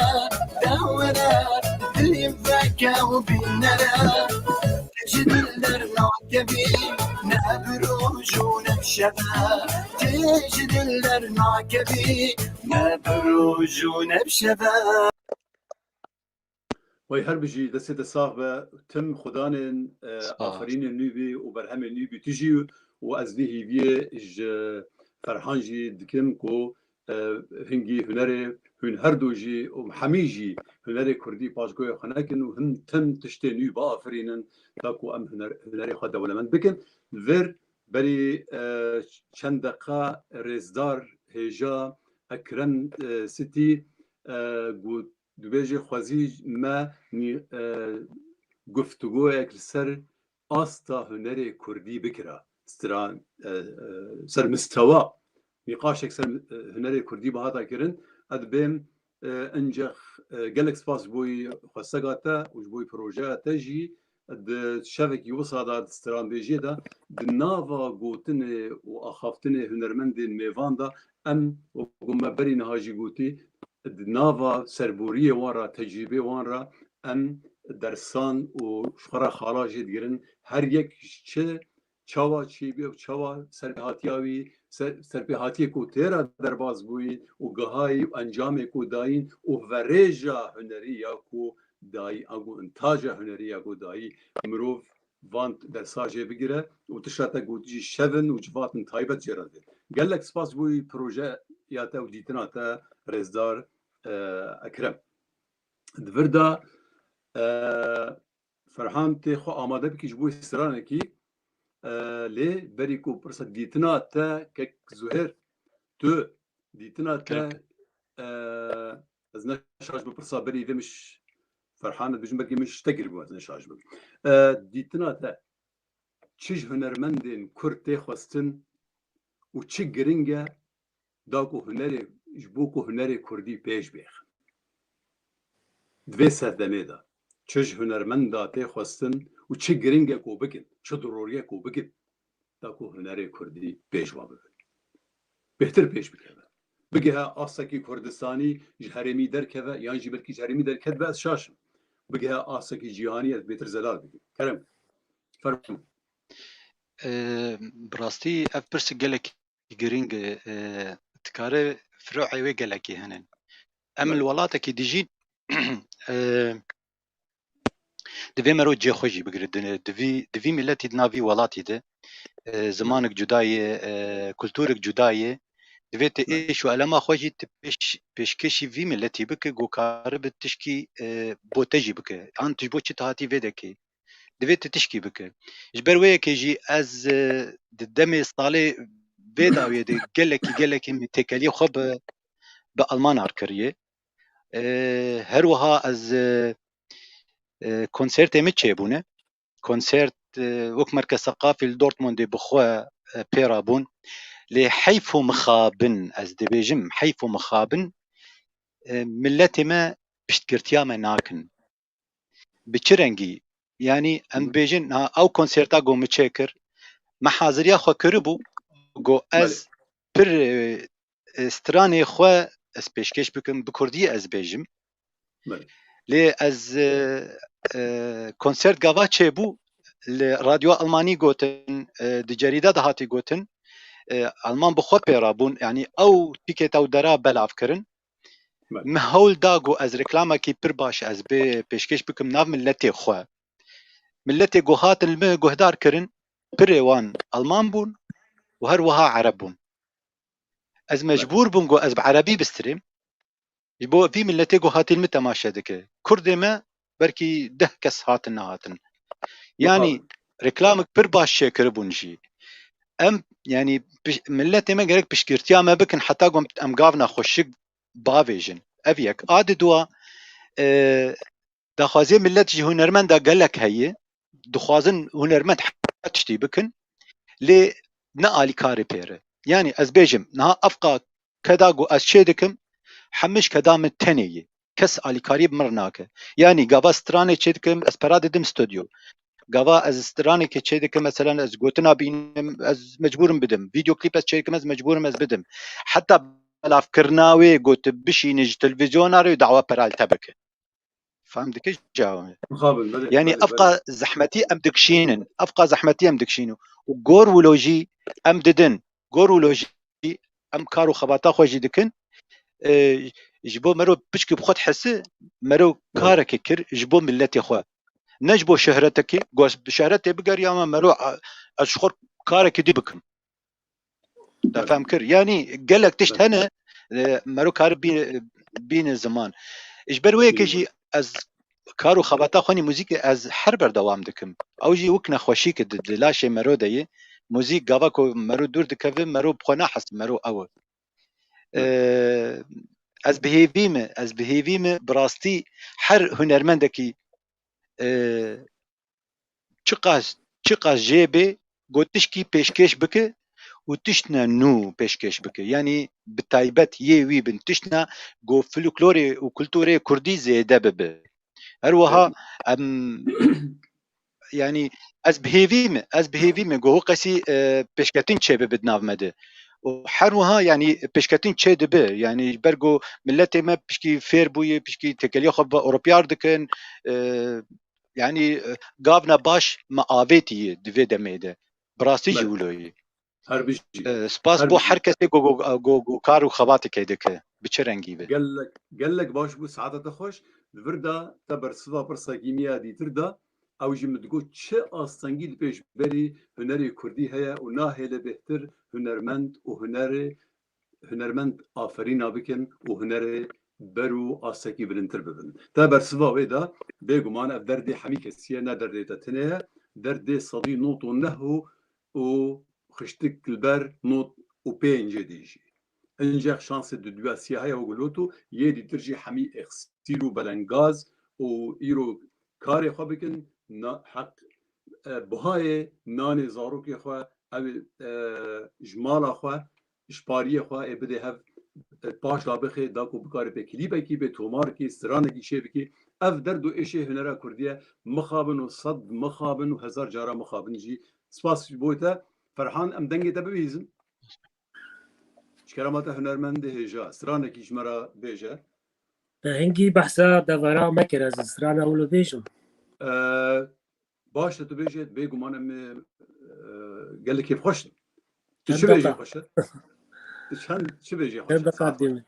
de were, dilîm veke û bînere. Ji dil dernakevî, ne bi roj û ne bi şeve. Tê ji dil dernakevî, ne bi roj û ne bi şeve. Wey her bijî, destê te sax be. Tim xudanên, e, Sağ ol. Aferînên nû bî û berhemên nû bî tu jî û ez vê hîviyê ji Ferhan jî dikim ku, e, hingî hunerê hûn her du jî û hemî jî hunerê kurdî paşgoyê xwe nekin û him tim tiştê nû biafirînin, ta ku em huner, hunerê xwe dewlemend bikin. Vir berî, e, çend deqa rêzdar hêja Ekrem, e, Sitî, e, got, dibêje xwezî me nî-, e, guftûgoyek li ser asta hunerê kurdî bikira. Stran, e, e, ser mistewa nîqaşek ser, e, hunerê kurdî bihata kirin. Ez dibêm, e, encex, e, gelek spas ji bo yî xwestega te û ji bo yî projeya te jî. Di şevekî wisa de, di stranbêjiyê de, di nava gotinê û axaftinê hunermendên mêvan de em, wekû me berî niha jî gotî, di nava serboriyê wan re, tecrîbê wan re em dersan û ji xwe re xala jê digirin. Her yek ji çi, çawa çêbûye û çawa serpêhatiya wî, ser, serpêhatiyê ku tê re derbas bûyî û gihayî û encamê ku dayîn û verêja hunerî ya ku dayî, ango intaja hunerî ya ku dayî, mirov van dersa jê bigire û tişta te gotî jî şev in û civatên taybet jê re dibê. Gelek spas bo wî projeya te û dîtina te, rêzdar, e, Ekrem. Di vir de, e, Ferhan, tê xwe amade bikî ji bo stranekî, e, lê berî ku pirsa dîtina te, kek Zuhêr, tu dîtina te, Kerem. e, ez ne şaş bim, pirsa berî vê min ş-, Ferhan, dibêjim belkî min ji te kiribû, ez ne şaş bim. E, dîtina te çi ji hunermendên kurd tê xwestin û çi giring e da ku hunerê, ji bo ku hunerê kurdî pêş bêxin? Di vê serdemê de çi ji hunermenda tê xwestin û çi giring e ku bikin, çi dirorî ye ku bikin, da ku hunerê kurdî pêş ve bibe. Bêhtir pêş bikeve. Bigihe astekî Kurdistanî ji herêmî derkeve, yan jî belkî ji herêmî derket be, ez şaş im. Bigihe astekî cîhanî, ez bêtir zelal bibim. Kerem. Fermo. Ee, bi rastî ev pirsek gelekî giring e, e, dikare firo'ê wê gelekî hene. Em li welatekî dijîn, e, divê mero cê xwe jî bigire. Di, di vî, di vî miletî di nav vî welatî de, e, zimanek cuda ye, e, kulturek cuda ye. Divê tu êş û elema xwe jî tu pêş, pêşkêşî vî miletî bike, ku karibe tişkî, e, bo te jî bike. An tu ji bo çi tu hatî vê dekê? Divê tu tişkî bike. Ji ber wê yekê jî ez, e, di demê salê vê dawiyê de gelekî, gelekî min têkeliyê xwe bi, bi Alman ar kiriye. E, her wiha ez, e, e, konsertê min çêbûne. Konsert, e, wek Merkez Seqafî li Dortmundê bi xwe, e, pê re bûn. Lê heyf û mixabin, ez dibêjim, heyf û mixabin, e, miletê me piştgirtiya me nakin. Bi çi rengî? Yanî em Hı. dibêjin, ha, ew konserta ku min çêkir, me haziriya xwe kiribû, ku ez Belê. pir, e, e, stranê xwe ez pêşkêş bikim, bi kurdî ez bêjim. Belê. Lê ez, e, e, konsert gava çêbû, li radyoya Almanî gotin, e, di cerîda de hatî gotin, e, Alman bi xwe pê re bûn, yanî ew tîkê te û dera belav kirin. Belê. Min hewl da ku ez reklamekî pir baş ez bê pêşkêş bikim nav miletê xwe. Miletê ku hatin li min guhdar kirin, pirê wan Alman bûn û her wiha Ereb bûn. Ez Belê. mecbûr bûm ku ez bi Erebî bistirêm. Ji bo vî miletê ku hatî li min temaşe dike. Kurdê me belkî deh kes hatin nehatin. Yanî Mixabin. reklamek pir baş çêkiribûn jî. Em, yanî piş-, miletê me gerek piştgirtiya me bikin heta ku em gavna xweşik bavêjin. Ev yek. A di dua, e, daxwazê milet ji hunermenda gelek heye. Dixwazin hunermend her tiştî bikin. Lê ne alîkarê pê re. Yanî ez bêjim, niha evqa keda ku ez çê dikim, hemî ji keda min tenê ye. Kes alîkariyê bi min re nake. Yanî gava stranê çê dikim, ez pera didim stodyo. Gava ez stranekê çêdikim, meselen ez gotina bînim, ez mecbûrim bidim. Vîdyoklîp ez çêdikim, ez mecbûrim ez bidim. Heta belavkirina wê got bişînin ji televîzyona re û dawa pera li te bike. Fam dike cawabê. Mixabin, belê, Yanî belê, evqa belê. Zehmetî em dikişînin. Evqa zehmetî em dikişînin. Û gor wilo jî em didin. Gor wilo jî em kar û xebata xwe jî dikin. Ee, ji bo mero piçkî bi xwe dihesi, mero Evet. karekê kir ji bo miletê xwe. Ne ji bo şehretekê, got bi şehretê bigeriya me mero a- ez ji xwe karekê dî bikim. Te Evet. fem kir. Yanî gelek tişt Evet. hene, e, mero kar bî- bîne ziman. Ji ber wê yekê Bîne. jî ez kar û xebata xwe nî muzîkê ez her berdewam dikim. Ew jî wek nexweşî ki di, di laşê mero de ye. Muzîk gava ku mero dûr dikeve, mero bi xwe nahese, mero ew e. Ee, ez bi hêvî me, ez bi hêvî me, bi rastî her hunermendekî, e, çiqas, çiqas jê bê, got tişkî pêşkêş bike û tiştine nû pêşkêş bike. Yanî bi taybet yê wî bin tiştine ku folklorê û kulturê kurdî zêde bibe. Her wiha Evet. em, yanî ez bi hêvî me, ez bi hêvî me ku qesî, e, pêşketin çêbibe di nav me de. Û her wiha yanî pêşketin çêdibe. Yanî ji ber ku miletê me pişkî fêr bûye, pişkî têkeliya xwe bi Ewropiyar dikin, e, yanî, e, gavna baş me avêtiye di vê demê de. Bi rastî jî Belê. wilo ye. Her bijî. E, spas Her bo bijî. her kesê ku, ku, ku, ku kar û xebatê kê dike. Bi çi rengî be. Gelek, gelek baş bû, saeta te xweş. Di vir de te bersiva pirsekî me ya dîtir da. Ew jî min digot çi astengî li pêşberî hunerê kurdî heye û nahêle bêhtir hunermend û hunerê, hunermend aferîna bikin û hunerê ber û astekî bilindtir bibin. Te bersiva wê da, bêguman ev derdê hemî kesî ye, ne derdê te tinê ye. Derdê sedî nod û neh û û xiştik li ber nod û pêncê dî jî. Incex şansê di duwesiya heye û guloto yê dîtir jî hemî êxsîr û belengaz û îro karê xwe bikin, na, heq, e, buhayê nanê zarokê xwe, ew, e, ji mala xwe, ji pariyê xwe ê bidê hev, e, paşla bixê, da ku bikarê pê klîpekî bê, tomarkî, stranekî çê bikî. Ev derd û êşê hunera kurdî ye. Mixabin û sed mixabin û hezar cara mixabin jî. Spas ji bo te. Ferhan, em dengê te bibihîzin. Ji kerema te hunermendê hêja, stranekî ji me re bêje. Te hingî behsa devera me kir, ez strana wilo bêjim. Ee, baş e, tu bêje, bêguman em, e, gelek kêfxweş in. Tu çi bêjê xweş e? Tu çend çi bêjê xweş e? Saet xweş.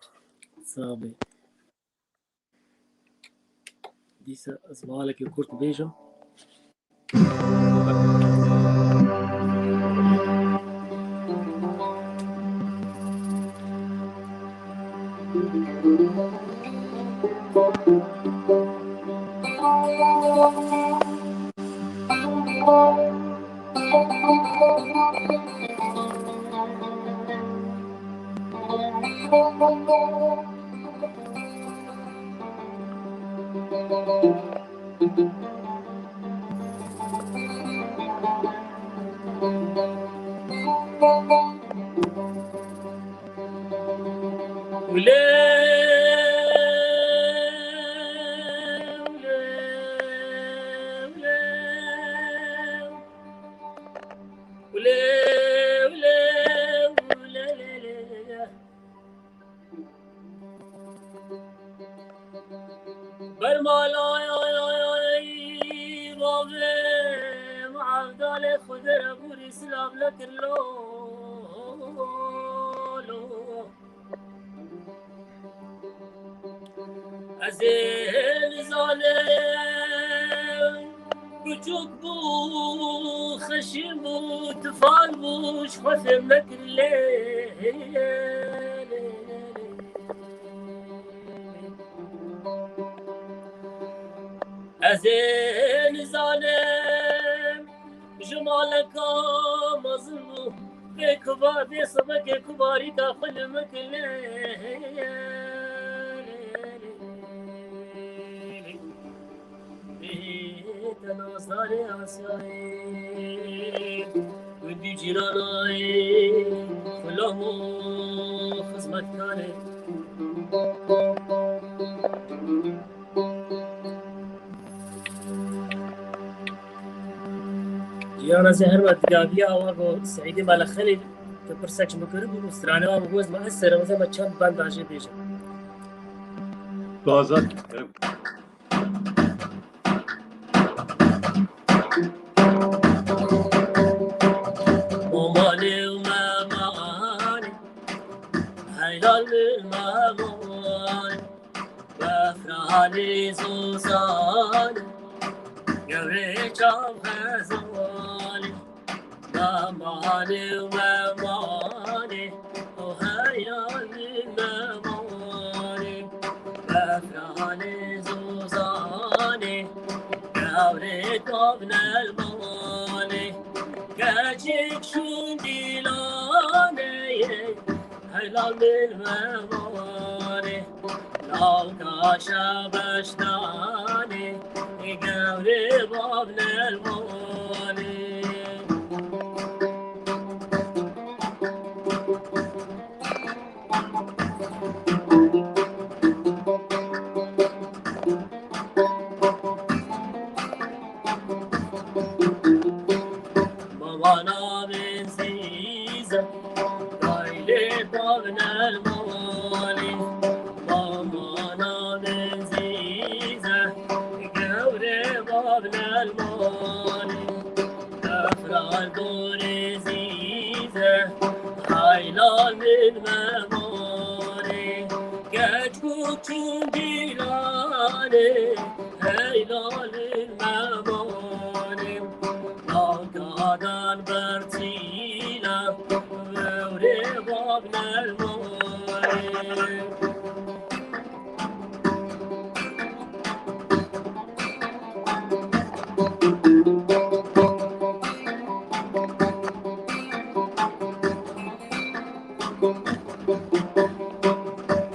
Dîsa ez malekî kurt bêjim. Bermalayî bavê Evdalê Xwedê re bûrî silav nekir lo, lo. Ez ê nizanim, biçûk bû, xeşîn bû, tifal bû, ji xwe fêm nekir lê. Ez ê nizanim, ji maleka mezin bû, bê kuva-, bê sebekê kubarîka xwe li min kile. Bê te nazdarê Asyayê, û du cîranayê, xulam û xizmetkarê. Yan ez ê herme digaviya awa ku Seîdê Mala Xelîl, tu pirsek ji min kiribû û stranê wan goz me, ez serê me çend benda jê bêjim. Baza. Omanê û memanê, heylal min memanê, befranê zozanê, gewrê çav xezanê, memanê û memanê, o heylal min memanê, befranê zozanê, gewrê bavnel manê, keçik şûn dîlanê, heylal min memanê, lawka şebeşdanê, gewrê bavnel manê. Mamana min zîze, gaylê bavnel manê. Mamana min zîze, gewrê bavnel manê. Efrar gorê zîze, heylal min memanê. Keç ku çûn dîlanê, heylal min memanê. Nagadan bertîla, vewrê bavnel manê.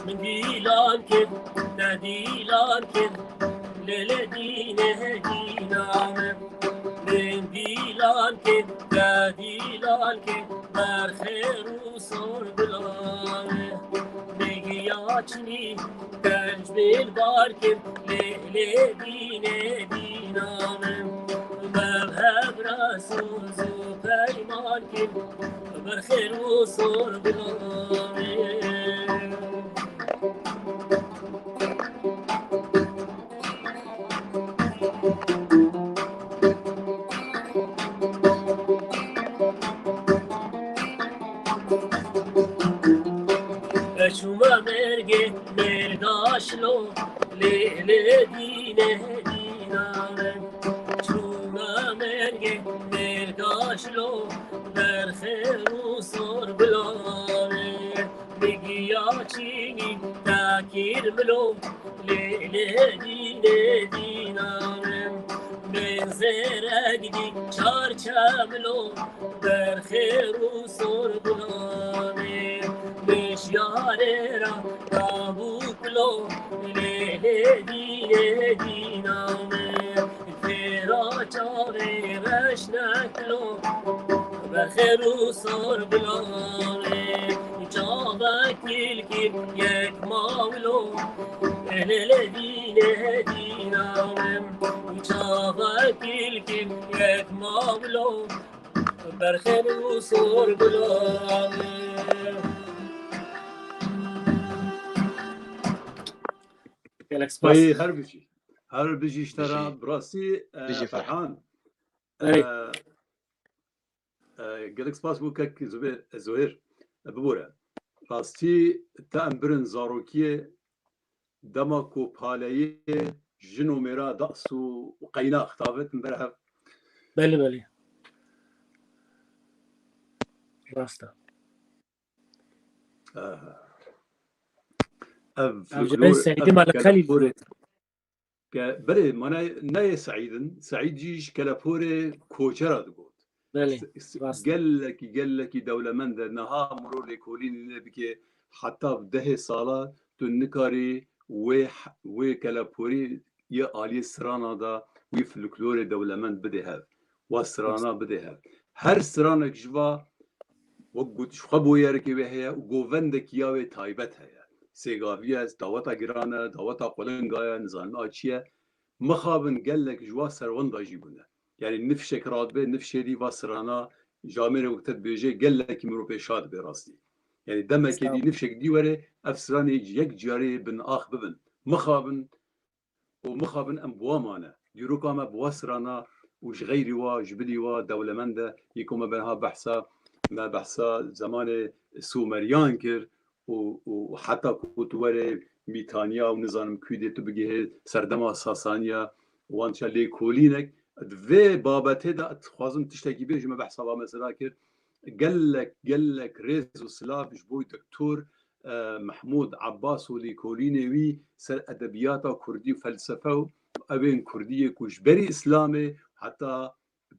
Min dîlan kir, te dîlan kir, lê lê dînê dîna min. Min dîlan kir, te dîlan kir, berxêr û sor bila min. Min giya çinî, Tenc bil bar kir, lê lê dînê dîna min. Mev hev re soz û peyman kir, ber xêr û sor bila min. Çûme mêrgê mêrdaş lo, lê lê dînê dîna min. Çûme mêrgê mêrdaş lo, berxêr û sor bila min. Min giya çînî te kir milo, lê lê dînê dîna min. Min zêrek dî çar çemilo, berxêr û sor bila min. Min şiyarê re dabû kilo, lê lê dînê dîna min. Fêra çavê reş nekilo, berxêr û sor bila min. Çavek kîlkî yek mawilo, lê lê dînê dîna min. Çavek kîlkî yek mawilo, berxêr û sor bila min. Gelek spas. Ay, her bijî. Her bijî ji te re. Bijî. Bi rastî, e, Bijî Ferhan. Ferhan. Erê. E, e, gelek spas bo kek Zubê-, Zuhêr. E, bibore. Rastî te em birin zarokiyê dema ku paleyê jin û mêra das û, û qeyna xitavit min ber hev. Belê, belê. Rast e. Aha. Ev Ev ji folklor, ber Seîdê ev Malik Xelîl keleporê, ke, berê, ma ne, ne yê Seîd in. Seîd jî ji keleporê koçera digot. Belê, S-, s-, rast. Gelekî, gelekî dewlemend e. Niha mirov lêkolînê lê bike, heta bi dehê sala tu nikarî wê h-, wê keleporî yê aliyê strana de wî folklorê dewlemend bidê hev. Wa strana bidê hev. Her stranek ji va, wek got, ji xwe boyerekê wê heye û govendekî ya wê taybet heye. Sêgaviye, daweta giran e, daweta qulinga ye, nizanim a çi ye. Mixabin gelek ji wa serwenda jî bûne. Yanî nifşek radibe, nifşê dî va strana, ji amêrê wekî te dibêje, gelekî mirov pê şa dibe rastî. Yanî demekê dî nifşek dî were, ev stranê yek carê bin ax bibin. Mixabin û mixabin em bi wa mane. Dîroka me bi wa strana û ji xeyrî wa, ji bilî wa dewlemend e. Yê ku me berha behsa, me behsa zemanê Sumeriyan kir û, û heta ku tu were Mîtaniya û nizanim kû dê tu bigihê serdema Sasaniya, wan ça lêkolînek. Di vê babetê de dixwazim tiştekî bêjim, me behsa va mesela kir. Gelek, gelek rêz û silav ji bo doktor, e, Mehmûd Abbas û lêkolînê wî ser edebiyata kurdî û felsefe û evên kurdiyê ku ji berî Îslamê heta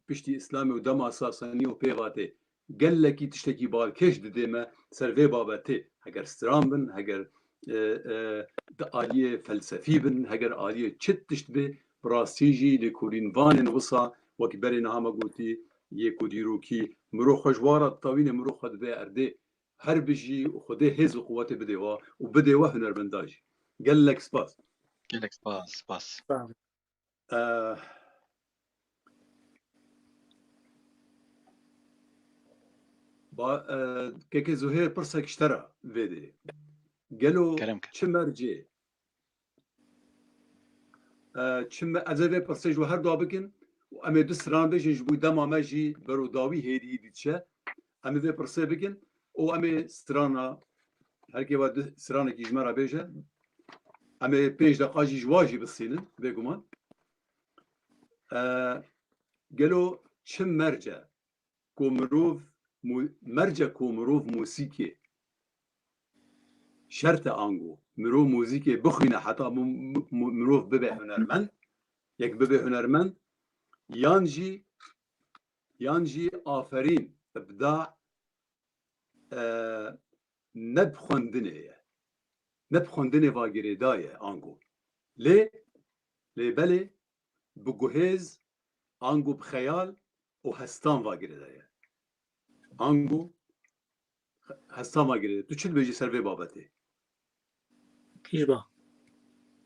piştî Îslamê û dema Sasanî û pê ve tê. Gelekî tiştekî balkêş didê me ser vê babetê. Heger stran bin, heger, e, e, di aliyê felsefî bin, heger aliyê çi tişt bê, bi rastî jî lêkolînvanên wisa, wekî berê niha me gotî, yê ku dîrokî mirov xwe ji wa re ditewîne, mirov xwe dide erdê. Her bijî û Xwedê hêz û quwetê bidê we û bidê we hunermenda jî. Gelek spas. Gelek spas, spas. Sağ ol. Eh, ba, eh, kekê Zuhêr, pirsek ji te re vê dê. Gelo Kerem ke. Çi mercê? Eh, çi me-, ez ê vê pirsê ji we her dua bikin û em ê du stran bêjin ji bo dema me jî berodawî hêdî diçe. Em ê vê pirsê bikin û em ê strana, her kê ve du stranekî ji me re bêje. Em ê pênc deqa jî ji wa jî bistînin, bêguman. E, gelo çi merc e ku mirov mu-, merc e ku mirov muzîkê şert e ango mirov muzîkê bixwîne heta mu-, mu-, mirov bibe hunermend, yek bibe hunermend, yan jî, yan jî aferîn, ibda, e, ne bi xwendinê ye. Ne bi xwendinê va girêdayî ye ango. Lê, lê belê bi guhêz ango bi xeyal û hestan va girêdayî ye. Ango hestan va girêdayî ye. Tu çi dibêjî ser vê babetê? Pîşba.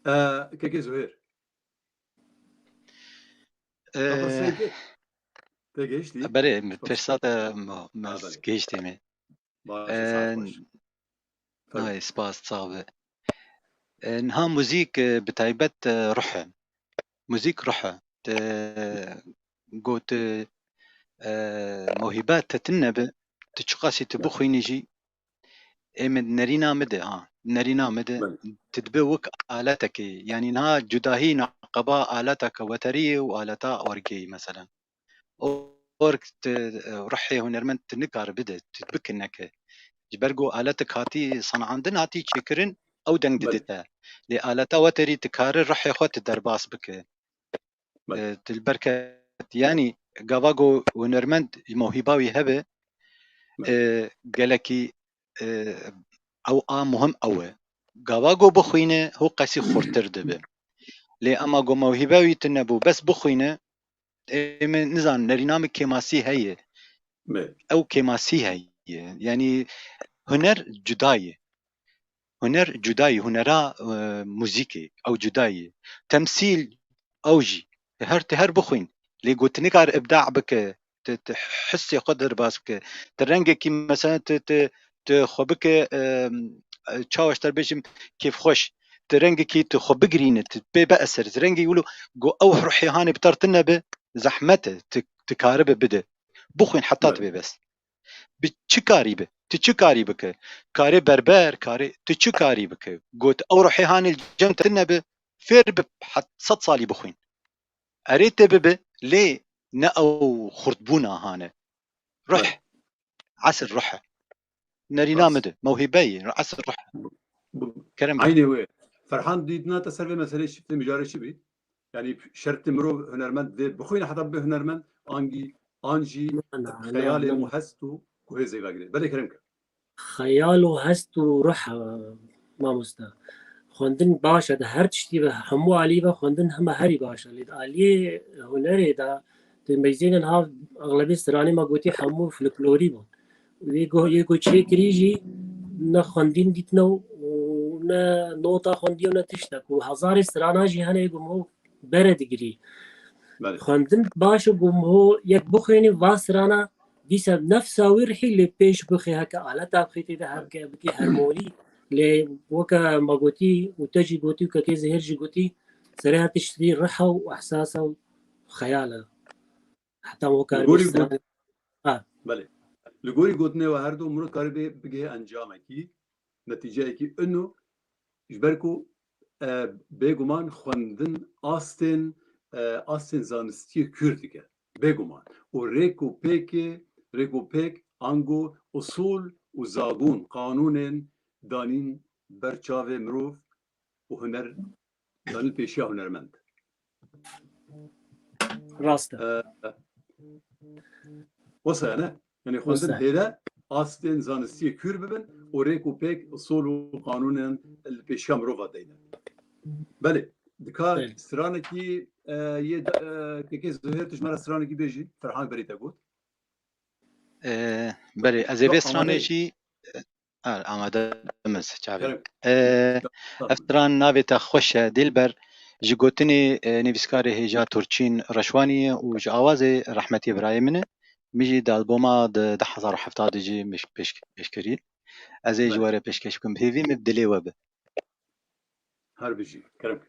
E, kekê Zuhêr. Ee, Pirsê kê? Te gehiştî? Berê, min pirsa te me, me Ha, belê. Gehiştê me. Baş e, saet baş. Fermo. Ay, spas, sağ be. E, niha muzîk, e, bi taybet, e, ruh e. Muzîk ruh e. Te got, e, mewhîbe te tune be, tu çiqasî tu bixwînî jî, ê min nerîna min de, ha, nerîna min de, Belê. Tu dibe wek aletekê. Yanî niha cudahî neqeba aleteke weteriyê û aleta orgeyê mesela. Org tu, e, ruhê hunermend tu nikare bide, tu bike neke. Ji ber ku aletek hatî sanandin, hatî çêkirin, ew deng Belê. Dide te. Lê aleta weterî tu kare ruhê xwe tu derbas bike. Belê. E, tu li ber ket, yanî gava ku hunermend mewhîba wî hebe, Belê. E, gelekî, e, ew a muhim ew e. Gava ku bixwîne, hû qesî xurtir dibe. Lê ema ku mewhîbe wî tune bû, bes bixwîne, ê min nizan, nerîna min kêmasî heye. Belê. Ew kêmasî heye. Yanî huner cuda ye. Huner cuda ye, hunera, e, muzîkê, ew cuda ye. Temsîl, ew jî. Her, tu her bixwîn. Lê ku tu nikar ibda bike, tu, tu hisê xwe derbas bike. Tu rengekî, mesela, tu, tu, tu xwe bike, e, çawa ji te bêjim, kêfxweş. Tu rengekî tu xwe bigirîne, tu pê be eser. Tu rengekî wilo, ku ew ruhê hanê bi te re tune be, zehmet e, tu, tu karibe bide. Bixwîn heta Belê. Dibe bes. Bi çi karî be? Tu çi karî bike? Karê berber, karê, tu çi karî bike? Got, ew ruhê hanê li cem te tune be, fêr bi, het-, sed salî bixwîn. Erê te bibe, lê ne ew xurtbûna hane. Ruh. Belê. Esr ruh e. Nerîna Rast. Min de, mewhîbe ye, esr ruh e. Bu, bu, Kerem. Eynê wê. Ferhan, dîtina te ser vê meselê çi, vê mijarê çi bî? Yanî şertê mirov hunermend vê bixwîne heta bibe hunermend, angî, an jî Na, na, xeyalê na, na. Û hest û guhêzê vegirê. Belê kerem ke. Xeyal û hest û ruh e, mamoste. Xwendin baş e, di her tiştî ve, hemû alî ve xwendin hema herî baş e. Lê di aliyê hunerê de, di meyzênên ha, exlebê stranê me gotî hemû folklorî bûn. Wê go-, yê ku çêkirî jî ne xwendîn dîtine û ne nota xwendî û ne tiştek. Û hezarê strana jî hene yê ku mirov bere digirî. Belê. Xwendin baş e ku miho yek bixwînî va strana dîsa nefsa wî rihî lê pêş bixê heke aleta bixî tê de heke bikî hermonî lê weke me gotî û te jî gotî û kekê Zihêr jî gotî serê her tiştî riha û ehsasa û xeyal e. Heta wekar Li gorî bî got- strana. Ha. Belê. Li gorî gotinê we her du mirov karibê bigihê encamekî, netîceyekî ino ji ber ku, e, bêguman xwendin astên, e, astên zanistiyê kûr dike. Bêguman. Û rêk û pêkê, rêk û pêk, ango usûl û zabûn, qanûnên danîn ber çavê mirov û huner, danîn pêşiya hunermend. Rast e. E, wesa ne? Yanî xwendin Wisa. Hêle astên zanistiyê kûr bibin û rêk û pêk, usûl û qanûnên li pêşiya mirova deyne. Belê, dika Belê. stranekî, e, yê de, e, kekê Zuhêr, tu ji me re stranekî bêjî, Ferhan berî te got. E, belê, ez ê Yok, vê stranê amade- jî, e, amade min çavê. Kerem. E, Tamam. Ev stran navê te xweş e, Dilber. Ji gotinê, e, nivîskarê hêja Turçîn Reşwanî ye û ji awazê rehmetî birayê min e. Min jî di alboma di du hezar û hevdeh de jî min pêş-, pêş kirî. Ez ê ji Belê. we re pêşkêş bikim. Hêvî min bi dilê we be. Her bijî. Kerem.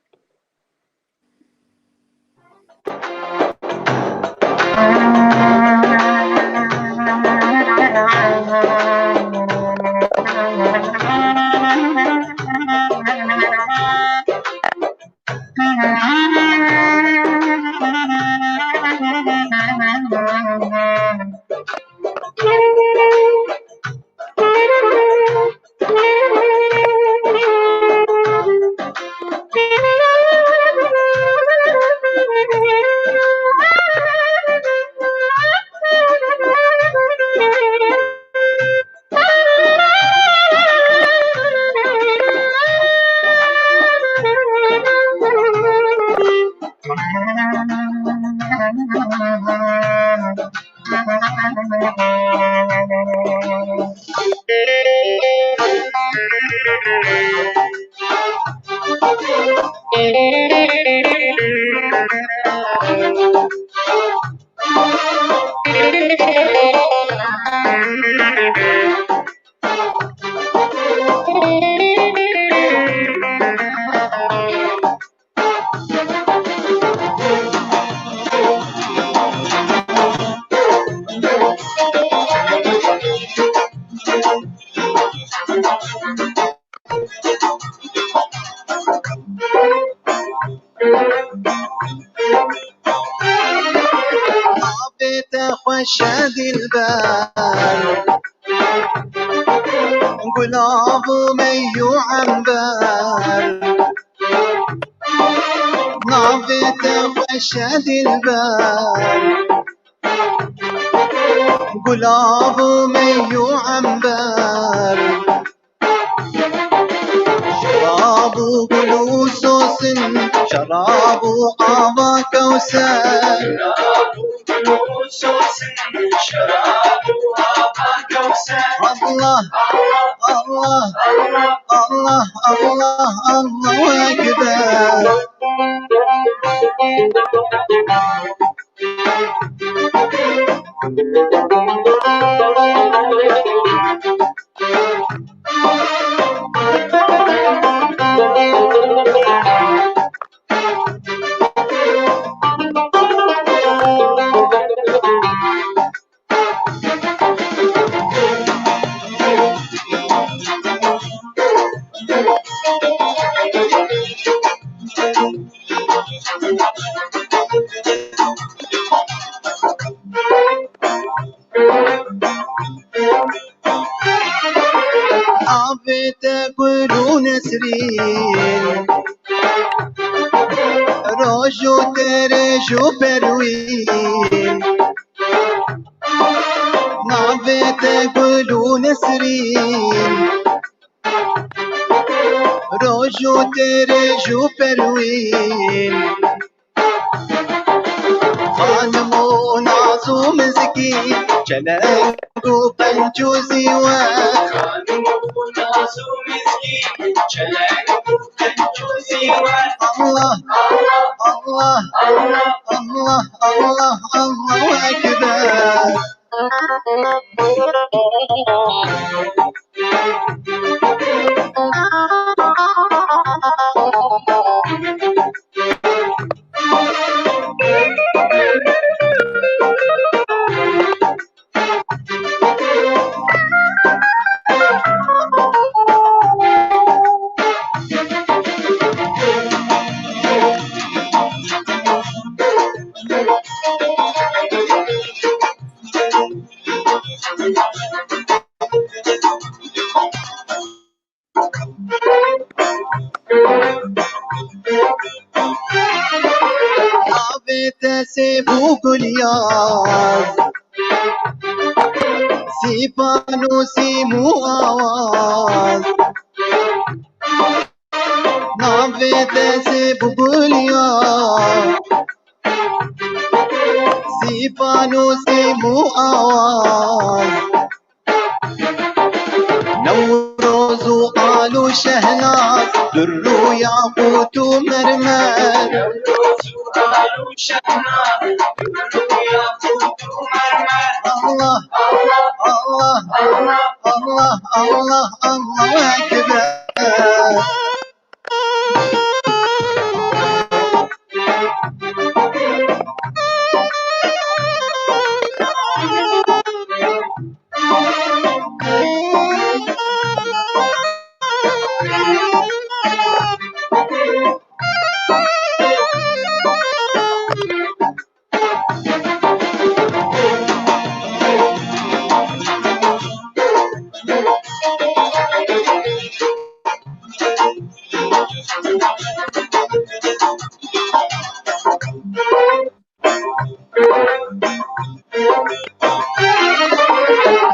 Navê te xweş e dilber, gulav û mey û ember. Navê te xweş e dilber, gulav û mey û ember. Şerab û gul û sosin, şerab û ava kewser. Allah, Allah, Allah, Allah, Allahu Ekber. Avê te gul û nesrîn, roj û terêj û perwîn. Navê te gul û nesrîn, roj û terêj û perwîn. Xanim û naz û mizgîn, çeleng û qenc û zîwer. Xanim û naz û mizgîn, çeleng û qenc û zîwer. Allah, Allah, Allah. Allah, Allah, Allah, Allahu Ekber. Navê te Sêbû Gulyaz, Sîpan û Sîm û Awaz. Navê te Sêbû Gulyaz, Sîpan û Sîm û Awaz. Newroz û al û şehnaz, durr û yaqût û mermer. Newroz û al û şehnaz, durr û yaqût û mermer. Allah, Allah, Allah, Allah, Allah, Allahu Ekber.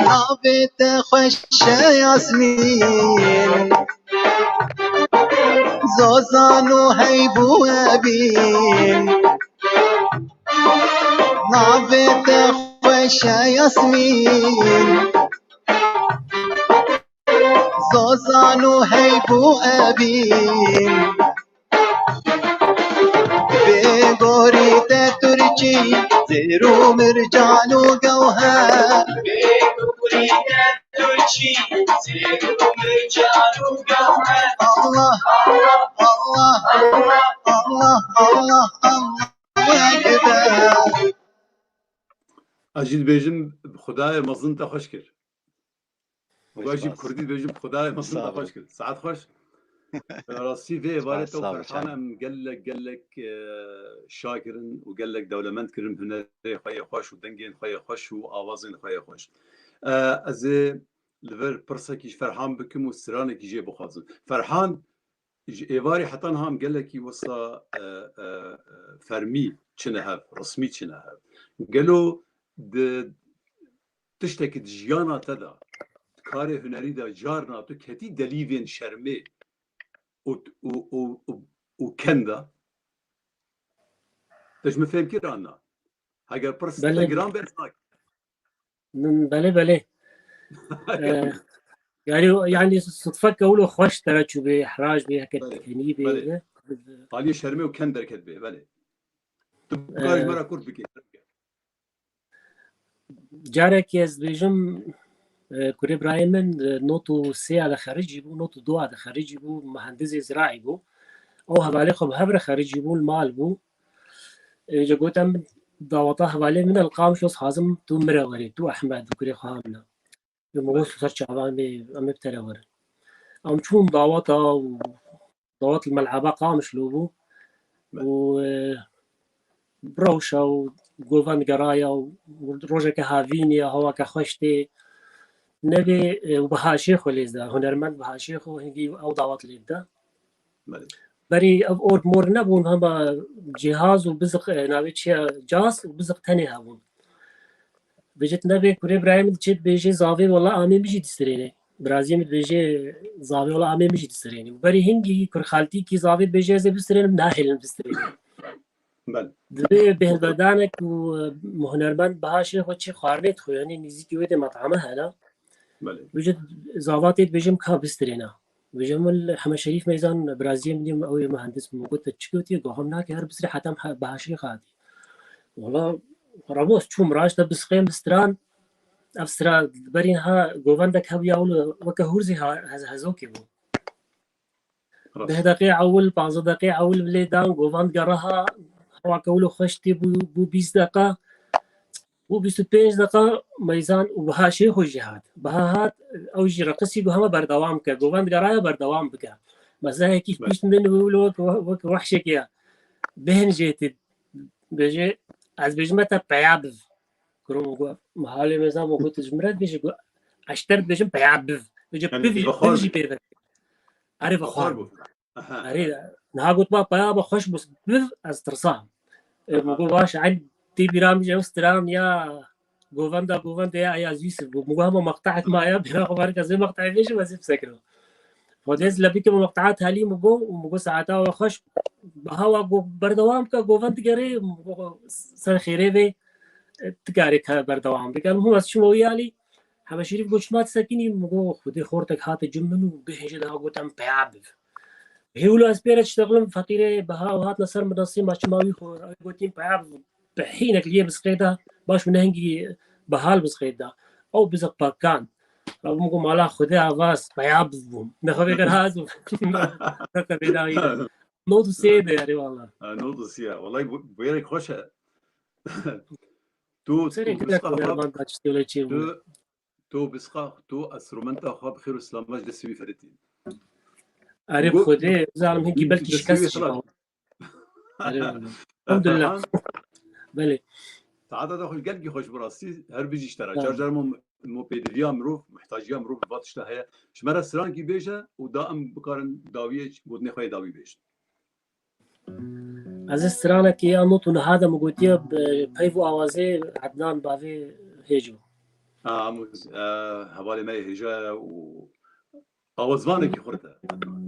Navê te xweş e Yasmîn, Zozan û Heyb û Ebîn. Navê te xweş e Yasmîn, Zozan û Heyb û Ebîn. Bê gorî te Tirkî, zêr û mircan û gewher. Bê gorî te Tirkî, zêr û mircan û gewher. Allah, Allah, Allah, Allah, Allah, Allah, Allahu Ekber. Ez jî dibêjim, Xwedayê mezin te xweş kir. Wek jî bi kurdî dibêjim, Xwedayê mezin te xweş kir. Saet xweş. Rastî vê êvarê te û Ferhan em gelek, gelek, e, şa kirin û gelek dewlemend kirin, hunerê xwe yê xweş û dengên xwe yê xweş û awazên xwe yê xweş. E, ez ê li vir pirsekî ji Ferhan bikim û stranekî jê bixwazim. Ferhan, ji êvarê heta niha em gelekî wisa, e, e, e, fermî çine hev, resmî çine hev. Gelo di tiştekî di jiyana te de, di karê hunerî de carna tu ketî delîvên şermê û, û, û, û, û kenda? Te ji min fêm kir an na? Heger pirs te Belê. giran be, ez nakim. Belê, belê. Ee, yani, yani sıdfeke wilo xweş dere çûbê, ihrac bê, heke Belê, tenî bê, belê. ne? Aliyê şermê û ken derket bê, belê. Tu Ee, karî ji me re kurt bikê. Carekê ez dibêjim, e, kurê birayê min, e, not û sê ya de xericî bû, not û du ya de xericî bû, muhendisê ziraî bû. Ew hevalê xwe bi hev re xericî bû, li mal bû. E, ji gote min daweta hevalê min e li Qamişlo, ez hazim tu mire werê, tu Ehmed, kurê xwe hamina. Min got ser çava em ê, em ê bi te re werin. Em çûn daweta û dawet li Mel'eba Qamişlo bû û, e, rewşa û govend geraya û rojeke havînî ye, hewake xweş tê. Nevê, e, û bi haşê xwe lê da, hunermend bi haşê xwe hingî ew dawet lê da. Belê. Berî ev org mor nebûn, hema cihaz û biziq, e, navê çi ye, cas û biziq tenê hebûn. Vêjit nebe kurê birayê min diçê dibêjê zavê wela amê min jî distirêne. Biraziyê min dibêjê zavê wela amê min jî distirêne. Û berî hingî kurxaltîkî zavê dibêjê ez ê bistirênim, nahêlin bistirêne. Belê. Divê bêhnvedanek û, e, hunermend biha şê xwe çi xwarinê dixwe, yanî nîzîkî wê de metame hene. Belê. Vêjit zava tê dibêjim ka bistirêne. Dibêje min li Heme Şerîf Meyzan biraziyê min yê, ew yê muhendis bû. Min got, "Te çi gotiye?" Got, "Hem nake, her bisrê hetem he-, beha şêxa dî." Wala, Ramos çûm, raşte bisqê min stran, ev sira berî niha govendek hebû ya wilo weke hûr zî ha-, hez-, hezokê bû. Rast. Deh deqê ewil, panzdeh deqê ewil lê dan, govend gere ha, hewa ke wilo xweş tê bû, bû bîst deqa, bû bîst û pênc deqa meyzan û biha şêxo jî hat. Biha hat, ew jî reqisî got hema berdewam ke. Govend geraya berdewam bike. Mezehekî Belê. Pişt min wilo wek, wek wehşekê ya. Bêhn jê tê. Bêje, ez bêjime te peya biv. Kuro min got, mihalê mezan min got, ji min re dibêje, got, ez ji te re dibêjim peya biv. Bêje Yani piv jî, vexwar piv jî bû. Pê ve. Erê vexwar Vexwar bû. Bû. Aha. Erê, niha got, ma peya be xweş bû, biv, ez tirsam. E, Aha. Min got, baş, el tê bîra min jî ew stran ya govenda, govenda ya Eyaz Yusuf bû. Min got, hema maqtaek ma ya, bîra xwe barik ez ê maqtaê bêjim, ez ê bisekiro. Xwedê ez lebîke min maqtaat helî min got, û min got, saeta we xweş, biha wa go-, berdewam ke, govend digerê, min got, ser xêrê vê, e, dikarê ke berdewam bike. Min got, ez çima wî alî, Heme Şerîf got, çima disekinî? Min got, Xwedê xortek hate cim min û bêhn jê daha got, em peya biv. Hê wilo ez pê re çiteqlim, feqîrê biha û hatine ser min nasî, ma çima wî xwe, ew gotîn peya biv. Bi hînek liyê bisqê de, baş û nehengî bihal bisqê de. Ew biziq pakan. Rabûm got, mala Xwedê avaz, peya bibûm. Nexwe vê ger hazim. Nexwe vê dawî. Not û sê de, erê wala. Ha, not û sê ya. Wallahî bu, bu yerek xweş e. Tu, Serê tu gelek bisqa xwe, hunermend da çi tê wele çê tu, bû. Tu bisqa, tu enstrumenta xwe bi xêr û selama ji destê wî feritî. Erê Bu Xwedê, zalim hinkî belkî destê şikest wî jî xelas. Bû. Erê wala. Elhamdulillah. Ferhan. Belê. Saeta da xweş, gelkî xweş bi rastî, her bijî ji te re. Sağ ol. Car car mo, mo pêdiviya mirov, muhtaciya mirov bi va tişta heye. Ji me re strankî bêje û da em bikarin dawiyê, gotinê xwe yê dawî bêjin. Ez ê stranekê ya not û niha de min gotiye, bi peyv û awazê Ednan bavê Hêco. Ha, em, e, hevalê me yê hêja ye û awazvanekî xurt e.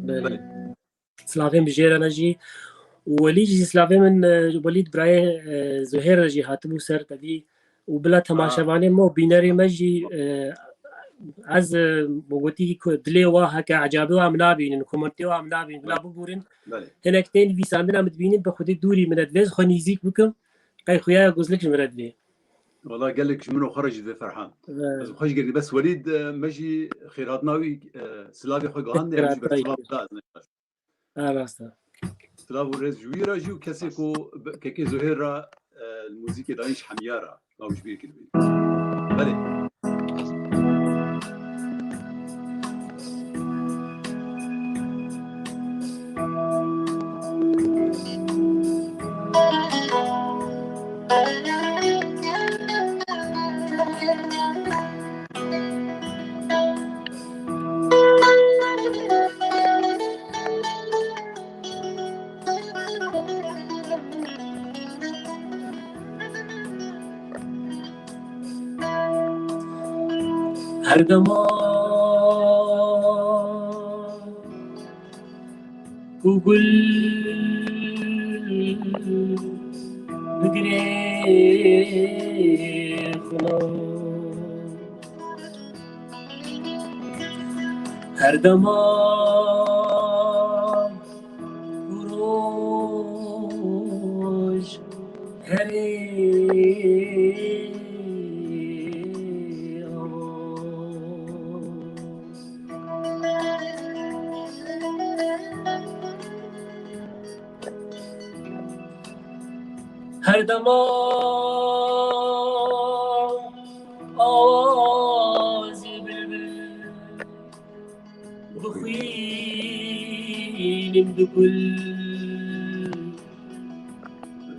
Belê. Belê. Silavên bi jê re ne jî. Û welî jî silavê min, e, welî di birayê, e, Zuhêr re jî hatibû ser tevî û bila Ha. temaşevanê me û bînerê me jî, e, ez, e, min gotî ku dilê wa heke ecabê wa min nabînin, komentê wa min nabînin, bila Belê. bibûrin. Belê. Hinek tên nivîsandina min dibînin, bi Xwedê dûrî min e, divê ez xwe nîzîk bikim, qey xuya ya gozlik ji min re divê. Wala gelek ji min û xwe re jî divê Ferhan. Evet. Ez xwe jî gelek, bes Welîd, e, me jî xêrhatina wî, e, silavê xwe gihandê, em jî Xêrhatina wî. bersiva da ez ne. Ha, rast e. Silav û rêz ji wî re jî û kesê ku bi kekê Zuhêr re, e, li muzîkê dayîn ji hemiya re, ew ji bîr kiribî. Belê. Her dema ku gul bigirê xwe. Her dema ku roj herê Her dema awazê bilbil bixwînim bi gul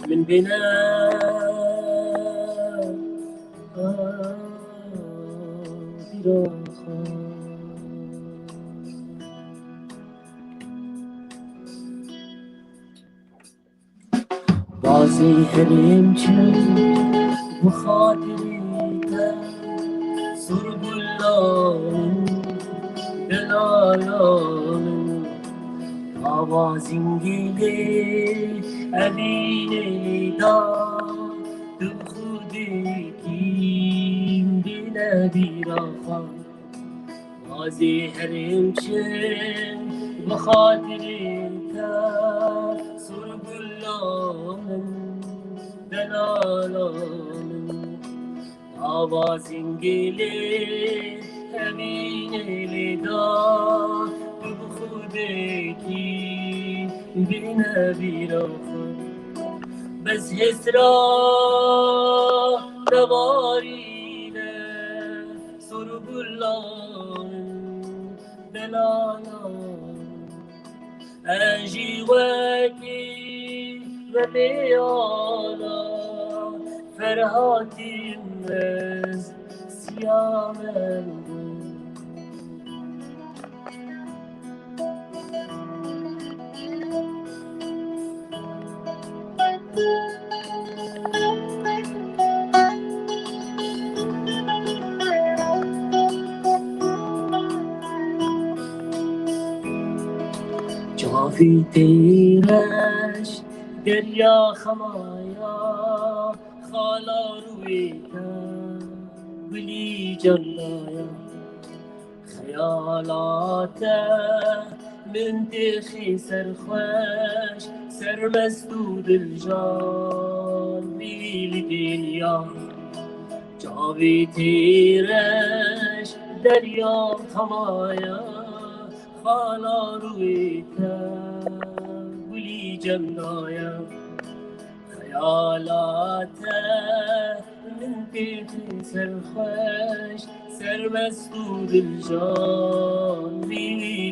min bêne bîra xwe. Bazê herêm çi bi xatirê te sur gulan in, delalan in. Awazîngê lê evînê da tu xudê kîm dêne bîra xwe. Azî herîm çin bi xatirî te, Sûrgula min, delala min. Ava zingilê hemînê lê da, tu bi xwedekî bîne bîra xwe. Bes hêsra nevarîne, Sûrgula min, delala min. Ez jî wekî Memê Ala, Ferhatî mez, siya min bû. Çavî têreş derya xemaya, xala rûyê te gulî cendaya. Xeyala te min têxî serxweş, sermest û dilcan bî li dinya. Çavî têreş derya xemaya, xala rûyê te gulî cendaya. Xeyala te min têxî serxweş, sermest û dilcan bî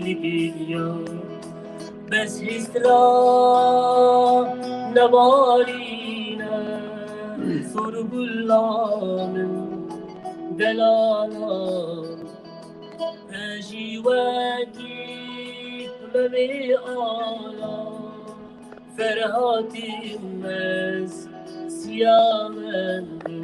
li dinya. Bes hîsra nebarîne, Sûrgula min, delala. Ez jî wekî Memê Ala, Ferhatî mez, siya min bû.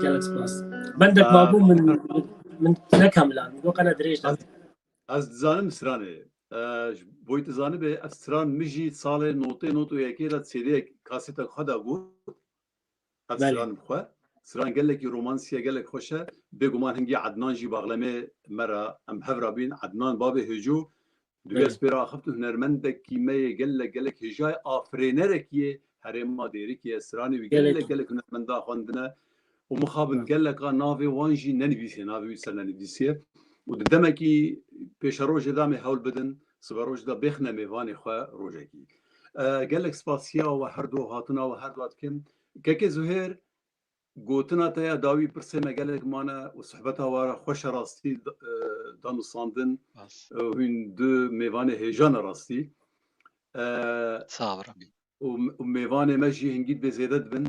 Gelek spas. Bendek Aa, mabû min, min nekamlan. Min got qene dirêj de. Ez, ez dizanim stranê. Ee, ji bo tu zanibê, ev stran min jî salê notê not û yekê de C D yek kasetek xwe de got. Ev Belê. Stran bi xwe. Stran gelekî romansî ye, gelek xweş e. Bêguman hingî Ednan jî baxlemê me re, em hev re bîn. Ednan babê Hêco, Duyê Belê. Ez pê re axiftin hunermendekî me yê gelek, gelek hêja ye, afirênerekî yê herêma Dêrikê ye, stranê wî Gelek. Gelek, gelek hunermenda xwendine û mixabin Hı. Geleka navê wan jî nenivîsê, navê wî ser nenivîsê ye. Û di demekî pêşerojê de em ê hewl bidin, siberojê de bêxine mêvanê xwe rojekî. E, gelek spasiya we her du hatina we her du dikim. Kekê Zuhêr, gotina te ya dawî pirsê me gelek mane û sohbeta we re xweş e rastî, e, danûstandin, Bas. E, hûn du mêvanê hêja ne rastî. E, Sağ ol Rabî. Û, û mêvanê me jî hingî dibê zêde dibin.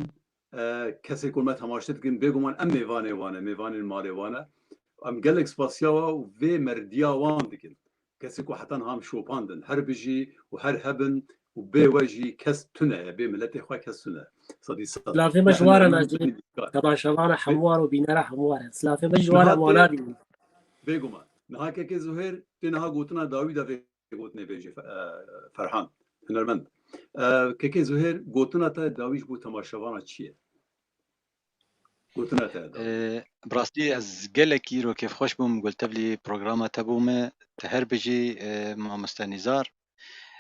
E, kesê ku me temaşe dikin, bêguman em mêvanê wan e, mêvanên malê wan e. Em gelek spasiya we û vê merdiya wan dikin. Kesê ku heta niha em şopandin. Her bijî û her hebin û bê we jî kes tune ye, bê miletê xwe kes tune. Sedî sed. Silafê me ji wan re Nehemî nacî. Temaşevana hemû wan û bînera hemû wan re. Silafê me ji wan re Niha tê wana bînin. Bêguman. Niha kekê Zuhêr, tê niha gotina dawî de vê gotinê bêjê Fe-, e, Ferhan, hunermend. E, kekê Zuhêr, gotina te dawî ji bo temaşevana çi ye? Gotina te da. Ee, bi rastî ez gelekî îro kêfxweş bûm, gultevlî programa te bûme, te her bijî, e, mamoste Nîzar.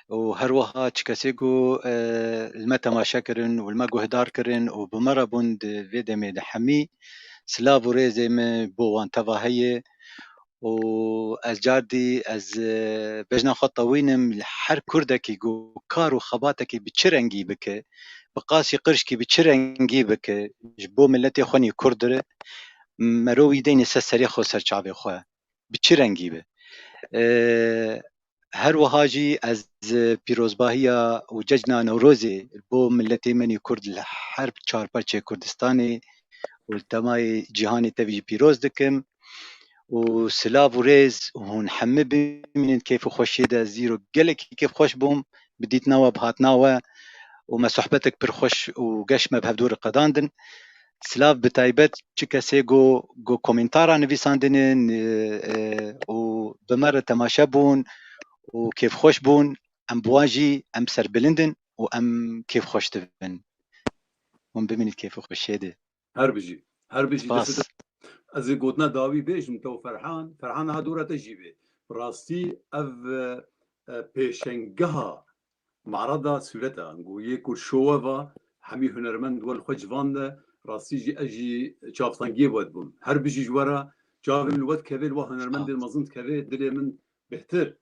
Û her wiha çi kesê ku, e, li me temaşe kirin û li me guhdar kirin û bi me re bûn di vê demê de hemî silav û rêzê min bo wan teva heye. Û ez cardî ez, e, bejna xwe tewînim li her kurdekî ku kar û xebatekî bi çi rengî bike, bi qasî qirşkî bi çi rengî bike, ji bo miletê xwe nî kurd re, mero wî deyne ser serê xwe, ser çavê xwe, bi çi rengî be. E, her wiha jî ez, e, pîrozbahiya û cejna Newrozê bo miletê me nî kurd li her çar perçê Kurdistanê û li temayê cîhanê tevî jî pîroz dikim. û silav û rêz û hûn hemî bimînin keyf û xweşiyê de. Ez îro gelekî kêfxweş bûm. bi dîtina we, bi hatina we û me sohbetek pir xweş û geş me bi hevdû re qedandin. Silav bi taybet çi kesê ku, ku komentara nivîsandine, e, e, û bi me re temaşe bûn û kêfxweş bûn. Em bi wan jî em serbilind in û em kêfxweş dibin. Hûn bimînit kêf û xweşiyê de. Her bijî. Her bijî. Spas. Dest-, ez ê gotina dawî bêjim te û Ferhan. Ferhan, niha dora te jî bê. Bi rastî ev, e, e, pêşengeha, marada sûreta, ku yê ku şowe va, hemî hunermend we li xwe civan de, rastî jî ez jî çavtengiyê we dibim. Her bijî ji we re, çavên li we dikeve, li we hunermendên mezin dikeve, dilê min bêhtir,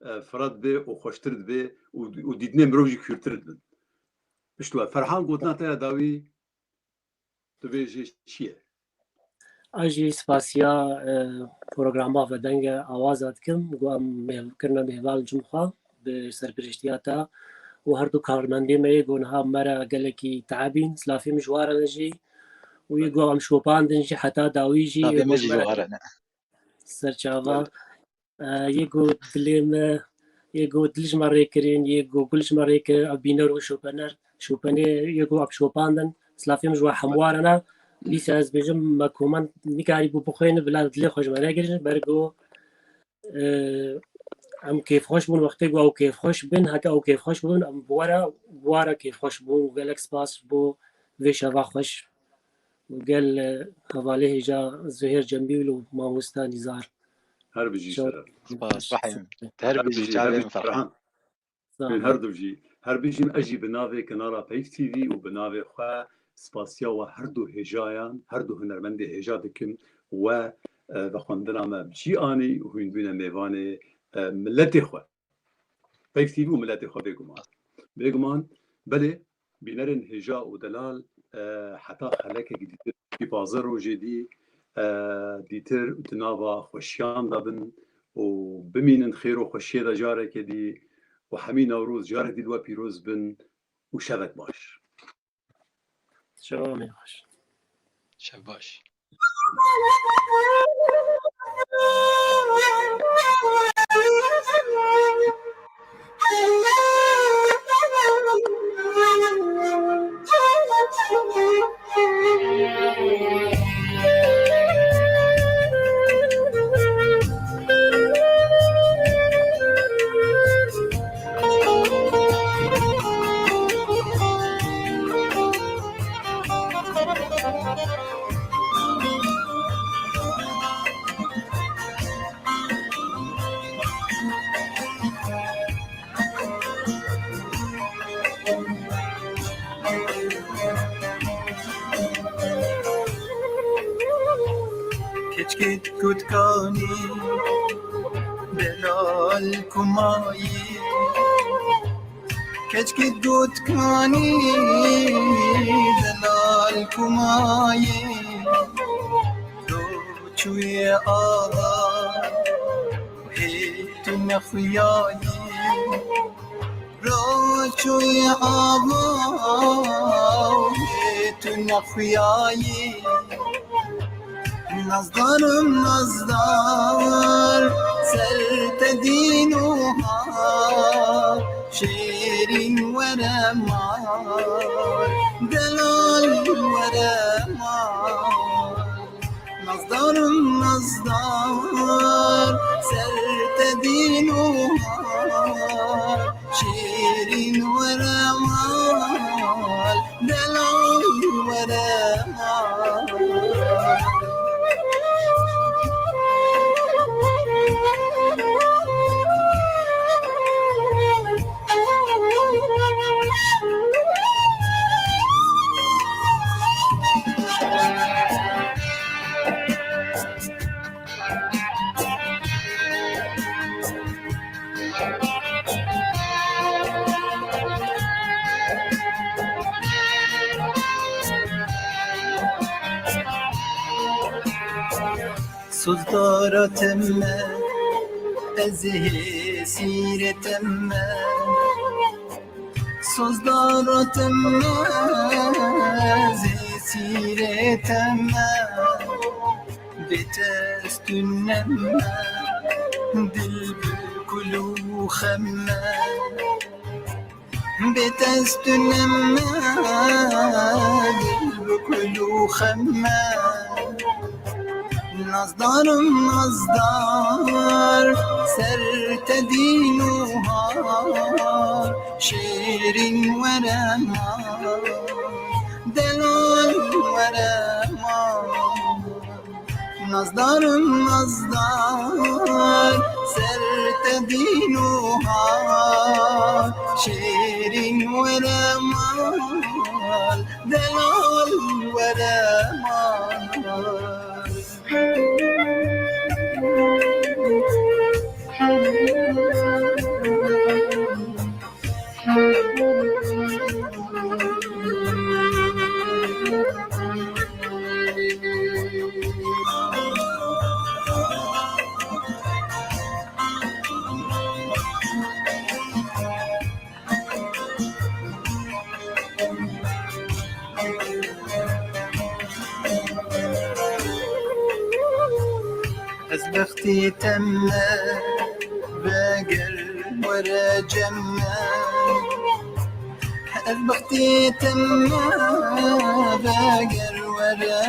e, fira dibe û xweştir dibe û, û dîtinê mirov jî kûrtir dibin. Pişt we. Ferhan, gotina te ya dawî. Tu bêjî çi ye? Ez jî spasiya, e, programa Vedenge Awaza dikim, ku em mêv-, kirine mêvan cim xwe bi serpiriştiya te û her du karmendê me yê ku niha me re gelekî teebîn, silafê min ji wan re ne jî û yê ku em şopandin jî heta dawî jî, silafê yê min ku jî ji wan re ne. Serçava. Belê. E, yê ku dilê me, yê ku dil ji me rê kirin, yê ku gul ji me rê kirin, ev bîner û şopener, şopenê, yê ku ev şopandin, silafê min ji we hemû re ne. Dîsa ez bêjim, me ku me nikarîbû bixwînin, bila dilê xwe ji me negirin, ber ku, e, em kêfxweş bûn, wextê ku ew kêfxweş bin, heke ew kêfxweş bûn, em bi we re, bi we re kêfxweş bûn. Gelek spas bo vê şeva xweş. Gel, e, hevalê hêja Zuhêr Cembîl û mamosta Nîzar. Her bijî Şer. Şeref. Spas. Her bijî, her bijî, çavên Ferhan. Ferhan. Sağ ol. Her du jî. Her bijîn, ez jî bi navê kanala Peyv T V û bi navê xwe spasiya we her du hêjayan, her du hunermendê hêja dikim we, e, vexwendina me bi cî anî û hûn bûne mêvanê, e, miletê xwe. Peyv T V û miletê xwe bêguman. Bêguman, belê, bînerên hêja û delal, e, heta xelekek dîtir, pîpaze rojê dî, e, dîtir di nava xweşiyan de bin û bimînin xêr û xweşiyê de careke dî û hemî Newroz carek dî li we pîroz bin û şevek baş. Şeva me xweş. Şev baş. Keçkê kutkanî delal kumayî. Keçkê kutkanî delal kumayî. Do çûye ava hê tu nexuyayî. Roçoyê ava wê tu nexuyayî. Nazdarim nazdar, ser te dîn û har, şêrîn were mal, delal were mal. Nazdarim nazdar, ser te dîn û har, şêrîn were mal, delal were mal. Sozdara te me, ez ê hêsîrê te me. Sozdara te me, ez ê hêsîrê te me. Bê te ez tu ne me, dil bi kul û xem me. Bê te ez tune me, dil bi kul û xem me. Nazdarim nazdar, ser te dîn û har, şêrîn were mal, delal were mal. Nazdarim nazdar, ser te dîn û har, şêrîn were mal, delal were mal. Ez bextê te me, veger were cem me. Ez bextê te me, veger were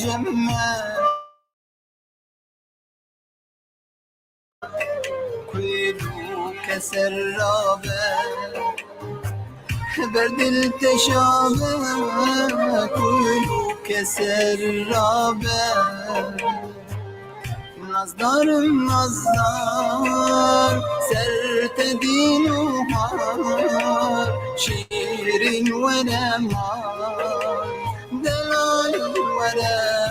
cem me. Kul û keser rabe, ber dil te şabe, kul û keser rabe. Nazdarim nazdar, ser te dîn û har, şêrîn were mal, delal were